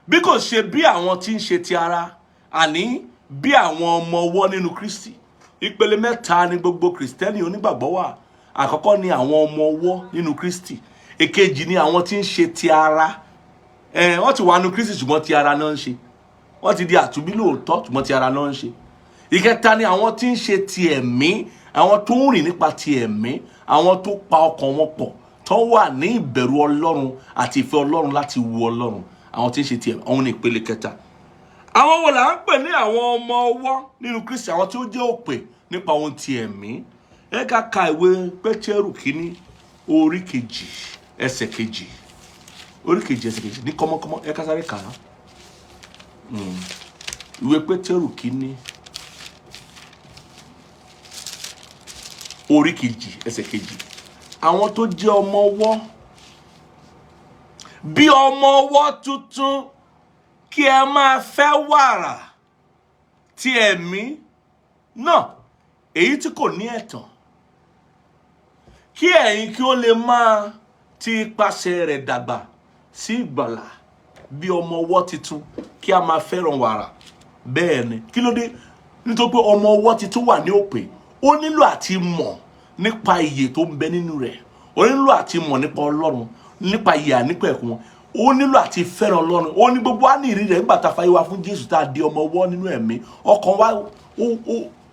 bí kò ṣe bí àwọn tí ń ṣe ti ara, àní bí àwọn ọmọ ọwọ́ nínú Kristi." Ìpele mẹ́ta ni gbogbo Kìrìsìtẹ́nì onígbàgbọ́ wà. Àkọ́kọ́ ni àwọn ọmọ ọwọ́ nínú Kristi. Èkejì ni àwọn tí ń ṣe ti ara. Ẹ wọ́n ti wà nínú Kristi, ṣùgbọ́n ti ara náà ń ṣe. Wọ́n ti di àtúnbí lóòótọ́, ṣùgbọ́n ti ara náà ń ṣe. Ìkẹta ni àwọn tí ń ṣe ti ẹ̀mí, àwọn tó ń rìn nípa ti ẹ̀mí, àwọn tó pa ọkàn wọn pọ̀, tó wà ní ìbẹ̀rù Ọlọ́run àti ìfẹ́ Ọlọ́run láti wu Ọlọ́run. Àwọn tí ń ṣe ti ẹ̀mí, àwọn ní ìpele kẹta. Àwọn wo là ń pè ní àwọn ọmọ ọwọ́ nínú Kristi, àwọn tí ó jẹ́ òpè nípa ohun ti ẹ̀mí? Ẹ ká ka ìwé Pétérù kínní orí kejì ẹsẹ̀ kejì, orí kejì ẹsẹ̀ kejì ní kọ́mọ́kọ́mọ́. Ẹ ká sáré kà á. Ìwé Pétérù kínní orí kejì ẹsẹ̀ kejì. Àwọn tó jẹ́ ọmọ ọwọ́, "Bí ọmọ ọwọ́ tuntun, kí ẹ máa fẹ́ wàrà ti ẹ̀mí náà, èyí tí kò ní ẹ̀tàn, kí ẹ̀yin kí ó lè máa ti ipasẹ̀ rẹ̀ dàgbà sí ìgbàlà." Bí ọmọ ọwọ́ tuntun, kí a máa fẹ́ràn wàrà. Bẹ́ẹ̀ ni. Kí ló dé? Nítorí pé ọmọ ọwọ́ tuntun wà ní òpè. Ó nílò àti mọ̀ nípa ìyè tó ń bẹ nínú rẹ̀. Ó nílò àti mọ̀ nípa Ọlọ́run, nípa ìyè ànípẹ̀kun. Ó nílò àti fẹ́ràn Ọlọ́run. Ó ní gbogbo á ní ìrírí rẹ̀ nígbà tá a fayé wa fún Jésù, tá a di ọmọ ọwọ́ nínú ẹ̀mí. Ọkàn wa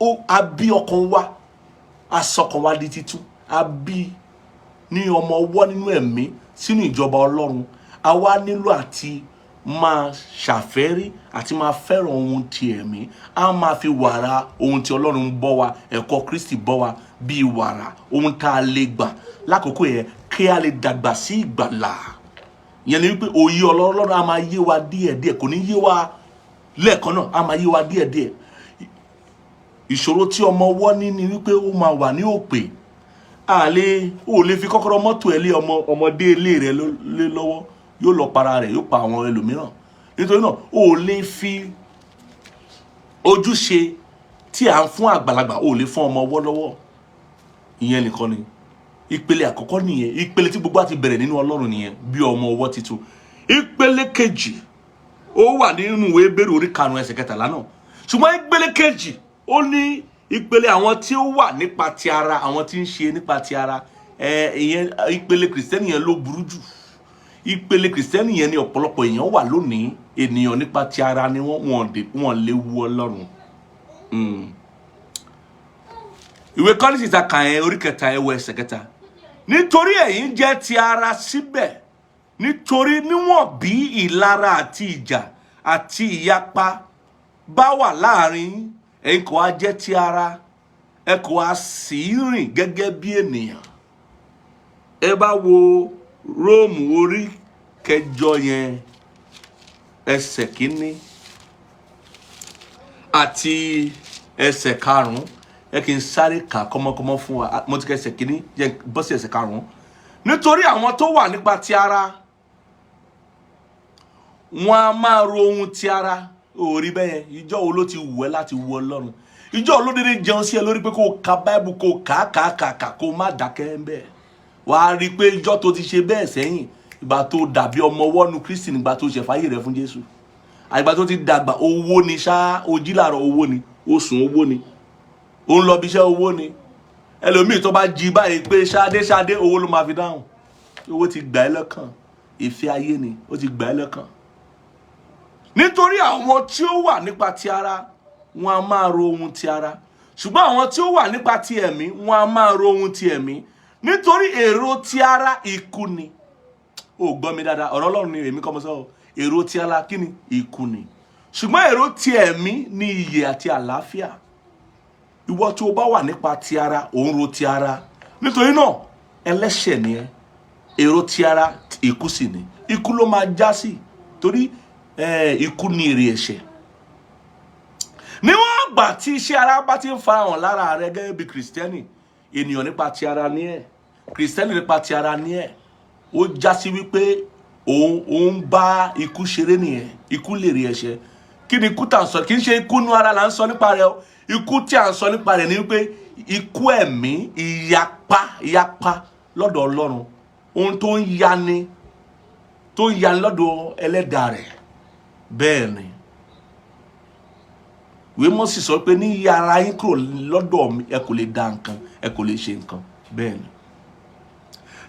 ó a bí ọkàn wa, asọkàn wa di títún, a bí ní ọmọ ọwọ́ nínú ẹ̀mí sínú ìjọba Ọlọ́run. A wá nílò àti máa ṣàfẹ́rí àti máa fẹ́ràn ohun ti ẹ̀mí. A máa fi wàrà ohun tí Ọlọ́run ń bọ́ wa, ẹ̀kọ́ Kristi bọ́ wa bíi wàrà, ohun tá a lè gbà lákòókò yẹn kí a lè dàgbà sí ìgbàlà. Ìyẹn ni wípé òye Ọlọ́run á máa yé wa díẹ̀díẹ̀. Kò ní yé wa lẹ́ẹ̀kan náà, á máa yé wa díẹ̀díẹ̀. Ìṣòro tí ọmọ ọwọ́ ní ni wípé ó máa wà ní òpè. Àlè ó lè fi kọ́kọ́rọ́ mọ́tò ẹ̀ lé ọmọ ọmọdé ilé rẹ̀ lé lọ́wọ́, yóò lọ para rẹ̀, yóò pa àwọn ẹlòmíràn. Nítorí náà, ó lè fi ojúṣe tí à ń fún àgbàlagbà, ó lè fún ọmọ ọwọ́ lọ́wọ́. Ìyẹn nìkan ni ìpele àkọ́kọ́ nìyẹn. Ìpele tí gbogbo àti bẹ̀rẹ̀ nínú Ọlọ́run nìyẹn, bí ọmọ ọwọ́ titun. Ìpele kejì, ó wà nínú ìwé Hébérù orí 5 ẹsẹ̀ 13 náà. Ṣùgbọ́n ìpele kejì, ó ní ìpele àwọn tí ó wà nípa ti ara, àwọn tí ń ṣe nípa ti ara. Ẹ ìyẹn, ìpele Kìrìsìtẹ́nì yẹn ló burú jù. Ìpele Kìrìsìtẹ́nì yẹn ni ọ̀pọ̀lọpọ̀ èèyàn wà lónìí. Ènìyàn nípa ti ara ni wọ́n. Wọ́n lè wu Ọlọ́run. Ìwé Kọ́ríńtì ta kà yẹn, orí kẹta, ẹ wo ẹsẹ̀ kẹta. "Nítorí ẹ̀yin jẹ́ ti ara síbẹ̀, nítorí níwọ̀n bí ìlara àti ìjà àti ìyapa bá wà láàrin yín, ẹ̀yin kò á jẹ́ ti ara, ẹ kò á sì rìn gẹ́gẹ́ bí ènìyàn?" Ẹ bá wo Róòmù orí kẹjọ yẹn, ẹsẹ̀ kínní àti ẹsẹ̀ karùn-ún. Ẹ kì í sáré kà kọ́mọkọ́mọ fún wa. Mo ti kẹ ẹsẹ̀ kínní, jẹ́ bọ́ sí ẹsẹ̀ karùn-ún. "Nítorí àwọn tó wà nípa ti ara, wọn a máa ro ohun ti ara." Ò rí bẹ́ẹ̀ yẹn? Ìjọ wo ló ti wù ẹ́ láti wu Ọlọ́run? Ìjọ wo ló dédé jẹun sí ẹ lórí pé kó o ka Báíbù, kó o kà á kà á kà á kà, kó o má dákẹ́ ń bẹ́ẹ̀? Wàá rí i pé ìjọ tó ti ṣe bẹ́ẹ̀ sẹ́yìn, ìgbà tó dàbí ọmọ ọwọ́ nu Kristi, nígbà tó ṣẹ̀fáyé rẹ fún Jésù. Àgbà tó ti dàgbà, owó ni ṣá. O jí làárọ̀, owó ni. O sùn, owó ni. O ń lọ bí iṣẹ́, owó ni. Ẹlòmíì tó bá jí báyìí pé ṣáadé ṣáadé, owó ló máa fi dáhùn. Owó ti gbà ẹ́ lọ́kàn. Ìfẹ́ ayé ni ó ti gbà ẹ́ lọ́kàn. "Nítorí àwọn tí ó wà nípa ti ara, wọn a máa ro ohun ti ara, ṣùgbọ́n àwọn tí ó wà nípa ti ẹ̀mí, wọn a máa ro ohun ti ẹ̀mí. Nítorí èrò ti ara, ikú ni." Ó gbọ́ mi dáadáa, ọ̀rọ̀ Ọlọ́run ni, èmi kọ́ mo sọ ọ́. Èrò ti ara, kí ni? Ikú ni. Ṣùgbọ́n èrò ti ẹ̀mí ni ìyè àti àlàáfíà. Ìwọ tí o bá wà nípa ti ara, òun ro ti ara. Nítorí náà, ẹlẹ́ṣẹ̀ ni ẹ́. Èrò ti ara, ikú sì ni. Ikú ló máa já sí, torí ikú ni èrè ẹ̀ṣẹ̀. Níwọ̀n ìgbà tí iṣẹ́ ara bá ti ń farahàn lára rẹ gẹ́gẹ́ bí Kìrìsìtẹ́nì, ènìyàn nípa ti ara ní ẹ̀, Kìrìsìtẹ́nì nípa ti ara ní ẹ̀, ó já sí wípé òun bá ikú ṣeré nìyẹn. Ikú lè rí ẹ̀ṣẹ̀. Kí ni ikú tá à ń sọ? Kì í ṣe ikú nú ara là ń sọ nípa rẹ̀ o. Ikú tí à ń sọ nípa rẹ̀ ni wípé ikú ẹ̀mí, ìyapa lọ́dọ̀ Ọlọ́run, ohun tó ń yani, tó ń yani lọ́dọ̀ ẹlẹ́dàá rẹ̀. Bẹ́ẹ̀ ni ìwé mọ́ sì sọ pé ní yàrá yín kúrò lọ́dọ̀ mi, ẹ kò lè da nǹkan, ẹ kò lè ṣe nǹkan. Bẹ́ẹ̀ ni,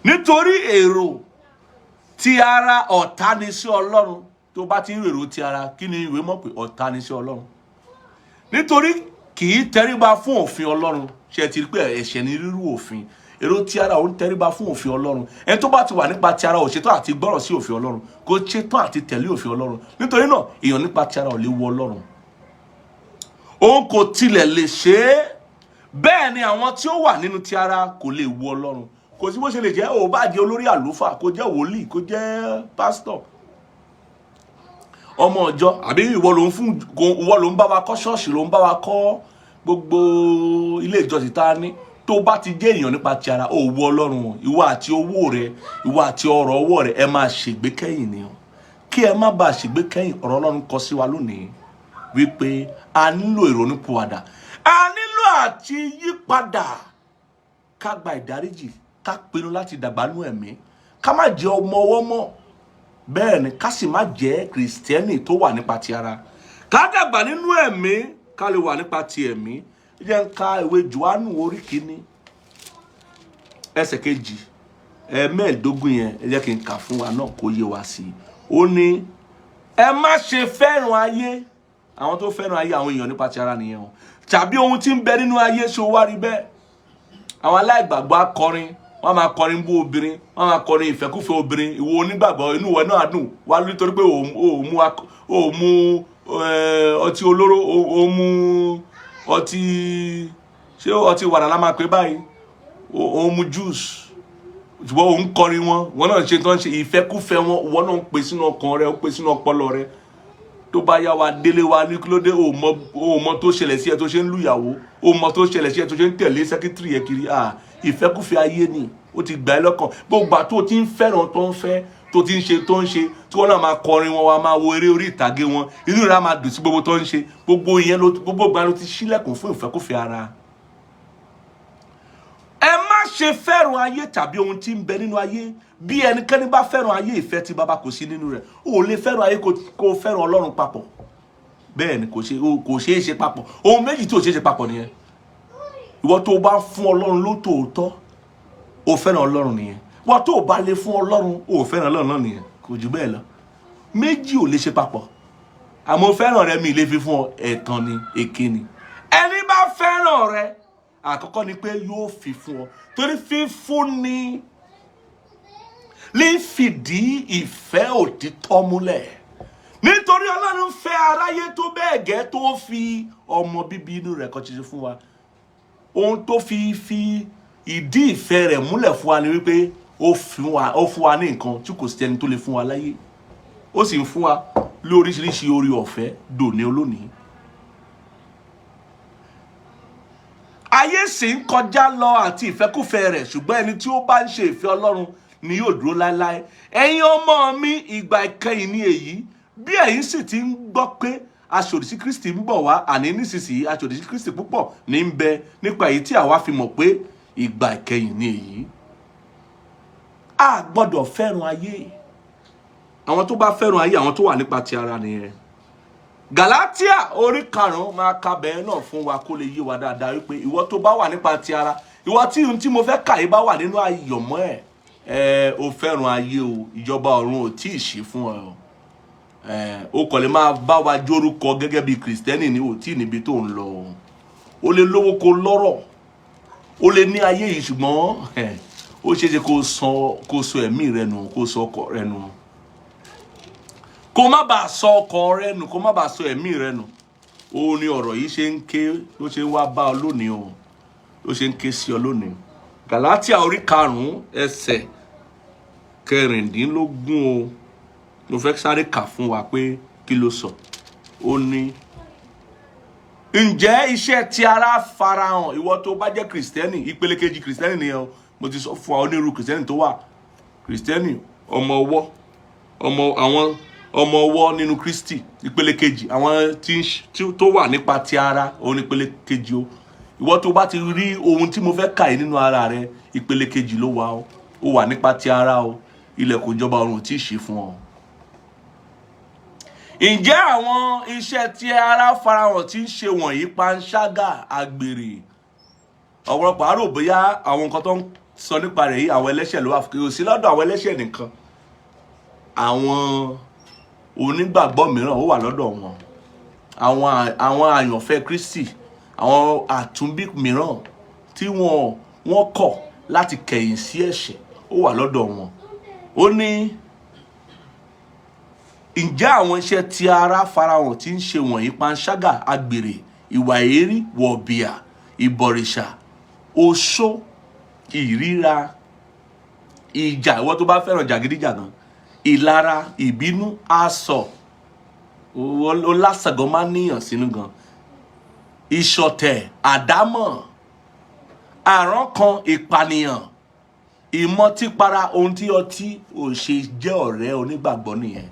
nítorí èrò ti ara ọ̀tá ni sí Ọlọ́run. Tó bá ti ń rèrò ti ara, kí ni ìwé mọ̀ pé ọ̀tá ni sí Ọlọ́run? Nítorí kì í tẹríba fún òfin Ọlọ́run. Ṣe ti rí pé ẹ̀ṣẹ̀ ní rírú òfin? Èrò ti ara ò ń tẹríba fún òfin Ọlọ́run. Ẹni tó bá ti wà nípa ti ara ò ṣetán àti gbọ́rọ̀ sí òfin Ọlọ́run, kò ṣetán àti tẹ̀lé òfin Ọlọ́run. Nítorí náà, èèyàn nípa ti ara ò lè wọ Ọlọ́run, òun kò tilẹ̀ lè ṣe é. Bẹ́ẹ̀ ni àwọn tí ó wà nínú ti ara kò lè wọ Ọlọ́run. Kò sí bó ṣe lè jẹ́. Ò bá jẹ́ olórí àlùfáà, kó jẹ́ wòlíì, kó jẹ́ pásítọ̀, ọmọ ọjọ́, àbí ìwọ ló ń fún, ìwọ ló ń bá wa kọ́ ṣọ́ọ̀ṣì, ló ń bá wa kọ́ gbogbo ilé ìjọsìn tá a ní, tó bá ti jẹ́ èèyàn nípa ti ara, ò wọ Ọlọ́run o. Ìwọ àti owó rẹ, ìwọ àti ọrọ̀ ọwọ́ rẹ, ẹ máa ṣègbé kẹ́yìn ni o. Kí ẹ má bàa ṣègbé kẹ́yìn, ọ̀rọ̀ Ọlọ́run kọ sí wa lónìí wípé a nílò ìrònúpìwàdà, a nílò àti yípadà, ká gba ìdáríjì, ká pinnu láti dàgbà nú ẹ̀mí, ká má jẹ́ ọmọ ọwọ́ mọ́. Bẹ́ẹ̀ ni, ká sì má jẹ́ Kìrìsìtẹ́nì tó wà nípa ti ara, ká dàgbà nínú ẹ̀mí, ká lè wà nípa ti ẹ̀mí. Jẹ́ ń ka ìwé Jòhánù orí 1 ẹsẹ̀ 2 ẹ̀ẹ́mẹ́ẹ̀ẹ́dógún yẹn. Ẹ jẹ́ kí n kà fún wa náà kó yé wa sí i. Ó ní, "Ẹ má ṣe fẹ́ràn ayé." Àwọn tó fẹ́ràn ayé, àwọn èèyàn nípa ti ara nìyẹn o, "tàbí ohun tí ń bẹ nínú ayé." Ṣó wá rí bẹ́ẹ̀? Àwọn aláìgbàgbọ́ akọrin, wọ́n máa kọrin bú obìnrin, wọ́n máa kọrin ìfẹ́kúfẹ́ obìnrin. Ìwọ onígbàgbọ́, inú ìwọ náà dùn wá nítorí pé ò mú ọtí olóró, ò mú ọtí, ṣé ọtí wàrà la máa pè báyìí, ò mú juice, ṣùgbọ́n òun kọrin wọn, wọn náà ṣe tán ṣe ìfẹ́kúfẹ́ wọn, wọn náà ń pè sínú ọkàn rẹ, ó pè sínú ọpọlọ rẹ. Tó bá yá, wa délé wa ní, "Kí ló dé?" Ò mọ tó ṣẹlẹ̀ sí ẹ tó ṣe ń lùyàwó, ò mọ tó ṣẹlẹ̀ sí ẹ tó ṣe ń tẹ̀lé secretary ẹ kiri. À, ìfẹ́kúfẹ́ ayé ni ó ti gbà ẹ́ lọ́kàn. Gbogbo àti tó ti ń fẹ́ràn, tó ń fẹ́, tó ti ń ṣe, tó ń ṣe, tí wọ́n náà máa kọrin wọn, wa máa wo eré orí ìtàgé wọn, inú rẹ̀ á máa dùn sí gbogbo tó ń ṣe. Gbogbo ìyẹn ló gbogbo ìgbà ló ti ṣílẹ̀kùn fún ìfẹ́kúfẹ́ ara. "Ẹ má ṣe fẹ́ràn ayé tàbí ohun tí ń bẹ nínú ayé. Bí ẹnikẹ́ni bá fẹ́ràn ayé, ìfẹ́ tí Baba kò sí nínú rẹ̀." O ò lè fẹ́ràn ayé kó fẹ́ràn Ọlọ́run papọ̀. Bẹ́ẹ̀ ni, kò ṣeé ṣe papọ̀. Ohun méjì tí ò ṣeé ṣe papọ̀ nìyẹn. Ìwọ tó o bá fún Ọlọ́run lótòótọ́, o fẹ́ràn Ọlọ́run nìyẹn. Ìwọ tó o bá lè fún Ọlọ́run, o fẹ́ràn Ọlọ́run náà nìyẹn. Kò jù bẹ́ẹ̀ lọ. Méjì ò lè ṣe papọ̀. Àmọ́ fẹ́ràn rẹ, mi lè fi fún ọ, ẹ̀tàn ni, èké ni. Ẹni bá fẹ́ràn rẹ, àkọ́kọ́ ni pé yóò fi fún ọ, torí fífúnni lè fìdí ìfẹ́ òtítọ́ múlẹ̀. Nítorí Ọlọ́run fẹ́ aráyé tó bẹ́ẹ̀ gẹ́ tó fi ọmọ bíbí inú rẹ̀ kan ṣoṣo fún wa. Ohun tó fi ìdí ìfẹ́ rẹ̀ múlẹ̀ fún wa ni wípé ó fún wa ní nǹkan tí kò sí ẹni tó lè fún wa láyé. Ó sì ń fún wa lóríṣiríṣi orí ọ̀fẹ́ dòní olónìí. Ayé sì ń kọjá lọ àti ìfẹ́kúfẹ́ rẹ̀, ṣùgbọ́n ẹni tí ó bá ń ṣe ìfẹ́ Ọlọ́run ni yóò dúró láéláé. Ẹ̀yin ọmọ mi, ìgbà ìkẹyìn ni èyí. Bí ẹ̀yin sì ti ń gbọ́ pé aṣòdì sí Kristi ń bọ̀ wá, àní nísinsìnyí aṣòdì sí Kristi púpọ̀ ní ń bẹ, nípa èyí tí àwa fi mọ̀ pé ìgbà ìkẹyìn ni èyí. A gbọ́dọ̀ fẹ́ràn ayé. Àwọn tó bá fẹ́ràn ayé, àwọn tó wà nípa ti ara nìyẹn. Galatia orí 5, máa ka bẹ́ẹ̀ náà fún wa kó lè yé wa dáadáa wípé ìwọ tó bá wà nípa ti ara, ìwọ tí ohun tí mo fẹ́ kà yìí bá wà nínú àyọ̀mọ́ ẹ̀ ẹ, o fẹ́ràn ayé o, ìjọba ọ̀run ò tí ì ṣí fún ẹ o. Ẹ o kò lè máa bá wa jórúkọ gẹ́gẹ́ bí Kìrìsìtẹ́nì ní, ò tí ì níbi tó ń lọ o. O lè lówó, kó lọ́rọ̀, o lè ní ayé yìí, ṣùgbọ́n ó ṣeé ṣe kó sọ ẹ̀mí rẹ nù, kó sọ ọkọ rẹ nù, kó má bàa sọ ọkọ rẹ nù, kó má bàa sọ ẹ̀mí rẹ nù. Ó ní ọ̀rọ̀ yìí ṣe ń ké, ló ṣe ń wá bá ọ lónìí o, ló ṣe ń ké sí ọ lónìí. Galatia orí 5 ẹsẹ̀ 16 o, mo fẹ́ sáré kà fún wa pé kí ló sọ. Ó ní, Ǹjẹ́ iṣẹ́ ti ara farahàn? Ìwọ tó bá jẹ́ kìrìsìtẹ́nì, ìpele kejì kìrìsìtẹ́nì nìyẹn o. Mo ti sọ fún wa onírúurú kìrìsìtẹ́nì tó wà. Kìrìsìtẹ́nì ọmọ ọwọ́, ọmọ àwọn ọmọ ọwọ́ nínú Kristi, ìpele kejì. Àwọn tí ń tó wà nípa ti ara, òun ní ìpele kejì o. Ìwọ tó bá ti rí ohun tí mo fẹ́ kà yìí nínú ara rẹ, ìpele kejì ló wà o. Ó wà nípa ti ara o. Ilẹ̀kùn ìjọba ọ̀run ò tí ì ṣí fún ọ. Ǹjẹ́ àwọn iṣẹ́ tí ara farahàn tí ń ṣe wọ̀nyí: panṣágà, àgbèrè. Ọ̀pọ̀lọpọ̀ àrò bóyá àwọn nǹkan tó ń sọ nípa rẹ̀ yìí, àwọn ẹlẹ́ṣẹ̀ ló wà fún. Kò sí lọ́dọ̀ àwọn ẹlẹ́ṣẹ̀ nìkan, àwọn onígbàgbọ́ mìíràn, ó wà lọ́dọ̀ wọn. Àwọn àyànfẹ́ Kristi, àwọn àtúnbí mìíràn tí wọ́n kọ̀ láti kẹ̀yìn sí ẹ̀ṣẹ̀, ó wà lọ́dọ̀ wọn. Ó ní, ǹjẹ́ àwọn iṣẹ́ tí ara farahàn tí ń ṣe wọ̀nyí: panṣágà, àgbèrè, ìwà èérí, wọ̀bìà, ìbọ̀rìṣà, oṣó, ìríra, ìjà, ìwọ tó bá fẹ́ràn jàgídíjàgan, ìlara, ìbínú, asọ̀, ó lásàgán máa ń níyàn sínú gan, ìṣọ̀tẹ̀, àdámọ̀, àrankàn, ìpànìyàn, ìmọtípara. Ohun tí ọtí ò ṣe jẹ́ ọ̀rẹ́ onígbàgbọ́ nìyẹn,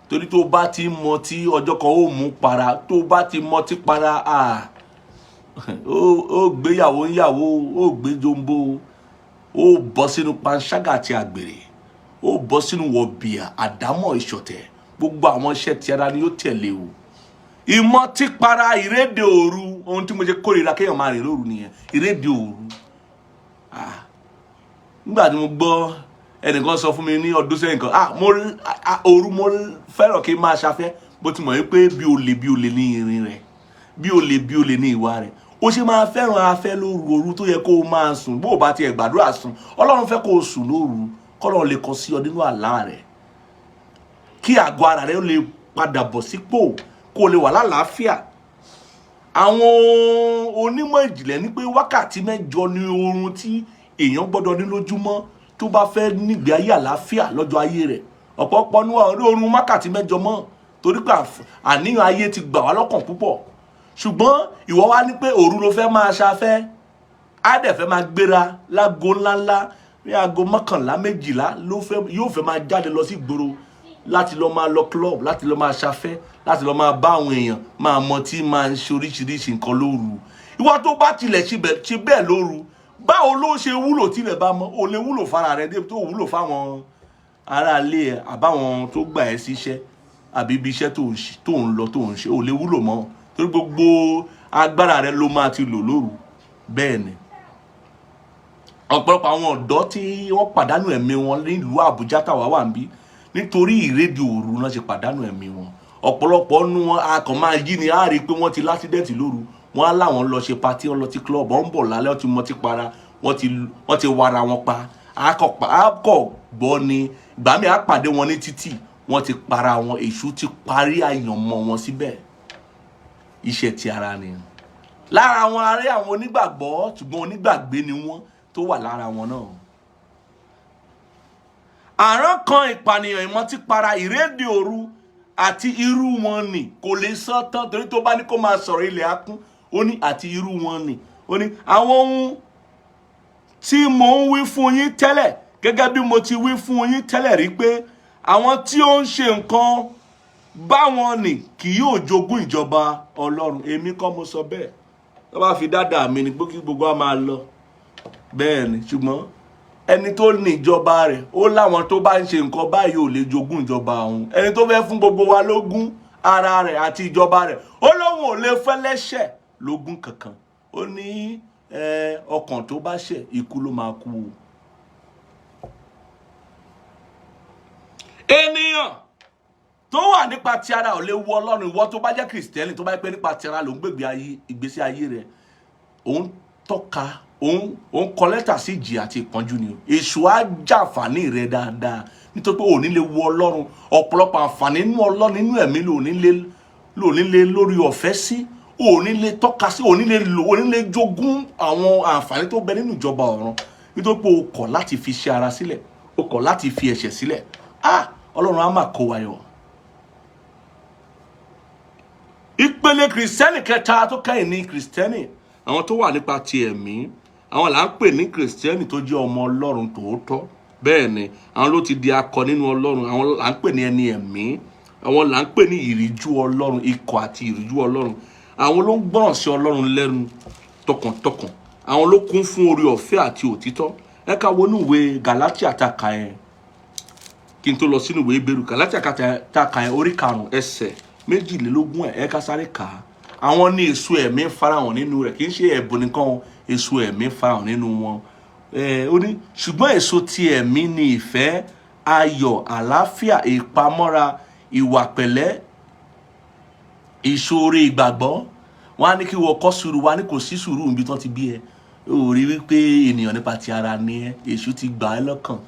torí tó bá ti mọtí, ọjọ́ kan ó mú para. Tó bá ti mọtí para, ó gbéyàwó ńyàwó, ó gbé jombo, ó bọ́ sínú panṣágà àti àgbèrè, ó bọ́ sínú wọ̀bìà, àdámọ̀, ìṣọ̀tẹ̀. Gbogbo àwọn iṣẹ́ ti ara ni yóò tẹ̀lé o. Ìmọtípara, ìrédè òru. Ohun tí mo ṣe kórìíra kéèyàn máa rìn lóru nìyẹn, ìrédè òru. Nígbà tí mo gbọ́ ẹnìkan sọ fún mi ní ọdún sẹ́yìn kan, mo òru mo fẹ́ràn kí n máa ṣafẹ́. Bó ti mọ̀ wípé bí olè bí olè ní ìrìn rẹ̀, bí olè bí olè ní ìwà rẹ̀, ó ṣe máa fẹ́ràn afẹ́ lóru, òru tó yẹ kó o máa sùn. Bó o bá tiẹ̀ gbàdúrà sùn, Ọlọ́run fẹ́ kó o sùn lóru, kọ́lọ́run lè kọ sí ọ nínú àlá rẹ̀, kí àgọ́ ara rẹ̀ ó lè padà bọ̀ sípò, kó o lè wà lálàáfíà. Àwọn onímọ̀ ìjìnlẹ̀ ní pé wákàtí 8 ni oorun tí èèyàn gbọ́dọ̀ ní lójúmọ́ tó bá fẹ́ nígbé ayé àlàáfíà lọ́jọ́ ayé rẹ̀. Ọ̀pọ̀pọ̀ ní oorun wákàtí 8 mọ́, torí pé àníyàn ayé ti gbà wá lọ́kàn púpọ̀. Ṣùgbọ́n ìwọ wá ní pé òru ló fẹ́ máa ṣafẹ́, á dẹ̀ fẹ́ máa gbéra lágo ńláńlá, ní aago 11, 12 ló fẹ́ yóò fẹ́ máa jáde lọ sí ìgboro láti lọ máa lọ club, láti lọ máa ṣafẹ́, láti lọ máa bá àwọn èèyàn máa mọtí, máa ń ṣe oríṣiríṣi nǹkan lóru. Ìwọ tó bá tilẹ̀ ṣe bẹ́ẹ̀ lóru, báwo ló ṣe wúlò tílẹ̀ bá mọ́? Ò lè wúlò fara rẹ débi tó wúlò fáwọn aráalé ẹ, àbáwọn tó gbà ẹ́ síṣẹ́, àbí ibi iṣẹ́ tó ń lọ, tó ń ṣe. Ò lè wúlò mọ́, torí gbogbo agbára rẹ ló máa ti lò lóru. Bẹ́ẹ̀ ni ọ̀pọ̀lọpọ̀ àwọn ọ̀dọ́ tí wọ́n pàdánù ẹ̀mí wọn nílùú Àbújá táwa wà níbí, nítorí ìrédè òru náà ṣe pàdánù ẹ̀mí wọn. Ọ̀pọ̀lọpọ̀ nu wọn, a kàn máa yí ni, á rí i pé wọ́n ti l'accident lóru. Wọ́n á láwọn lọ ṣe party, wọ́n lọ sí club, wọ́n ń bọ̀ lálẹ́, wọ́n ti mọtí para, wọ́n ti wara wọn pa. Á kọ̀ gbọ́ ni ìgbà mi á pàdé wọn ní títì, wọ́n ti para wọn. Èṣù ti parí àyànmọ́ wọn síbẹ̀. Iṣẹ́ ti ara ni lára àwọn ará àwọn onígbàgbọ́, ṣùgbọ́n onígbàgbé ni wọ́n tó wà lára wọn náà. Àrán kan, ìpànìyàn, ìmọtípara, ìrédè òru àti irú wọn nì kò lè sọ tán, torí tó bá ní kó máa sọ̀rọ̀, ilẹ̀ á kún. Ó ní àti irú wọn nì. Ó ní àwọn ohun tí mò ń wí fún yín tẹ́lẹ̀, gẹ́gẹ́ bí mo ti wí fún yín tẹ́lẹ̀ rí, pé àwọn tí ó ń ṣe nǹkan báwọn nì kì yóò jogún ìjọba Ọlọ́run. Èmi kọ́ mo sọ bẹ́ẹ̀. Tó bá fi dáadáa mi ni pé kí gbogbo wa máa lọ bẹ́ẹ̀ ni, ṣùgbọ́n ẹni tó ní ìjọba rẹ̀, ó láwọn tó bá ń ṣe nǹkan báyìí ò lè jogún ìjọba òun. Ẹni tó fẹ́ fún gbogbo wa lógún ara rẹ̀ àti ìjọba rẹ̀, ó lóun ò lè fẹ́ lẹ́ṣẹ̀ lógún kankan. Ó ní ọkàn tó bá ṣẹ̀, ikú ló máa kú o. Ènìyàn tó wà nípa ti ara ò lè wọ Ọlọ́run. Ìwọ tó bá jẹ́ kìrìsìtẹ́nì, tó bá pẹ́ nípa ti ara ló ń gbègbè ayé, ìgbésí ayé rẹ̀ òun tọ́ka, òun kọ lẹ́tà sí ìjìyà àti ìpọ́njú ni o. Èṣù á jàǹfààní rẹ dáadáa, nítorí pé òní lè wọ Ọlọ́run. Ọ̀pọ̀lọpọ̀ àǹfààní nínú Ọlọ́run, nínú ẹ̀mí, lòní lè lórí ọ̀fẹ́ sí, òní lè tọ́ka sí, òní lè lò, òní lè jogún àwọn àǹfààní tó bẹ nínú ìjọba ọ̀run, nítorí pé o kọ̀ láti fi ṣe ara sílẹ̀, o kọ̀ láti fi ẹ̀ṣẹ̀ sílẹ̀. Ọlọ́run á máa kó wa yọ. Ìpele Kìrìsìtẹ́nì kẹta tó kẹ́yìn ní Kìrìsìtẹ́nì àwọn tó wà nípa ti ẹ̀mí. Àwọn là ń pè ní Kìrìsìtẹ́nì tó jẹ́ ọmọ Ọlọ́run tòótọ́. Bẹ́ẹ̀ ni, àwọn ló ti di akọ nínú Ọlọ́run. Àwọn là ń pè ní ẹni ẹ̀mí. Àwọn là ń pè ní ìríjú Ọlọ́run, ikọ̀ àti ìríjú Ọlọ́run. Àwọn ló ń gbọ́ràn sí Ọlọ́run lẹ́nu tọkàntọkàn. Àwọn ló kún fún oore ọ̀fẹ́ àti òtítọ́. Ẹ ká wọnú ìwé Gàlátíà tá a kà yẹn kí n tó lọ sínú ìwé Hébérù. Gàlátíà tá a kà yẹn, orí 5, ẹsẹ̀ 22 ẹ̀, ẹ ká sáré kà á. Àwọn ní èso ẹ̀mí farahàn nínú rẹ̀. Kì í ṣe ẹ̀bùn nìkan o, èso ẹ̀mí farahàn nínú wọn. Ó ní, ṣùgbọ́n èso ti ẹ̀mí ni ìfẹ́, ayọ̀, àlàáfíà, ìpamọ́ra, ìwà pẹ̀lẹ́, ìṣoore, ìgbàgbọ́. Wọn á ní kí wọ́n kọ́ sùúrù. Wọn á ní kò sí sùúrù níbi tí wọ́n ti bí ẹ. Ó rí wípé ènìyàn nípa ti ara ni ẹ, èṣù ti gbà ẹ́ lọ́kàn.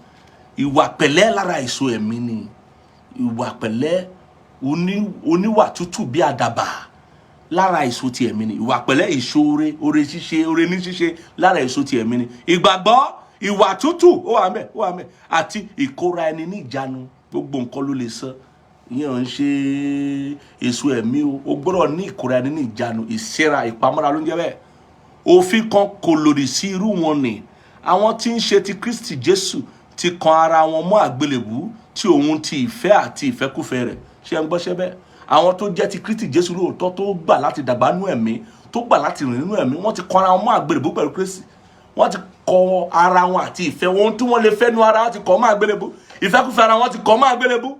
Ìwà pẹ̀lẹ́ lára èso ẹ̀mí ni. Ìwà pẹ̀lẹ́, oníwà tútù bí àdàbà, lára èso ti ẹ̀mí ni. Ìwà pẹ̀lẹ́, ìṣoore, oore ṣíṣe, oore ní ṣíṣe, lára èso ti ẹ̀mí ni. Ìgbàgbọ́, ìwà tútù, ó wà ńbẹ̀, ó wà ńbẹ̀, àti ìkóra ẹni ní ìjánu. Gbogbo nǹkan ló lè sọ, ìyẹn ò ń ṣe èso ẹ̀mí o. O gbọ́dọ̀ ní ìkóra ẹni ní ìjánu, ìṣera, ìpamọ́ra ló ń jẹ́ bẹ́ẹ̀. Òfin kan kò lòdì sí irú wọn ni. Àwọn tí ń ṣe ti Kristi Jésù ti kan ara wọn mọ́ àgbélébú tí òun ti ìfẹ́ àti ìfẹ́kúfẹ́ rẹ̀. Ṣé ń gbọ́ṣẹ́ bẹ́ẹ̀? Àwọn tó jẹ́ ti Kristi Jésù lóòótọ́, tó gbà láti dàgbà nínú ẹ̀mí, tó gbà láti rìn nínú ẹ̀mí, wọ́n ti kan ara wọn mọ́ àgbélébú pẹ̀lú Kristi. Wọ́n ti kọ ara wọn àti ìfẹ́ wọn tí wọ́n lè fẹ́ nu ara wọn ti kọ́ mọ́ àgbélébú. Ìfẹ́kúfẹ́ ara wọn ti kọ́ mọ́ àgbélébú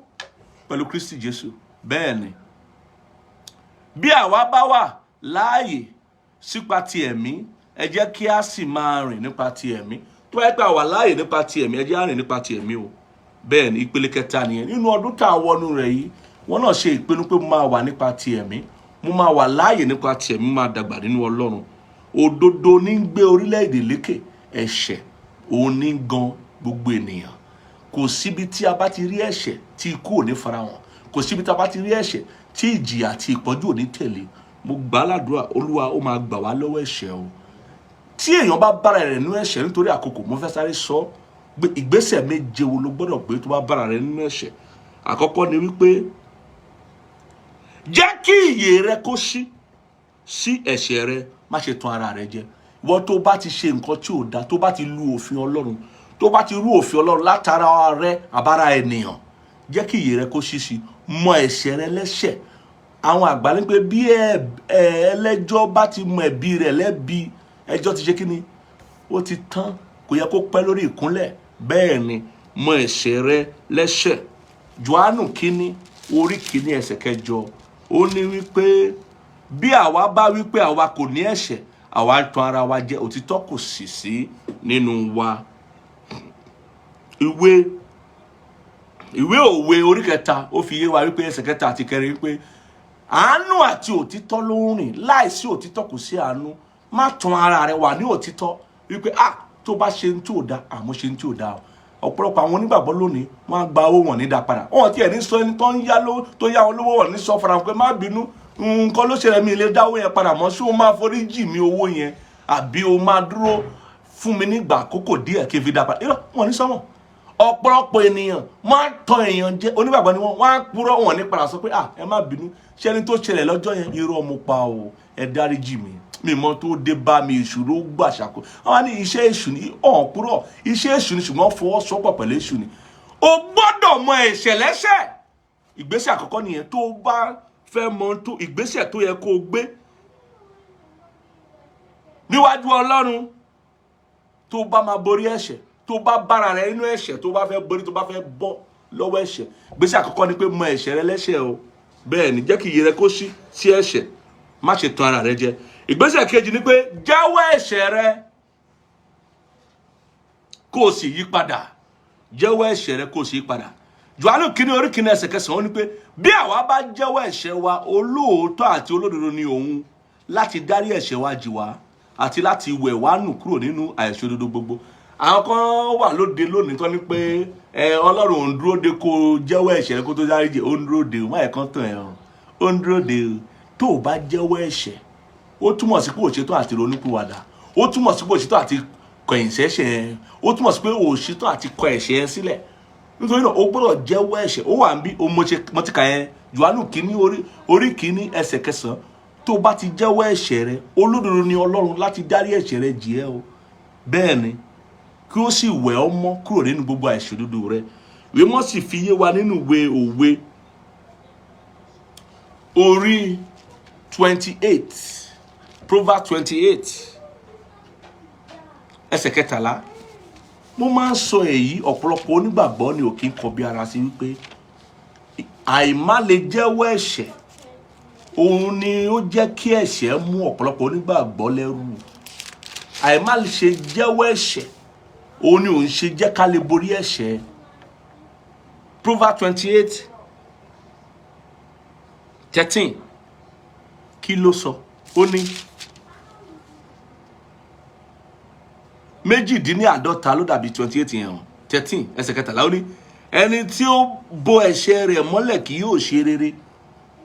pẹ̀lú Kristi Jésù. Bẹ́ẹ̀ ni, bí àwa bá wà láàyè sípa ti ẹ̀mí, ẹ jẹ́ kí a sì máa rìn nípa ti ẹ̀mí. Tó bá yẹ pé a wà láàyè nípa ti ẹ̀mí, ẹ jẹ́ á rìn nípa ti ẹ̀mí o. Bẹ́ẹ̀ ni, ìpele kẹta nìyẹn. Nínú ọdún tá a wọnú rẹ̀ yìí, wọ́n náà ṣe ìpinnu pé mo máa wà nípa ti ẹ̀mí, mo máa wà láàyè nípa ti ẹ̀mí, mo máa dàgbà nínú Ọlọ́run. Òdodo ní ń gbé orílẹ̀-èdè lékè, ẹ̀ṣẹ̀ òun ní ń gan gbogbo ènìyàn. Kò síbi tí a bá ti rí ẹ̀ṣẹ̀ tí ikú ò ní farahàn. Kò síbi tí a bá ti rí ẹ̀ṣẹ̀ tí ìjìyà àti ìpọ́njú ò ní tẹ̀lé. Mo gbà á ládùúrà, Olúwa ó máa gbà wá lọ́wọ́ ẹ̀ṣẹ̀ o. Tí èèyàn bá bára rẹ̀ nínú ẹ̀ṣẹ̀, nítorí àkókò, mo fẹ́ sáré sọ gbé ìgbésẹ̀ méje wo ló gbọ́dọ̀ gbé tó bá bára rẹ̀ nínú ẹ̀ṣẹ̀. Àkọ́kọ́ ni wípé, jẹ́ kí ìyè rẹ kó ṣí sí ẹ̀ṣẹ̀ rẹ. Má ṣe tan ara rẹ jẹ. Ìwọ tó bá ti ṣe nǹkan tí ò da, tó bá ti lu òfin Ọlọ́run, tó bá ti rú òfin Ọlọ́run látara rẹ àbára ènìyàn, jẹ́ kí ìyè rẹ kó ṣí sí. Mọ ẹ̀ṣẹ̀ rẹ lẹ́ṣẹ̀. Àwọn àgbà ní pé bí ẹlẹ́jọ́ bá ti mọ ẹ̀bi rẹ̀ lẹ́bi, ẹjọ́ ti ṣe kí ni? Ó ti tán. Kò yẹ kó pẹ́ lórí ìkúnlẹ̀. Bẹ́ẹ̀ ni, mọ ẹ̀ṣẹ̀ rẹ lẹ́ṣẹ̀. Jòhánù 1, orí 1, ẹsẹ̀ 8, ó ní wípé bí àwa bá wípé àwa kò ní ẹ̀ṣẹ̀, àwa ń tan ara wa jẹ, òtítọ́ kò sì sí nínú wa. Ìwé Òwe orí 3, ó fi yé wa wípé, ẹsẹ̀ 3 àti 4, wípé àánú àti òtítọ́ ló ń rìn. Láìsí òtítọ́, kò sí àánú. Má tan ara rẹ, wà ní òtítọ́ wípé, ah, tó bá ṣe ń tí ò da, àmọ́ ṣe ń tí ò da o. Ọ̀pọ̀lọpọ̀ àwọn onígbàgbọ́ lónìí, wọ́n á gba owó wọn ní dá padà. Wọ́n tiẹ̀ ní sọ ẹni tó ń yá lówó, tó yá wọn lówó, wọn ní sọ fara pé má bínú, nǹkan ló ṣẹlẹ̀, mi lè dá owó yẹn padà mọ́. Ṣé o máa forí jì mí owó yẹn, àbí o máa dúró fún mi nígbà àkókò díẹ̀ kí n fi dá padà? Irọ́, wọn ní sọ́mọ̀. Ọ̀pọ̀lọpọ̀ ènìyàn máa ń tan èèyàn jẹ. Onígbàgbọ́ ni wọ́n, wọ́n á purọ́. Wọn ní padà sọ pé, ah, ẹ má bínú, ṣé ẹni tó ṣẹlẹ̀ lọ́jọ́ yẹn, irọ́ mo pa o, ẹ dáríjì mi, mi mọ tó dé bá mi, èṣù ló gbà ṣàkó. Àwọn ní iṣẹ́ èṣù ni. Ọ̀hún purọ́, iṣẹ́ èṣù ni, ṣùgbọ́n fọwọ́sowọ́pọ̀ pẹ̀lú èṣù ni. O gbọ́dọ̀ mọ ẹ̀ṣẹ̀ lẹ́ṣẹ̀. Ìgbésẹ̀ àkọ́kọ́ nìyẹn. Tó bá fẹ́ mọ tó ìgbésẹ̀ tó yẹ kó o gbé níwájú Ọlọ́run, tó bá máa borí ẹ̀ṣẹ̀, tó bá bára rẹ nínú ẹ̀ṣẹ̀, tó bá fẹ́ borí, tó bá fẹ́ bọ́ lọ́wọ́ ẹ̀ṣẹ̀, gbésẹ̀ àkọ́kọ́ ni pé mọ ẹ̀ṣẹ̀ rẹ lẹ́ṣẹ̀ o. Bẹ́ẹ̀ ni, jẹ́ kí iyè rẹ kó ṣí sí ẹ̀ṣẹ̀. Má ṣe tan ara rẹ jẹ. Ìgbésẹ̀ kejì ni pé jẹ́wọ́ ẹ̀ṣẹ̀ rẹ kó o sì yí padà. Jẹ́wọ́ ẹ̀ṣẹ̀ rẹ kó o sì yí padà. Jòhánù 1, orí 1, ẹsẹ̀ 9, ó ní pé bí àwa bá jẹ́wọ́ ẹ̀ṣẹ̀ wa, olóòótọ́ àti olódodo ni òun láti dárí ẹ̀ṣẹ̀ wa jì wá àti láti wẹ̀ wá nù kúrò nínú àìṣòdodo gbogbo. Àwọn kan wà lóde lónìí tó ní pé ẹ Ọlọ́run ò ń dúró de kó o jẹ́wọ́ ẹ̀ṣẹ̀ rẹ kó tó dáríjì. Ó ń dúró de o. Má yẹ kán tàn ẹ́ o, ó ń dúró de o. Tó o bá jẹ́wọ́ ẹ̀ṣẹ̀, ó túmọ̀ sí pé ò ṣetán àti ronúpìwàdà. Ó túmọ̀ sí pé ò ṣetán àti kọ̀yìn sẹ́ṣẹ̀ ẹ. Ó túmọ̀ sí pé ò ṣetán àti kọ ẹ̀ṣẹ̀ ẹ sílẹ̀. Nítorí náà, o gbọ́dọ̀ jẹ́wọ́ ẹ̀ṣẹ̀. Ó wà ń bí o mo ti kà yẹn, Jòhánù kìíní orí kìíní ẹsẹ̀ kẹsàn-án. Tó o bá ti jẹ́wọ́ ẹ̀ṣẹ̀ rẹ, olódodo ni Ọlọ́run láti dárí ẹ̀ṣẹ̀ rẹ jì ẹ́ o. Bẹ́ẹ̀ ni, kí ó sì wẹ̀ ọ́ mọ́ kúrò nínú gbogbo àìṣòdodo rẹ. Ìwé mọ́ sì fi yé wa nínú ìwé Òwe orí 28, Proverbs 28, ẹsẹ̀ 13. Mo máa ń sọ èyí, ọ̀pọ̀lọpọ̀ onígbàgbọ́ ni ò kí ń kọbi ara sí wípé àìmá lè jẹ́wọ́ ẹ̀ṣẹ̀, òun ni ó jẹ́ kí ẹ̀ṣẹ̀ mú ọ̀pọ̀lọpọ̀ onígbàgbọ́ lẹ́rú. Àìmá lè ṣe jẹ́wọ́ ẹ̀ṣẹ̀, òun ni òun ṣe jẹ́ ká lè borí ẹ̀ṣẹ̀. Proverbs 28:13, kí ló sọ? Ó ní 48 ló dàbí 28 yẹn o. 13 ẹsẹ̀ 13, ó ní ẹni tí ó bo ẹ̀ṣẹ̀ rẹ̀ mọ́lẹ̀ kì yóò ṣe rere.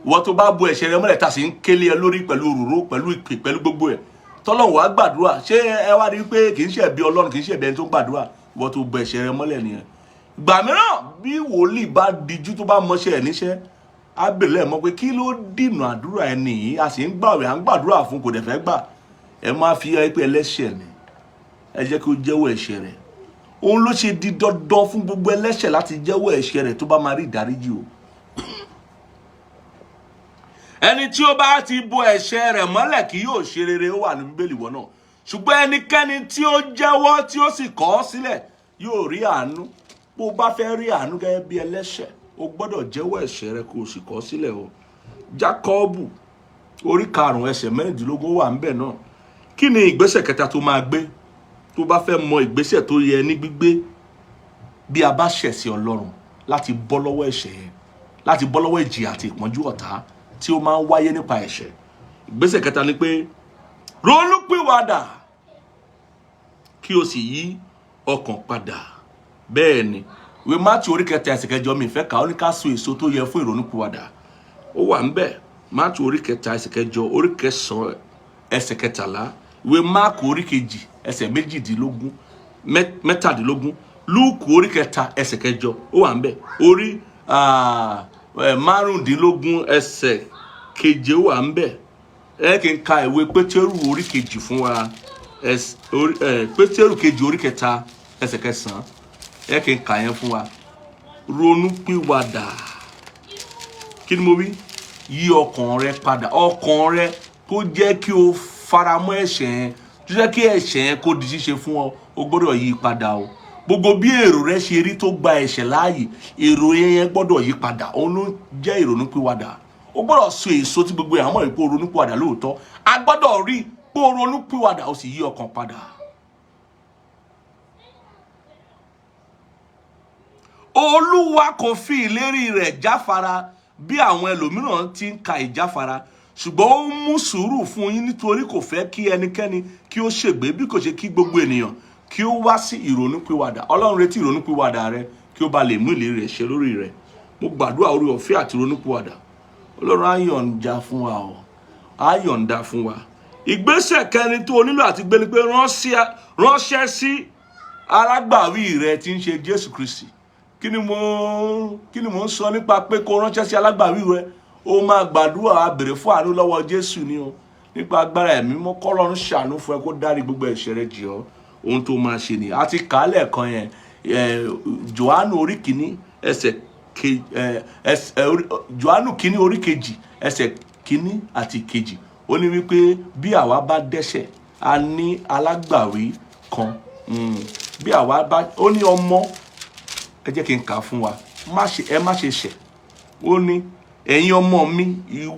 Wọ́n tó bá bo ẹ̀ṣẹ̀ rẹ̀ mọ́lẹ̀, tá a sì ń kélé ẹ lórí pẹ̀lú òróró, pẹ̀lú ìpè, pẹ̀lú gbogbo ẹ̀, tọ́lọ́run wàá gbàdúrà, ṣé ẹ wá rí i pé kì í ṣe ẹ̀bi Ọlọ́run, kì í ṣe ẹ̀bi ẹni tó ń gbàdúrà? Wọ́n tó bo ẹ̀ṣẹ̀ rẹ̀ mọ́lẹ̀ nìyẹn. Ìgbà mìíràn, bí wòlíì bá dijú, tó bá mọṣẹ́ ẹ̀ níṣẹ́, á bèrè lẹ́ẹ̀mọ́ pé kí ló dìnà àdúrà ẹni yìí? A sì ń gbàwẹ̀, à ń gbàdúrà fún, kò dẹ̀ fẹ́ gbà. Ẹ máa fi ẹ pé ẹlẹ́ṣẹ̀ ni, ẹ jẹ́ kí ó jẹ́wọ́ ẹ̀ṣẹ̀ rẹ̀. Òun ló ṣe di dandan fún gbogbo ẹlẹ́ṣẹ̀ láti jẹ́wọ́ ẹ̀ṣẹ̀ rẹ̀ tó bá máa rí ìdáríjì o. Ẹni tí ó bá ti bo ẹ̀ṣẹ̀ rẹ̀ mọ́lẹ̀ kì yóò ṣe rere, ó wà ní Bíbélì wọ́n náà. Ṣùgbọ́n ẹnikẹ́ni tí ó jẹ́wọ́, tí ó sì kọ̀ ọ́ sílẹ̀, yóò rí àánú. Bó o bá fẹ́ rí àánú gẹ́gẹ́ bí ẹlẹ́ṣẹ̀, o gbọ́dọ̀ jẹ́wọ́ ẹ̀ṣẹ̀ rẹ kó o sì kọ̀ ọ́ sílẹ̀ o. Jákọ́bù orí 5 ẹsẹ̀ 16 wà ńbẹ̀ náà. Kí ni ìgbésẹ̀ kẹta tó máa gbé tó bá fẹ́ mọ ìgbésẹ̀ tó yẹ ní gbígbé bí a bá ṣẹ̀ sí Ọlọ́run, láti bọ́ lọ́wọ́ ẹ̀ṣẹ̀ yẹn, láti bọ́ lọ́wọ́ ìjìyà àti ìpọ́njú ọ̀tá tí ó máa ń wáyé nípa ẹ̀ṣẹ̀? Ìgbésẹ̀ kẹta ni pé ronúpìwàdà kí o sì yí ọkàn padà. Bẹ́ẹ̀ ni, ìwé Mátíù orí 3 ẹsẹ̀ 8, mi fẹ́ kà ó, ní ká so èso tó yẹ fún ìrònúpìwàdà. Ó wà ńbẹ̀, Mátíù orí 3 ẹsẹ̀ 8, orí 9 ẹsẹ̀ 13, ìwé Máàkù orí 2 ẹsẹ̀ 18, 17, Lúùkù orí 3 ẹsẹ̀ 8, ó wà ńbẹ̀, orí 15 ẹsẹ̀ 7, ó wà ńbẹ̀. Ẹ kí n ka ìwé Pétérù orí 2 fún wa, Pétérù kejì orí 3 ẹsẹ̀ 9, ẹ kí n kà yẹn fún wa. Ronúpìwàdà. Kí ni mo wí? Yí ọkàn rẹ padà. Ọkàn rẹ tó jẹ́ kí o faramọ́ ẹ̀ṣẹ̀ yẹn, tó jẹ́ kí ẹ̀ṣẹ̀ yẹn kó di ṣíṣe fún ọ, o gbọ́dọ̀ yí padà o. Gbogbo bí èrò rẹ ṣe rí tó gba ẹ̀ṣẹ̀ láàyè, èrò yẹn gbọ́dọ̀ yí padà. Òun ló jẹ́ ìrònúpìwàdà. O gbọ́dọ̀ so èso tí gbogbo àwọn ìpò ronúpìwàdà lóòótọ́. A gbọ́dọ̀ rí pé o ronúpìwàdà, o sì yí ọkàn padà. Olúwa kò fi ìlérí rẹ̀ jáfara bí àwọn ẹlòmíràn ti ń ka ìjáfara, ṣùgbọ́n ó ń mú sùúrù fún yín, nítorí kò fẹ́ kí ẹnikẹ́ni kí ó ṣègbé, bí kò ṣe kí gbogbo ènìyàn kí ó wá sí ìrònúpìwàdà. Ọlọ́run retí ìrònúpìwàdà rẹ kí ó bá lè mú ìlérí rẹ̀ ṣẹ lórí rẹ. Mo gbàdúrà orí ọ̀fẹ́ àti ìrònúpìwàdà, Ọlọ́run á yọ̀ǹda fún wa o, á yọ̀ǹda fún wa. Ìgbésẹ̀ kẹrin tó o nílò àti gbé ni pé ránṣẹ́ sí alágbàwí rẹ tí ń ṣe Jésù Kristi. Kí ni mo ń sọ nípa pé kó ránṣẹ́ sí alágbàwí rẹ? Ó máa gbàdúrà, á béèrè fún àánú lọ́wọ́ Jésù ni o, nípa agbára Ẹ̀mí Mímọ́, k'Ọlọ́run ṣàánú fún ẹ, kó dárí gbogbo ẹ̀ṣẹ̀ rẹ jì ọ́. Ohun tó máa ṣe nìyí. A ti kà á lẹ́ẹ̀kan yẹn, Jòhánù orí 1 ẹsẹ̀ ke, ẹ, ẹsẹ̀, orí, Jòhánù 1 orí 2 ẹsẹ̀ 1 àti 2. Ó ní wípé bí àwa bá dẹ́ṣẹ̀, a ní alágbàwí kan. Bí àwa bá, ó ní ọmọ, ẹ jẹ́ kí n kà á fún wa. Má ṣe, ẹ má ṣe ṣẹ̀. Ó ní ẹ̀yin ọmọ mi,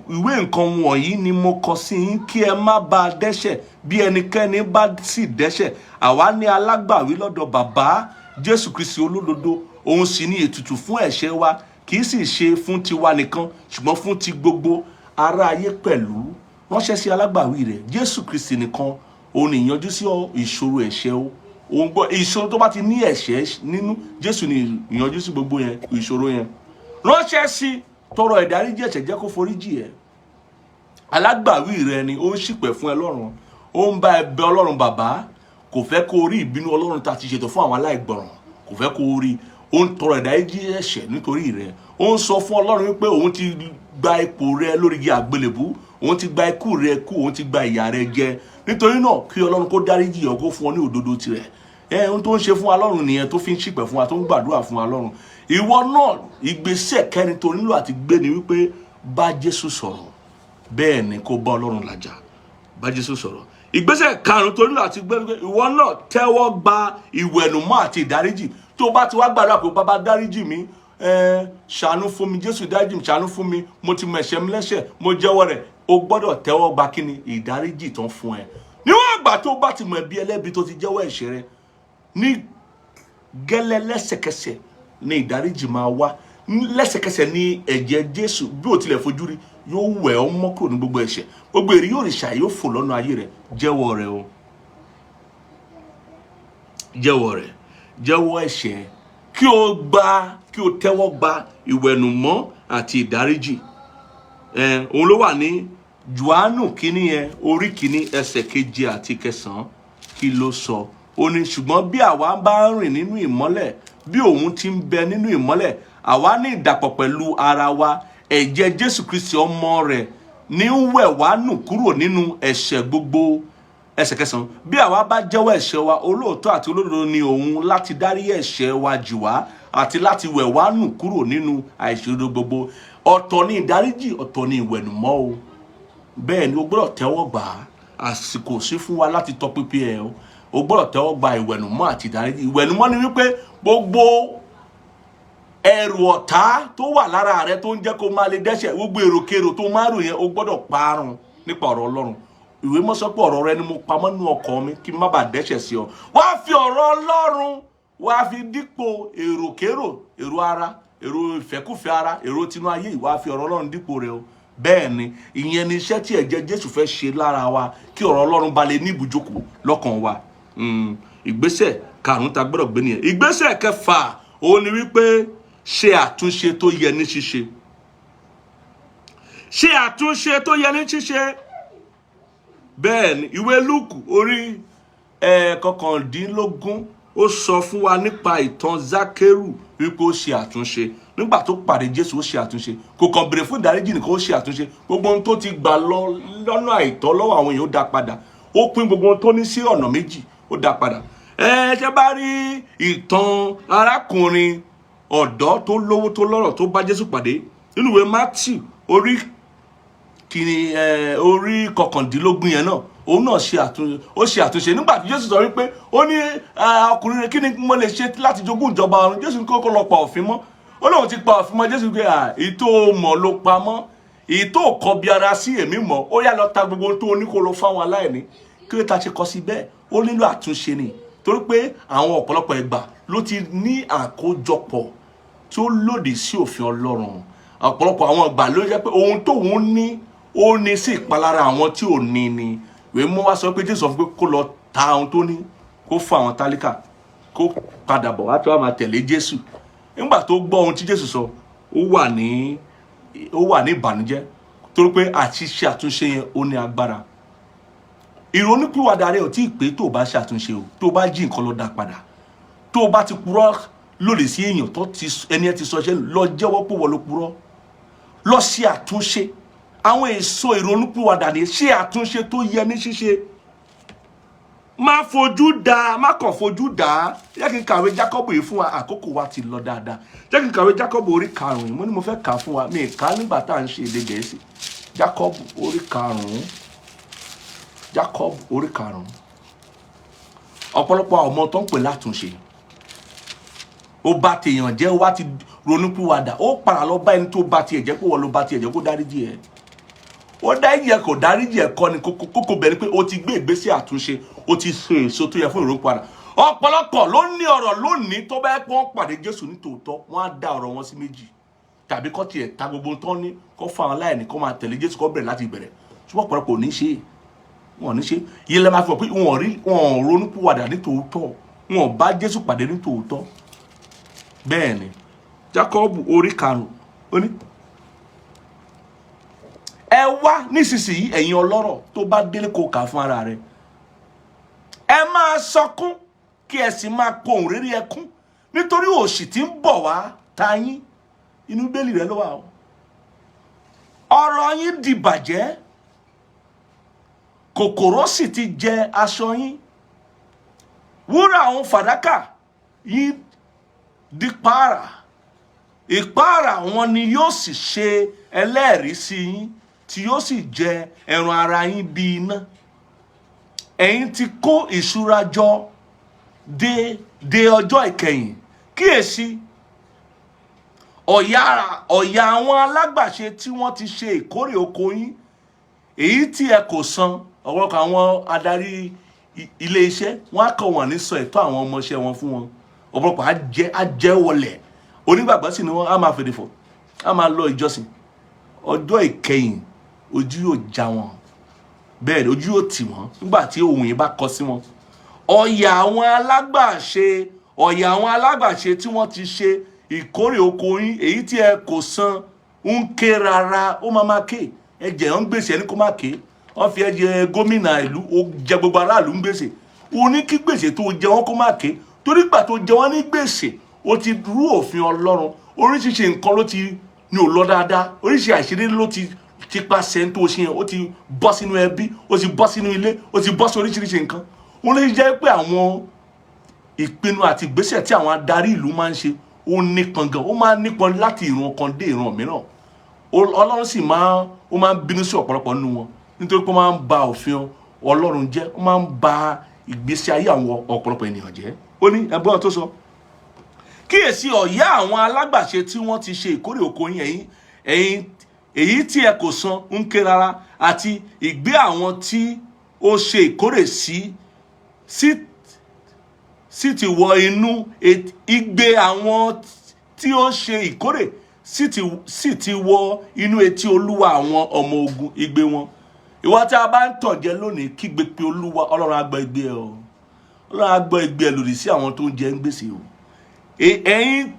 ìwé nǹkan wọ̀nyí ni mo kọ sí yín kí ẹ má bá dẹ́ṣẹ̀. Bí ẹnikẹ́ni bá sì dẹ́ṣẹ̀, àwa ní alágbàwí lọ́dọ̀ Bàbá, Jésù Kristi olódodo. Òun sì ní ètùtù fún ẹ̀ṣẹ̀ wa, kì í sì ṣe fún tiwa nìkan, ṣùgbọ́n fún ti gbogbo ará ayé pẹ̀lú. Ránṣẹ́ sí alágbàwí rẹ̀, Jésù Kristi nìkan. Òun ní ìyanjú sí ìṣòro ẹ̀ṣẹ̀ o. Òun gbọ́ ìṣòro tó bá ti ní ẹ̀ṣẹ̀ nínú, Jésù ní ìyanjú sí gbogbo yẹn, ìṣòro yẹn. Ránṣẹ́ sí, tọrọ ìdáríjì ẹ̀ṣẹ̀, jẹ́ kó foríjì ẹ́. Alágbàwí rẹ ni ó ń ṣìpẹ̀ fún ẹ lọ́run, ó ń bá ẹ bẹ Ọlọ́run Bàbá. Kò fẹ́ kó rí ìbínú Ọlọ́run tá a ti ṣètò fún àwọn aláìgbọràn, kò fẹ́ kó rí. Ó ń tọrọ ìdáríjì ẹ̀ṣẹ̀ nítorí rẹ. Ó ń sọ fún Ọlọ́run wípé òun ti gba ipò rẹ lórí igi àgbélébú, òun ti gba ikú rẹ kú, òun ti gba ìyà rẹ jẹ. Nítorí náà, kí Ọlọ́run kó dáríjì ọ́, kó fún ọ ní òdodo tirẹ̀. Ẹ ohun tó ń ṣe fún wa lọ́run nìyẹn, tó fi ń ṣìpẹ̀ fún wa, tó ń gbàdúrà fún wa lọ́run. Ìwọ náà, ìgbésẹ̀ kẹrin tó nílò àti gbé ni wípé bá Jésù sọ̀rọ̀. Bẹ́ẹ̀ ni, kó bá Ọlọ́run làjà, bá Jésù sọ̀rọ̀. Ìgbésẹ̀ karùn-ún tó nílò àti gbé ni wípé ìwọ náà tẹ́wọ́ gba ìwẹ̀nùmọ́ àti ìdáríjì. Tó bá ti wá gbàdúrà pé, "Bàbá, dáríjì mi, ṣàánú fún mi, Jésù, dáríjì mi, ṣàánú fún mi, mo ti mọ ẹ̀ṣẹ̀ mi lẹ́ṣẹ̀, mo jẹ́wọ́ rẹ̀," o gbọ́dọ̀ tẹ́wọ́ gba kíni? Ìdáríjì tán fún ẹ. Níwọ̀n ìgbà tó bá ti mọ̀ ẹ̀bi ẹlẹ́bi, tó ti jẹ́wọ́ ẹ̀ṣẹ̀ rẹ, ní gẹ́lẹ́, lẹ́sẹ̀kẹsẹ̀ ní ìdáríjì máa wá. Lẹ́sẹ̀kẹsẹ̀ ní ẹ̀jẹ̀ Jésù, bí ò tilẹ̀ fojú rí, yóò wẹ̀ ọ́ mọ́ kúrò ní gbogbo ẹ̀ṣẹ̀. Gbogbo èrè yóò rìṣà yóò fò lọ́nà ayé rẹ̀. Jẹ́wọ́ rẹ̀ o, jẹ́wọ́ rẹ̀, jẹ́wọ́ ẹ̀ṣẹ̀, kí o gba, kí o tẹ́wọ́ gba ìwẹ̀nùmọ́ àti ìdáríjì. Òun ló wà ní Jòhánù kínní yẹn, orí kínní, ẹsẹ̀ keje àti kẹsàn-án. Kí ló sọ? Ó ní, "Ṣùgbọ́n bí àwa bá ń rìn nínú ìmọ́lẹ̀, bí òun ti ń bẹ nínú ìmọ́lẹ̀, àwa ní ìdàpọ̀ pẹ̀lú ara wa. Ẹ̀jẹ̀ Jésù Kristi ọmọ rẹ̀ ní ń wẹ̀ wá nù kúrò nínú ẹ̀ṣẹ̀ gbogbo." Ẹsẹ̀ kẹsàn-án: "Bí àwa bá jẹ́wọ́ ẹ̀ṣẹ̀ wa, olóòótọ́ àti olódodo ni òun láti dárí ẹ̀ṣẹ̀ wa jì wá àti láti wẹ̀ wá nù kúrò nínú àìṣòdodo gbogbo." Ọ̀tọ̀ ni ìdáríjì, ọ̀tọ̀ ni ìwẹ̀nùmọ́ o. Bẹ́ẹ̀ ni, o gbọ́dọ̀ tẹ́wọ́ gbà á. Àsìkò sí fún wa láti tọpinpin ẹ̀ o. O gbọ́dọ̀ tẹ́wọ́ gba ìwẹ̀nùmọ́ àti ìdáríjì. Ìwẹ̀nùmọ́ ni wípé gbogbo ẹrù ọ̀tá tó wà lára rẹ tó ń jẹ́ kó máa lè dẹ́ṣẹ̀, gbogbo èròkèrò tó máa rò yẹn, o gbọ́dọ̀ parun nípa ọ̀rọ̀ Ọlọ́run. Ìwé mọ́ sọ pé, "Ọ̀rọ̀ rẹ ni mo pamọ́ nínú ọkàn mi kí n má bàa dẹ́ṣẹ̀ sí ọ." Wá fi ọ̀rọ̀ Ọlọ́run, wá fi dípò èròkérò, èrò ara, èrò ìfẹ́kùfẹ́ ara, èrò tinú ayé. Wá fi ọ̀rọ̀ Ọlọ́run dípò rẹ o. Bẹ́ẹ̀ ni, ìyẹn ni iṣẹ́ tí ẹ̀jẹ̀ Jésù fẹ́ ṣe lára wa, kí ọ̀rọ̀ Ọlọ́run ba lè ní ibùjókòó lọ́kàn wa. Ìgbésẹ̀ karùn-ún ta gbọ́dọ̀ gbé nìyẹn. Ìgbésẹ̀ kẹfà, òun ni wípé ṣe àtúnṣe tó yẹ ní ṣíṣe. Ṣe àtúnṣe tó yẹ ní ṣíṣe. Bẹ́ẹ̀ ni, ìwé Lúùkù orí 19, ó sọ fún wa nípa ìtàn Zákérù, wípé ó ṣe àtúnṣe nígbà tó pàdé Jésù. Ó ṣe àtúnṣe, kò kàn béèrè fún ìdáríjì nìkan, ó ṣe àtúnṣe. Gbogbo ohun tó ti gbà lọ lọ́nà àìtọ́ lọ́wọ́ àwọn èèyàn, ó dá padà. Ó pín gbogbo ohun tó ní sí ọ̀nà méjì, ó dá padà. Ẹ ṣe bá rí ìtàn arákùnrin ọ̀dọ́ tó lówó, tó lọ́rọ̀, tó bá Jésù pàdé nínú ìwé Matthew orí kìíní, orí 19 yẹn náà, òun náà ṣe àtúnṣe. Ó ṣe àtúnṣe nígbà tí Jésù sọ wípé, ó ní, "Ọkùnrin rẹ, kí ni mo lè ṣe láti jogún ìjọba ọ̀run?" Jésù ní kó lọ pa òfin mọ́. Ó lóun ti pa òfin mọ́. Jésù pé, "Ìtò mọ̀ ló pa mọ́, ìtò kọbi ara sí èmi mọ̀. Ó yá, lọ ta gbogbo ohun tó ní, kó lọ fáwọn aláìní." Kí ló ta ṣe kọ sí bẹ́ẹ̀? Ó nílò àtúnṣe ni, torí pé àwọn ọ̀pọ̀lọpọ̀ ìgbà ló ti ní àkójọpọ̀ tí ó lòdì sí òfin Ọlọ́run. Ọ̀pọ̀lọpọ̀ àwọn ìgbà ló jẹ́ pé ohun tóun ní, ó ní sí ìpalára àwọn tí ò ní ni. Ìwé mú wá sọ pé Jésù sọ fún pé kó lọ ta ohun tó ní, kó fún àwọn tálíkà, kó padà bọ̀ wá tó wá máa tẹ̀lé Jésù. Nígbà tó gbọ́ ohun tí Jésù sọ, ó wà ní ìbànújẹ́, torí pé àti ṣe àtúnṣe yẹn, ó ní agbára. Ìrònúpìwàdà rẹ ò tí ì pé tó o bá ṣe àtúnṣe o. Tó o bá jí nǹkan, lọ dá padà. Tó o bá ti purọ́ lòdì sí èèyàn, tó ti ẹni ẹ ti sọ ṣe, lọ jẹ́wọ́ pé wọ́n ló purọ́, lọ ṣe àtúnṣe. Àwọn èso ìrònúpìwàdà ni ṣe àtúnṣe tó yẹ ní ṣíṣe. Má fojú da, má kàn fojú dá. Jẹ́ kí n kàwé Jákọ́bù yìí fún wa, àkókò wa ti lọ dáadáa. Jẹ́ kí n kàwé Jákọ́bù orí karùn-ún. Mo ní mo fẹ́ kà á fún wa, mi ì ká nígbà tá à ń ṣe èdè Gẹ̀ẹ́sì. Jákọ́bù orí karùn-ún, Jákọ́bù orí karùn-ún. Ọ̀pọ̀lọpọ̀ àwọn ọmọ tó ń pè látúnṣe, ó bá tèèyàn jẹ́, ó wá ti ronúpìwàdà, ó padà lọ bá ẹni tó bá tiẹ̀ jẹ́ pé wọ́n ló bá tiẹ̀ jẹ́, kó dáríjì ẹ̀. Ó dáríjì ẹ̀, kò dáríjì ẹ̀ kọ́ ni kókó. Kókó bẹ̀rẹ̀ pé ó ti gbé ìgbésẹ̀ àtúnṣe, ó ti so èso tó yẹ fún ìrònúpìwàdà. Ọ̀pọ̀lọpọ̀ ló ní ọ̀rọ̀ lónìí, tó bá yẹ pé wọ́n pàdé Jésù ní tòótọ́, wọ́n á dá ọ̀rọ̀ wọn sí méjì, tàbí kọ́ tiẹ̀ ta gbogbo tán ní, kó fún àwọn aláìní, kó máa tẹ̀lé Jésù, kó bẹ̀rẹ̀ láti ìbẹ̀rẹ̀. Ṣùgbọ́n ọ̀pọ̀lọpọ̀ ò ní ṣe é, wọn ò ní ṣe. Yìí lè máa fi hàn pé wọn ò rí, wọn ò ronúpìwàdà ní tòótọ́, wọn ò bá Jésù pàdé ní tòótọ́. Bẹ́ẹ̀ ni, Jákọ́bù orí karùn-ún, ó ní, "Ẹ wá nísinsìnyí, ẹ̀yin ọlọ́rọ̀." Tó bá délé, kó kà á fún ara rẹ. "Ẹ máa sọkún, kí ẹ sì máa pohùn réré ẹkún. Nítorí òṣì tí ń bọ̀ wá ta yín. Inú bẹ́ẹ̀lì rẹ ló wà o. Ọrọ̀ yín di bàjẹ́, kòkòrò sì ti jẹ aṣọ yín. Wúrà òun fàdákà yín di pààrà, ìpààrà wọn ni yóò sì ṣe ẹlẹ́rìí sí yín, tí yóò sì jẹ ẹran ara yín bí iná. Ẹ̀yin ti kó ìṣúra jọ dé ọjọ́ ìkẹyìn. Kíyèsí, ọ̀yà àwọn alágbàṣe tí wọ́n ti ṣe ìkórè oko yín, èyí tí ẹ kò san. Ọ̀pọ̀lọpọ̀ àwọn adarí ilé iṣẹ́, wọ́n á kọ̀ wọ́n ní sọ ẹ̀tọ́ àwọn ọmọọṣẹ́ wọn fún wọn. Ọ̀pọ̀lọpọ̀ á jẹ́ wọlẹ̀. Onígbàgbọ́ sì ni wọ́n á máa fèdè fọ̀, á máa lọ ìjọsìn. Ọjọ́ ìkẹyìn, ojú yóò já wọn. Bẹ́ẹ̀ ni ojú yóò tì wọ́n nígbà tí ohun yìí bá kọ sí wọn. Ọ̀yà àwọn alágbàṣe tí wọ́n ti ṣe ìkórè oko yín, èyí tí ẹ kò san, ń ké rárá. Ó máa máa ké. Ẹ̀jẹ̀ ń gbèsè, ẹni kó má ké. Wọ́n fi ẹ̀jẹ̀ gómìnà ìlú, ó jẹ gbogbo aráàlú ń gbèsè. Ó ní kí gbèsè tó jẹ wọ́n kó má ké, torí gbà tó jẹ wọ́n ní gbèsè, ó ti rú òfin Ọlọ́run. Oríṣiríṣi nǹkan ló ti ní ò lọ dáadáa, oríṣiríṣi àìṣedéédé ló ti pasẹ̀ tó ṣe yẹn. Ó ti bọ́ sínú ẹbí, ó ti bọ́ sínú ilé, ó ti bọ́ sí oríṣiríṣi nǹkan. Ó lè jẹ́ pé àwọn ìpinnu àti ìgbésẹ̀ tí àwọn adarí ìlú máa ń ṣe, ó nípọn gan, ó máa ń nípọn láti ìran kan dé ìran mìíràn. Ọlọ́run sì máa, ó máa ń bínú sí ọ̀pọ̀lọpọ̀ nínú wọn, nítorí pé ó máa ń ba òfin Ọlọ́run jẹ́, ó máa ń ba ìgbésí ayé àwọn ọ̀pọ̀lọpọ̀ ènìyàn jẹ́. Ó ní ẹgbẹ́ tó sọ, kíyèsí, ọ̀yà àwọn alágbàṣe tí wọ́n ti ṣe ìkórè oko yín, ẹ̀yin èyí tí ẹ kò san, ń ké rárá, àti ìgbé àwọn tí ó ṣe ìkórè sí ti wọ inú igbe àwọn tí ó ṣe ìkórè sì ti wọ inú etí Olúwa àwọn ọmọ ogun, igbe wọn. Ìwọ tí a bá ń tàn jẹ lónìí, kígbe pé Olúwa. Ọlọ́run á gbọ́ igbe ẹ o. Ọlọ́run á gbọ́ igbe ẹ lòdì sí àwọn tó ń jẹ ń gbèsè o. Ẹ̀yin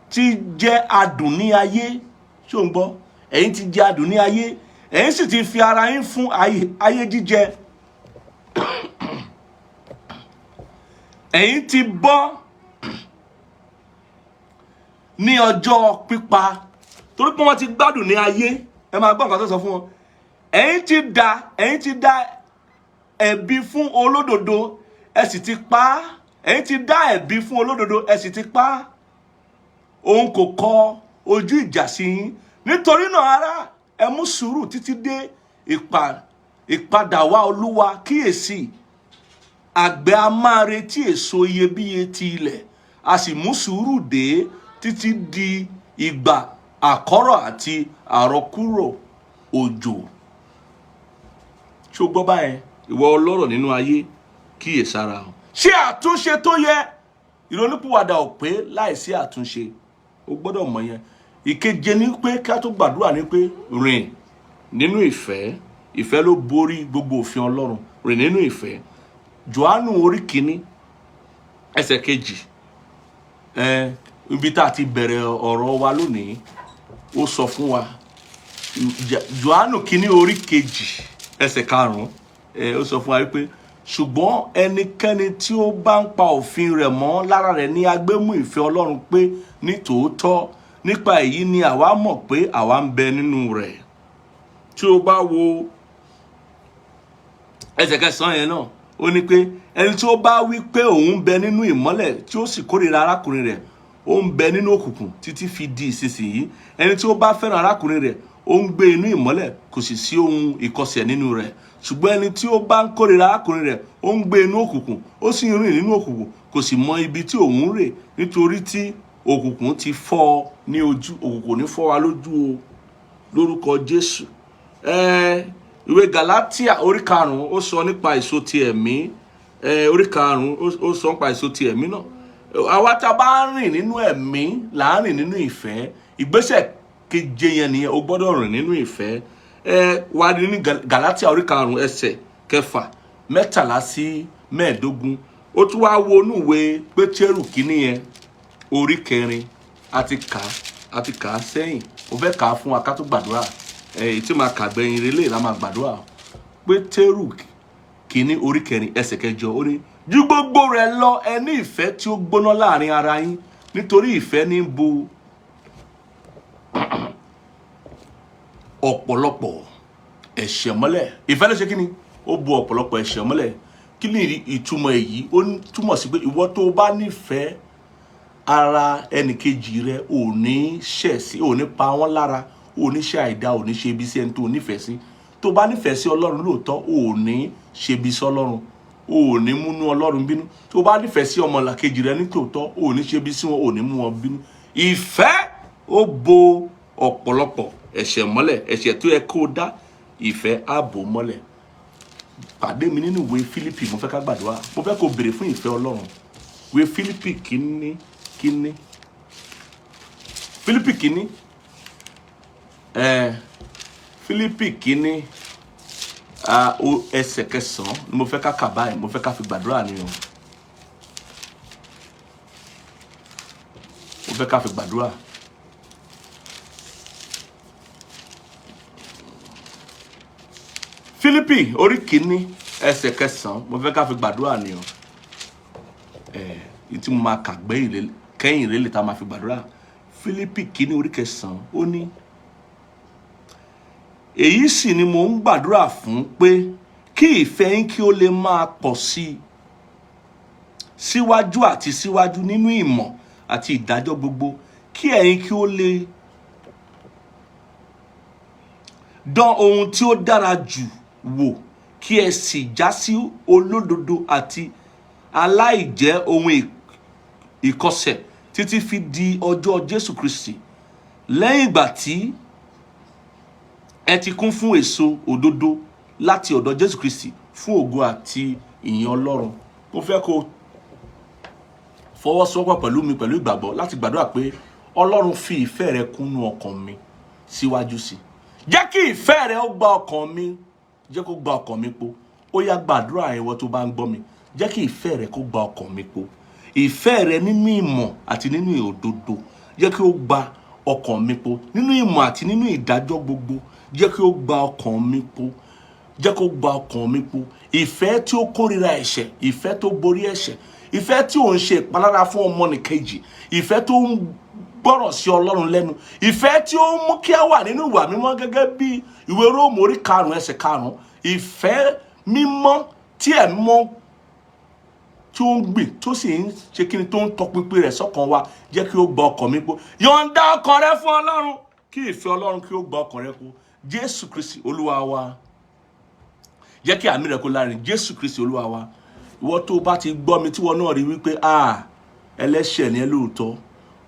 ti jẹ adùn ní ayé. Ṣó ń gbọ́? Ẹ̀yin ti jẹ adùn ní ayé, ẹ̀yin sì ti fi ara yín fún ayé jíjẹ. Ẹ̀yin ti bọ́ ní ọjọ́ pípa, torí pé wọ́n ti gbádùn ní ayé. Ẹ máa gbọ́ nǹkan tó sọ fún wọn. Ẹ̀yin ti dá ẹ̀bi fún olódodo, ẹ sì ti pa á. Ẹ̀yin ti dá ẹ̀bi fún olódodo, ẹ sì ti pa á. Òun kò kọ ojú ìjà sí yín. Nítorí náà, ará, ẹ mú sùúrù títí dé ìpadà wá Olúwa. Kíyèsí, àgbẹ̀ a máa retí èso iyebíye ti ilẹ̀, a sì mú sùúrù dé títí di ìgbà àkọ́rọ̀ àti àrọ̀kúrò òjò. Ṣó gbọ́ báyẹn? Ìwọ ọlọ́rọ̀ nínú ayé, kíyèsára o. Ṣé àtúnṣe tó yẹ? Ìrònúpìwàdà ò pé láìsí àtúnṣe. O gbọ́dọ̀ mọ̀ yẹn. Ìkeje ni pé, kí a tó gbàdúrà, ni pé rìn nínú ìfẹ́. Ìfẹ́ ló borí gbogbo òfin Ọlọ́run. Rìn nínú ìfẹ́. Jòhánù orí 1, ẹsẹ̀ 2, ibi tá a ti bẹ̀rẹ̀ ọ̀rọ̀ wa lónìí, ó sọ fún wa. Jòhánù 1, orí 2, ẹsẹ̀ 5, ó sọ fún wa wípé, ṣùgbọ́n ẹnikẹ́ni tí ó bá ń pa òfin rẹ̀ mọ́, lára rẹ̀ ní agbémú ìfẹ́ Ọlọ́run pé ní tòótọ́. Nípa èyí ni àwa mọ̀ pé àwa ń bẹ nínú rẹ̀. Tí o bá wo ẹsẹ̀ 9 yẹn náà, ó ní pé ẹni tí ó bá wí pé òun ń bẹ nínú ìmọ́lẹ̀, tí ó sì kórìíra arákùnrin rẹ̀, ó ń bẹ nínú òkùnkùn títí fi di ìsinsìnyí. Ẹni tí ó bá fẹ́ràn arákùnrin rẹ̀, ó ń gbé inú ìmọ́lẹ̀, kò sì sí ohun ìkọsẹ̀ nínú rẹ̀. Ṣùgbọ́n ẹni tí ó bá ń kórìíra arákùnrin rẹ̀, ó ń gbé inú òkùnkùn, ó sì ń rìn nínú òkùnkùn, kò sì mọ ibi tí òun ń rè, nítorí tí òkùnkùn ti fọ́ ọ ní ojú. Òkùnkùn ò ní fọ́ wa lójú o, lórúkọ Jésù. Ìwé Galatia orí 5, ó sọ nípa èso ti ẹ̀mí. Orí 5, ó sọ nípa èso ti ẹ̀mí náà. Àwa tá a bá ń rìn nínú ẹ̀mí là ń rìn nínú ìfẹ́. Ìgbésẹ̀ keje yẹn nìyẹn. O gbọ́dọ̀ rìn nínú ìfẹ́. Wà ní Galatia orí 5, ẹsẹ̀ 6, 13 sí 15. Ó tún wá wo inú ìwé Pétérù 1 yẹn, orí 4. A ti kà á sẹ́yìn. Mo fẹ́ kà á fún wa ká tó gbàdúrà. Èyí tí màá kà gbẹ̀yìn relé la máa gbàdúrà. Pétérù 1, orí 4, ẹsẹ̀ 8, ó ní, ju gbogbo rẹ̀ lọ, ẹ ní ìfẹ́ tí ó gbóná láàrin ara yín, nítorí Nítorí ìfẹ́ ní bo ọ̀pọ̀lọpọ̀ ẹ̀ṣẹ̀ mọ́lẹ̀. Ìfẹ́ ló ṣe kí ni? Ó bo ọ̀pọ̀lọpọ̀ ẹ̀ṣẹ̀ mọ́lẹ̀. Kí ni ìtumọ̀ èyí? Ó túmọ̀ sí pé ìwọ tó bá nífẹ̀ẹ́ ara ẹnìkejì rẹ, ò ní ṣẹ̀ sí, ò ní pa wọ́n lára, ò ní ṣe àìdá, ò ní ṣe ibi sí ẹni tó nífẹ̀ẹ́ sí. Tó bá nífẹ̀ẹ́ sí Ọlọ́run lóòótọ́, ò ní ṣe ibi sí Ọlọ́run, ò ní múnú Ọlọ́run bínú. Tó bá nífẹ̀ẹ́ sí ọmọlàkejì rẹ nítòótọ́, ò ní ṣe ibi sí wọn, ò ní mú wọn bínú. Ìfẹ́ ó bo ọ̀pọ̀lọpọ̀ ẹ̀ṣẹ̀ mọ́lẹ̀. Ẹ̀ṣẹ̀ tó yẹ kó dá, ìfẹ́ á bò mọ́lẹ̀. Pàdé mi nínú ìwé Fílípì. Mo fẹ́ ká gbàdúrà, mo fẹ́ kó béèrè fún ìfẹ́ Ọlọ́run. Ìwé Fílípì kínní kínní, Fílípì kínní, Fílípì kínní, ẹsẹ̀ kẹsàn-án ni mo fẹ́ ká kà báyìí. Mo fẹ́ ká fi gbàdúrà ni o. Mo fẹ́ ká fi gbàdúrà. Fílípì orí kínní ẹsẹ̀ kẹsàn-án, mo fẹ́ ká fi gbàdúrà ni o. Tí mo máa kà kẹ́yìn rélé tá a máa fi gbàdúrà. Fílípì kínní orí kẹsàn-án, ó ní, èyí sì ni mo ń gbàdúrà fún, pé kí ìfẹ́ yín kí ó lè máa pọ̀ sí i síwájú àti síwájú nínú ìmọ̀ àti ìdájọ́ gbogbo, kí ẹ̀yin kí ó lè dán ohun tí ó dára jù wò, kí ẹ sì já sí olódodo àti aláìjẹ́ ohun ìkọsẹ̀ títí fi di ọjọ́ Jésù Kristi, lẹ́yìn ìgbà tí ẹ ti kún fún èso òdodo láti ọ̀dọ̀ Jésù Kristi fún ògo àti ìyìn Ọlọ́run. Mo fẹ́ kó fọwọ́sowọ́pọ̀ pẹ̀lú mi pẹ̀lú ìgbàgbọ́ láti gbàdúrà pé Ọlọ́run, fi ìfẹ́ rẹ kúnnú ọkàn mi síwájú sí i. Jẹ́ kí ìfẹ́ rẹ ó gba ọkàn mi, jẹ́ kó gba ọkàn mi po. Ó yá, gbàdúrà. Ìwọ tó bá ń gbọ́ mi, jẹ́ kí ìfẹ́ rẹ kó gba ọkàn mi po. Ìfẹ́ rẹ nínú ìmọ̀ àti nínú òdodo, jẹ́ kí ó gba ọkàn mi po. Nínú ìmọ̀ àti nínú ìdájọ́ gbogbo, jẹ́ kí ó gba ọkàn mi po, jẹ́ kó gba ọkàn mi po. Ìfẹ́ tí ó kórìíra ẹ̀ṣẹ̀, ìfẹ́ tó borí ẹ̀ṣẹ̀, ìfẹ́ tí ò ń ṣe ìpalára fún ọmọnìkejì, ìfẹ́ tó ń gbọ́rọ̀ sí Ọlọ́run lẹ́nu, ìfẹ́ tí ó ń mú kí a wà nínú ìwà mímọ́ gẹ́gẹ́ bí ìwé Róòmù orí 5 ẹsẹ̀ 5, ìfẹ́ mímọ́ tí ẹ̀mí mọ́ tí ó ń gbìn, tó sì ń ṣe kíni, tó ń tọpinpin rẹ̀ sọ́kàn wa, jẹ́ kí ó gba ọkàn mi po. Yọ̀ǹda ọkàn rẹ fún Ọlọ́run, kí ìfẹ́ Ọlọ́run kí ó gba ọkàn rẹ po. Jésù Kristi Olúwa wa. Jẹ́ kí àmín rẹ kó lárin. Jésù Kristi Olúwa wa. Ìwọ tó bá ti gbọ́ mi, tí wọ́n náà rí wípé ẹlẹ́ṣẹ̀ ni ẹ lóòótọ́,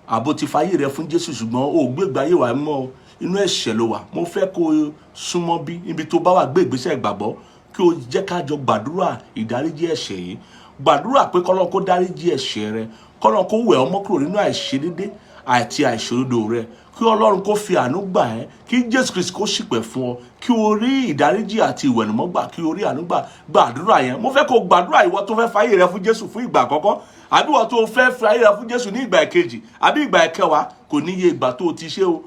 àbò ti fayé rẹ fún Jésù, ṣùgbọ́n o gbé ìgbé ayé wa mọ́, inú ẹ̀ṣẹ̀ ló wà, mo fẹ́ kó o súnmọ́ bí níbi tó bá wà, gbé ìgbésẹ̀ ìgbàgbọ́, kí o jẹ́ ká jọ gbàdúrà ìdáríjì ẹ̀ṣẹ̀ yìí. Gbàdúrà pé k'Ọlọ́run kó dáríjì ẹ̀ṣẹ̀ rẹ, k'Ọlọ́run kó wẹ̀ ọ́ mọ́ kúrò nínú àìṣedédé àti àìṣòdodo rẹ, kí Ọlọ́run kó fi àánú gbà ẹ́, kí Jésù Kristi kó ṣìpẹ̀ fún ọ, kí o rí ìdáríjì àti ìwẹ̀nùmọ́ gbà, kí o rí àánú gbà. Gbàdúrà yẹn. Mo fẹ́ kó gbàdúrà. Ìwọ tó fẹ́ fayé rẹ fún Jésù fún ìgbà àkọ́kọ́, àbí ìwọ tó fẹ́ fayé rẹ fún Jésù ní ìgbà ìkejì àbí ìgbà ìkẹwàá, kò níye ìgbà tó o ti ṣe o.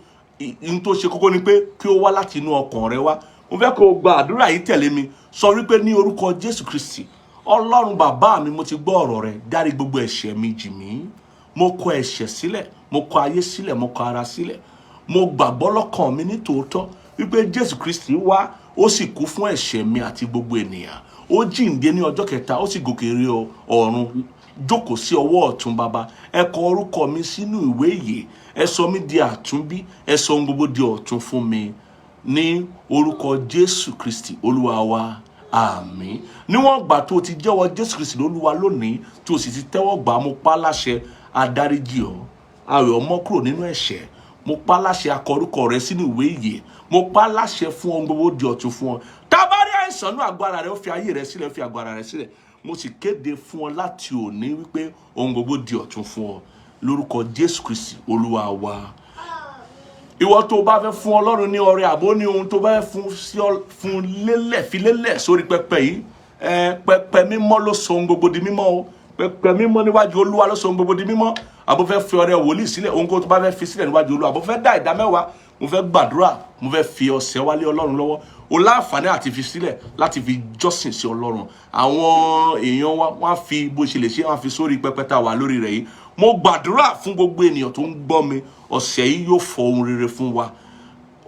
N tó ṣe kókó ni pé kí o wá láti inú ọkàn rẹ wá. Mo fẹ́ kó gbàdúrà yìí tẹ̀lé mi. Sọ wípé, ní orúkọ Jésù Kristi, Ọlọ́run bàbá mi, mo ti gbọ́ ọ̀rọ̀ rẹ. Dárí gbogbo ẹ̀ṣẹ̀ mi jì mí. Mo kọ ẹ̀ṣẹ̀ sílẹ̀, mo kọ ayé sílẹ̀, mo kọ ara sílẹ̀. Mo gbàgbọ́ lọ́kàn mi ní tòótọ́ wípé Jésù Kristi wá, ó sì kú fún ẹ̀ṣẹ̀ mi àti gbogbo ènìyàn. Ó jíǹde ní ọjọ́ kẹta, ó sì gòkè rí ọ̀run, jókòó sí ọwọ́ ọ̀tún bàbá. Ẹ kọ orúkọ mi sínú ìwé ìyè, ẹ sọ mí di àtúnbí, ẹ sọ ohun gbogbo di ọ̀tun fún mi, ní orúkọ Jésù Kristi Olúwa wa, àmín. Níwọ̀n ìgbà tó o ti jẹ́wọ́ Jésù Kristi lólúwa lónìí, tó o sì ti tẹ́wọ́ gbà á, mo pa á láṣẹ, adáríjì ọ́, a wẹ̀ ọ́ mọ́ kúrò nínú ẹ̀ṣẹ̀. Mo pa á láṣẹ, a kọ orúkọ rẹ sínú ìwé ìyè. Mo pa á láṣẹ fún ohun gbogbo di ọ̀tun fún ọ. Tá a bá rí àìsàn nínú àgọ́ ara rẹ, ó fi ayé rẹ sílẹ̀, ó fi àgọ́ ara rẹ sílẹ̀. Mo sì kéde fún ọ láti òní wípé ohun gbogbo di ọ̀tun fún ọ, lórúkọ Jésù Kristi Olúwa wa. Ìwọ tó bá fẹ́ fún Ọlọ́run ní ọrẹ, àbó ní ohun tó bá fẹ́ fún sí ọ, fún lélẹ̀, fi lélẹ̀ sórí pẹpẹ yìí. Pẹpẹ mímọ́ ló sọ ohun gbogbo di mímọ́ o. Pẹpẹ mímọ́ níwájú Olúwa ló sọ ohun gbogbo di mímọ́. Àbó fẹ́ fi ọrẹ wòlíì sílẹ̀, ohun tó bá fẹ́ fi sílẹ̀ níwájú Olúwa, àbó fẹ́ dá ìdá mẹ́wàá, mo Mo fẹ́ gbàdúrà, mo fẹ́ fi ọ̀sẹ̀ wálé Ọlọ́run lọ́wọ́. O láǹfààní àti fi sílẹ̀ láti fi jọ́sìn sí Ọlọ́run. Àwọn èèyàn wa, wọ́n á fi bó ṣe lè ṣe, wọ́n á fi sórí pẹpẹ tá a wà lórí rẹ̀ yìí. Mo gbàdúrà fún gbogbo ènìyàn tó ń gbọ́ mi, ọ̀sẹ̀ yìí yóò fọ ohun rere fún wa.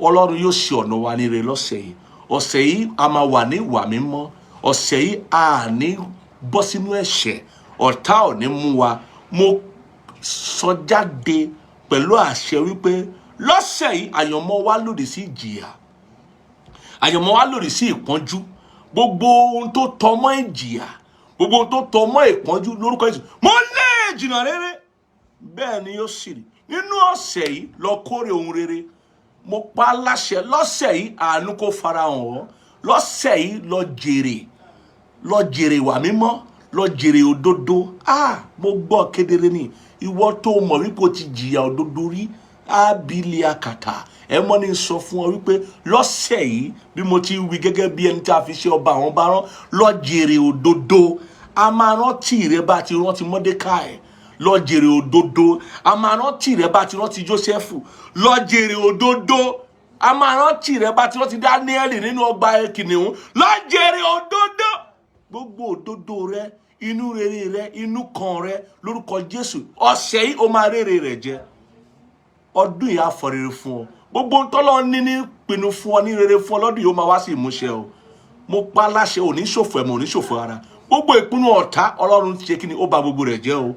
Ọlọ́run yóò ṣe ọ̀nà wa ní rere lọ́sẹ̀ yìí. Ọ̀sẹ̀ yìí, a máa wà ní ìwà mímọ́. Ọ̀sẹ̀ yìí, a ní bọ́ sínú ẹ̀ṣẹ̀, ọ̀tá ò ní mú wa. Mo sọ jáde pẹ̀lú àṣẹ wípé lọ́sẹ̀ yìí, àyànmọ́ wa lòdì sí ìjìyà, àyànmọ́ wa lòdì sí ìpọ́njú. Gbogbo ohun tó tọmọ́ ìjìyà, gbogbo ohun tó tọmọ́ ìpọ́njú, lórúkọ Jésù, mo lé jìnnà rere. Bẹ́ẹ̀ ni yóò sì rí nínú ọ̀sẹ̀ yìí. Lọ kórè ohun rere. Mo pa á láṣẹ lọ́sẹ̀ yìí, àánú kó farahàn ọ́ lọ́sẹ̀ yìí. Lọ jèrè, lọ jèrè ìwà mímọ́, lọ jèrè òdodo. Ah, mo gbọ́ kedere ni. Ìwọ tó mọ̀ wípé o ti jìyà òdodo rí, ábílì àkàtà ẹ mọ́ ní sọ fún ọ wípé lọ́sẹ̀ yìí, bí mo ti wí gẹ́gẹ́ bí ẹni tí a fi ṣe ọba àwọn bá rán, lọ jèrè òdodo. A máa rántí rẹ bá ti rántí Mọ́dékáì. Lọ jèrè òdodo. A máa rántí rẹ bá ti rántí Jósẹ́fù. Lọ jèrè òdodo. A máa rántí rẹ bá ti rántí Dáníẹ́lì nínú ọgbà kìnìún. Lọ jèrè òdodo. Gbogbo òdodo rẹ, inú rere rẹ, inú kan rẹ, lórúkọ Jésù, ọ̀sẹ̀ yìí, ó máa rere rẹ jẹ. Ọdún yìí á fọ rere fún ọ. Gbogbo ntọ́lọ́ ní pinnu fún ọ ní rere fún ọ lọ́dún yìí, ó máa wá sí ìmúṣẹ o. Mo pa á láṣẹ, òní ṣòfò ẹ̀mọ́, òní ṣòfò ara. Gbogbo ìpinnu ọ̀tá, Ọlọ́run ṣe kí ni, ó ba gbogbo rẹ̀ jẹ́ o.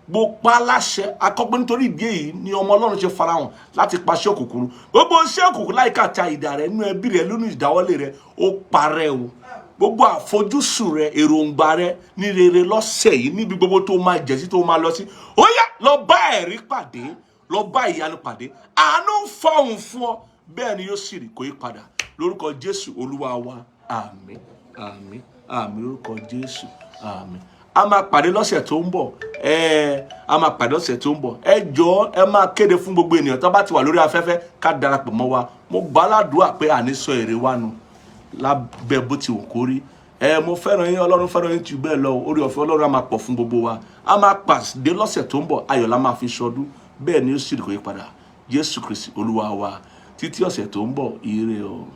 Mo pa á láṣẹ akọ́pẹ́, nítorí ìdí èyí ni ọmọ Ọlọ́run ṣe farahàn láti paṣẹ òkùnkùn. Gbogbo iṣẹ́ òkùnkùn láìka àti àìdá rẹ, nínú ẹbí rẹ, nínú ìdáwọ́lé rẹ, ó parẹ́ o. Gbogbo àfojúsùn rẹ, èròǹgbà rẹ ní rere lọ́sẹ̀ yìí, níbi gbogbo tó máa jẹ̀ sí, tó máa lọ sí, ó yá, lọ bá ẹ̀rí pàdé, lọ bá ìyanu pàdé. Àánú ń fọhùn fún ọ. Bẹ́ẹ̀ ni yóò sì rí, kò yí padà, lórúkọ Jésù Olúwa wa. Àmín, àmín, àmín, lórúkọ Jésù, àmín. A máa pàdé lọ́sẹ̀ tó ń bọ̀. Ẹ a máa pàdé lọ́sẹ̀ tó ń bọ̀. Ẹ jọ̀ọ́, ẹ máa kéde fún gbogbo ènìyàn tó bá ti wà lórí afẹ́fẹ́ ká darapọ̀ mọ́ wa. Mo gbà á ládùúgbà pé àní sọ èrè wa nù lábẹ́ bó ti wù kó rí. Ẹ mo fẹ́ràn yín, Ọlọ́run fẹ́ràn yín jù bẹ́ẹ̀ lọ. Orí ọ̀fẹ́ Ọlọ́run á máa pọ̀ fún gbogbo wa. A máa pàdé lọ́sẹ̀ tó ń bọ̀. Ayọ̀ la máa fi ṣọdún. Bẹ́ẹ̀ ni ó sì kò yí padà. Jésù Kristi Olúwa wa. Títí ọ̀sẹ̀ tó ń bọ̀, ire o.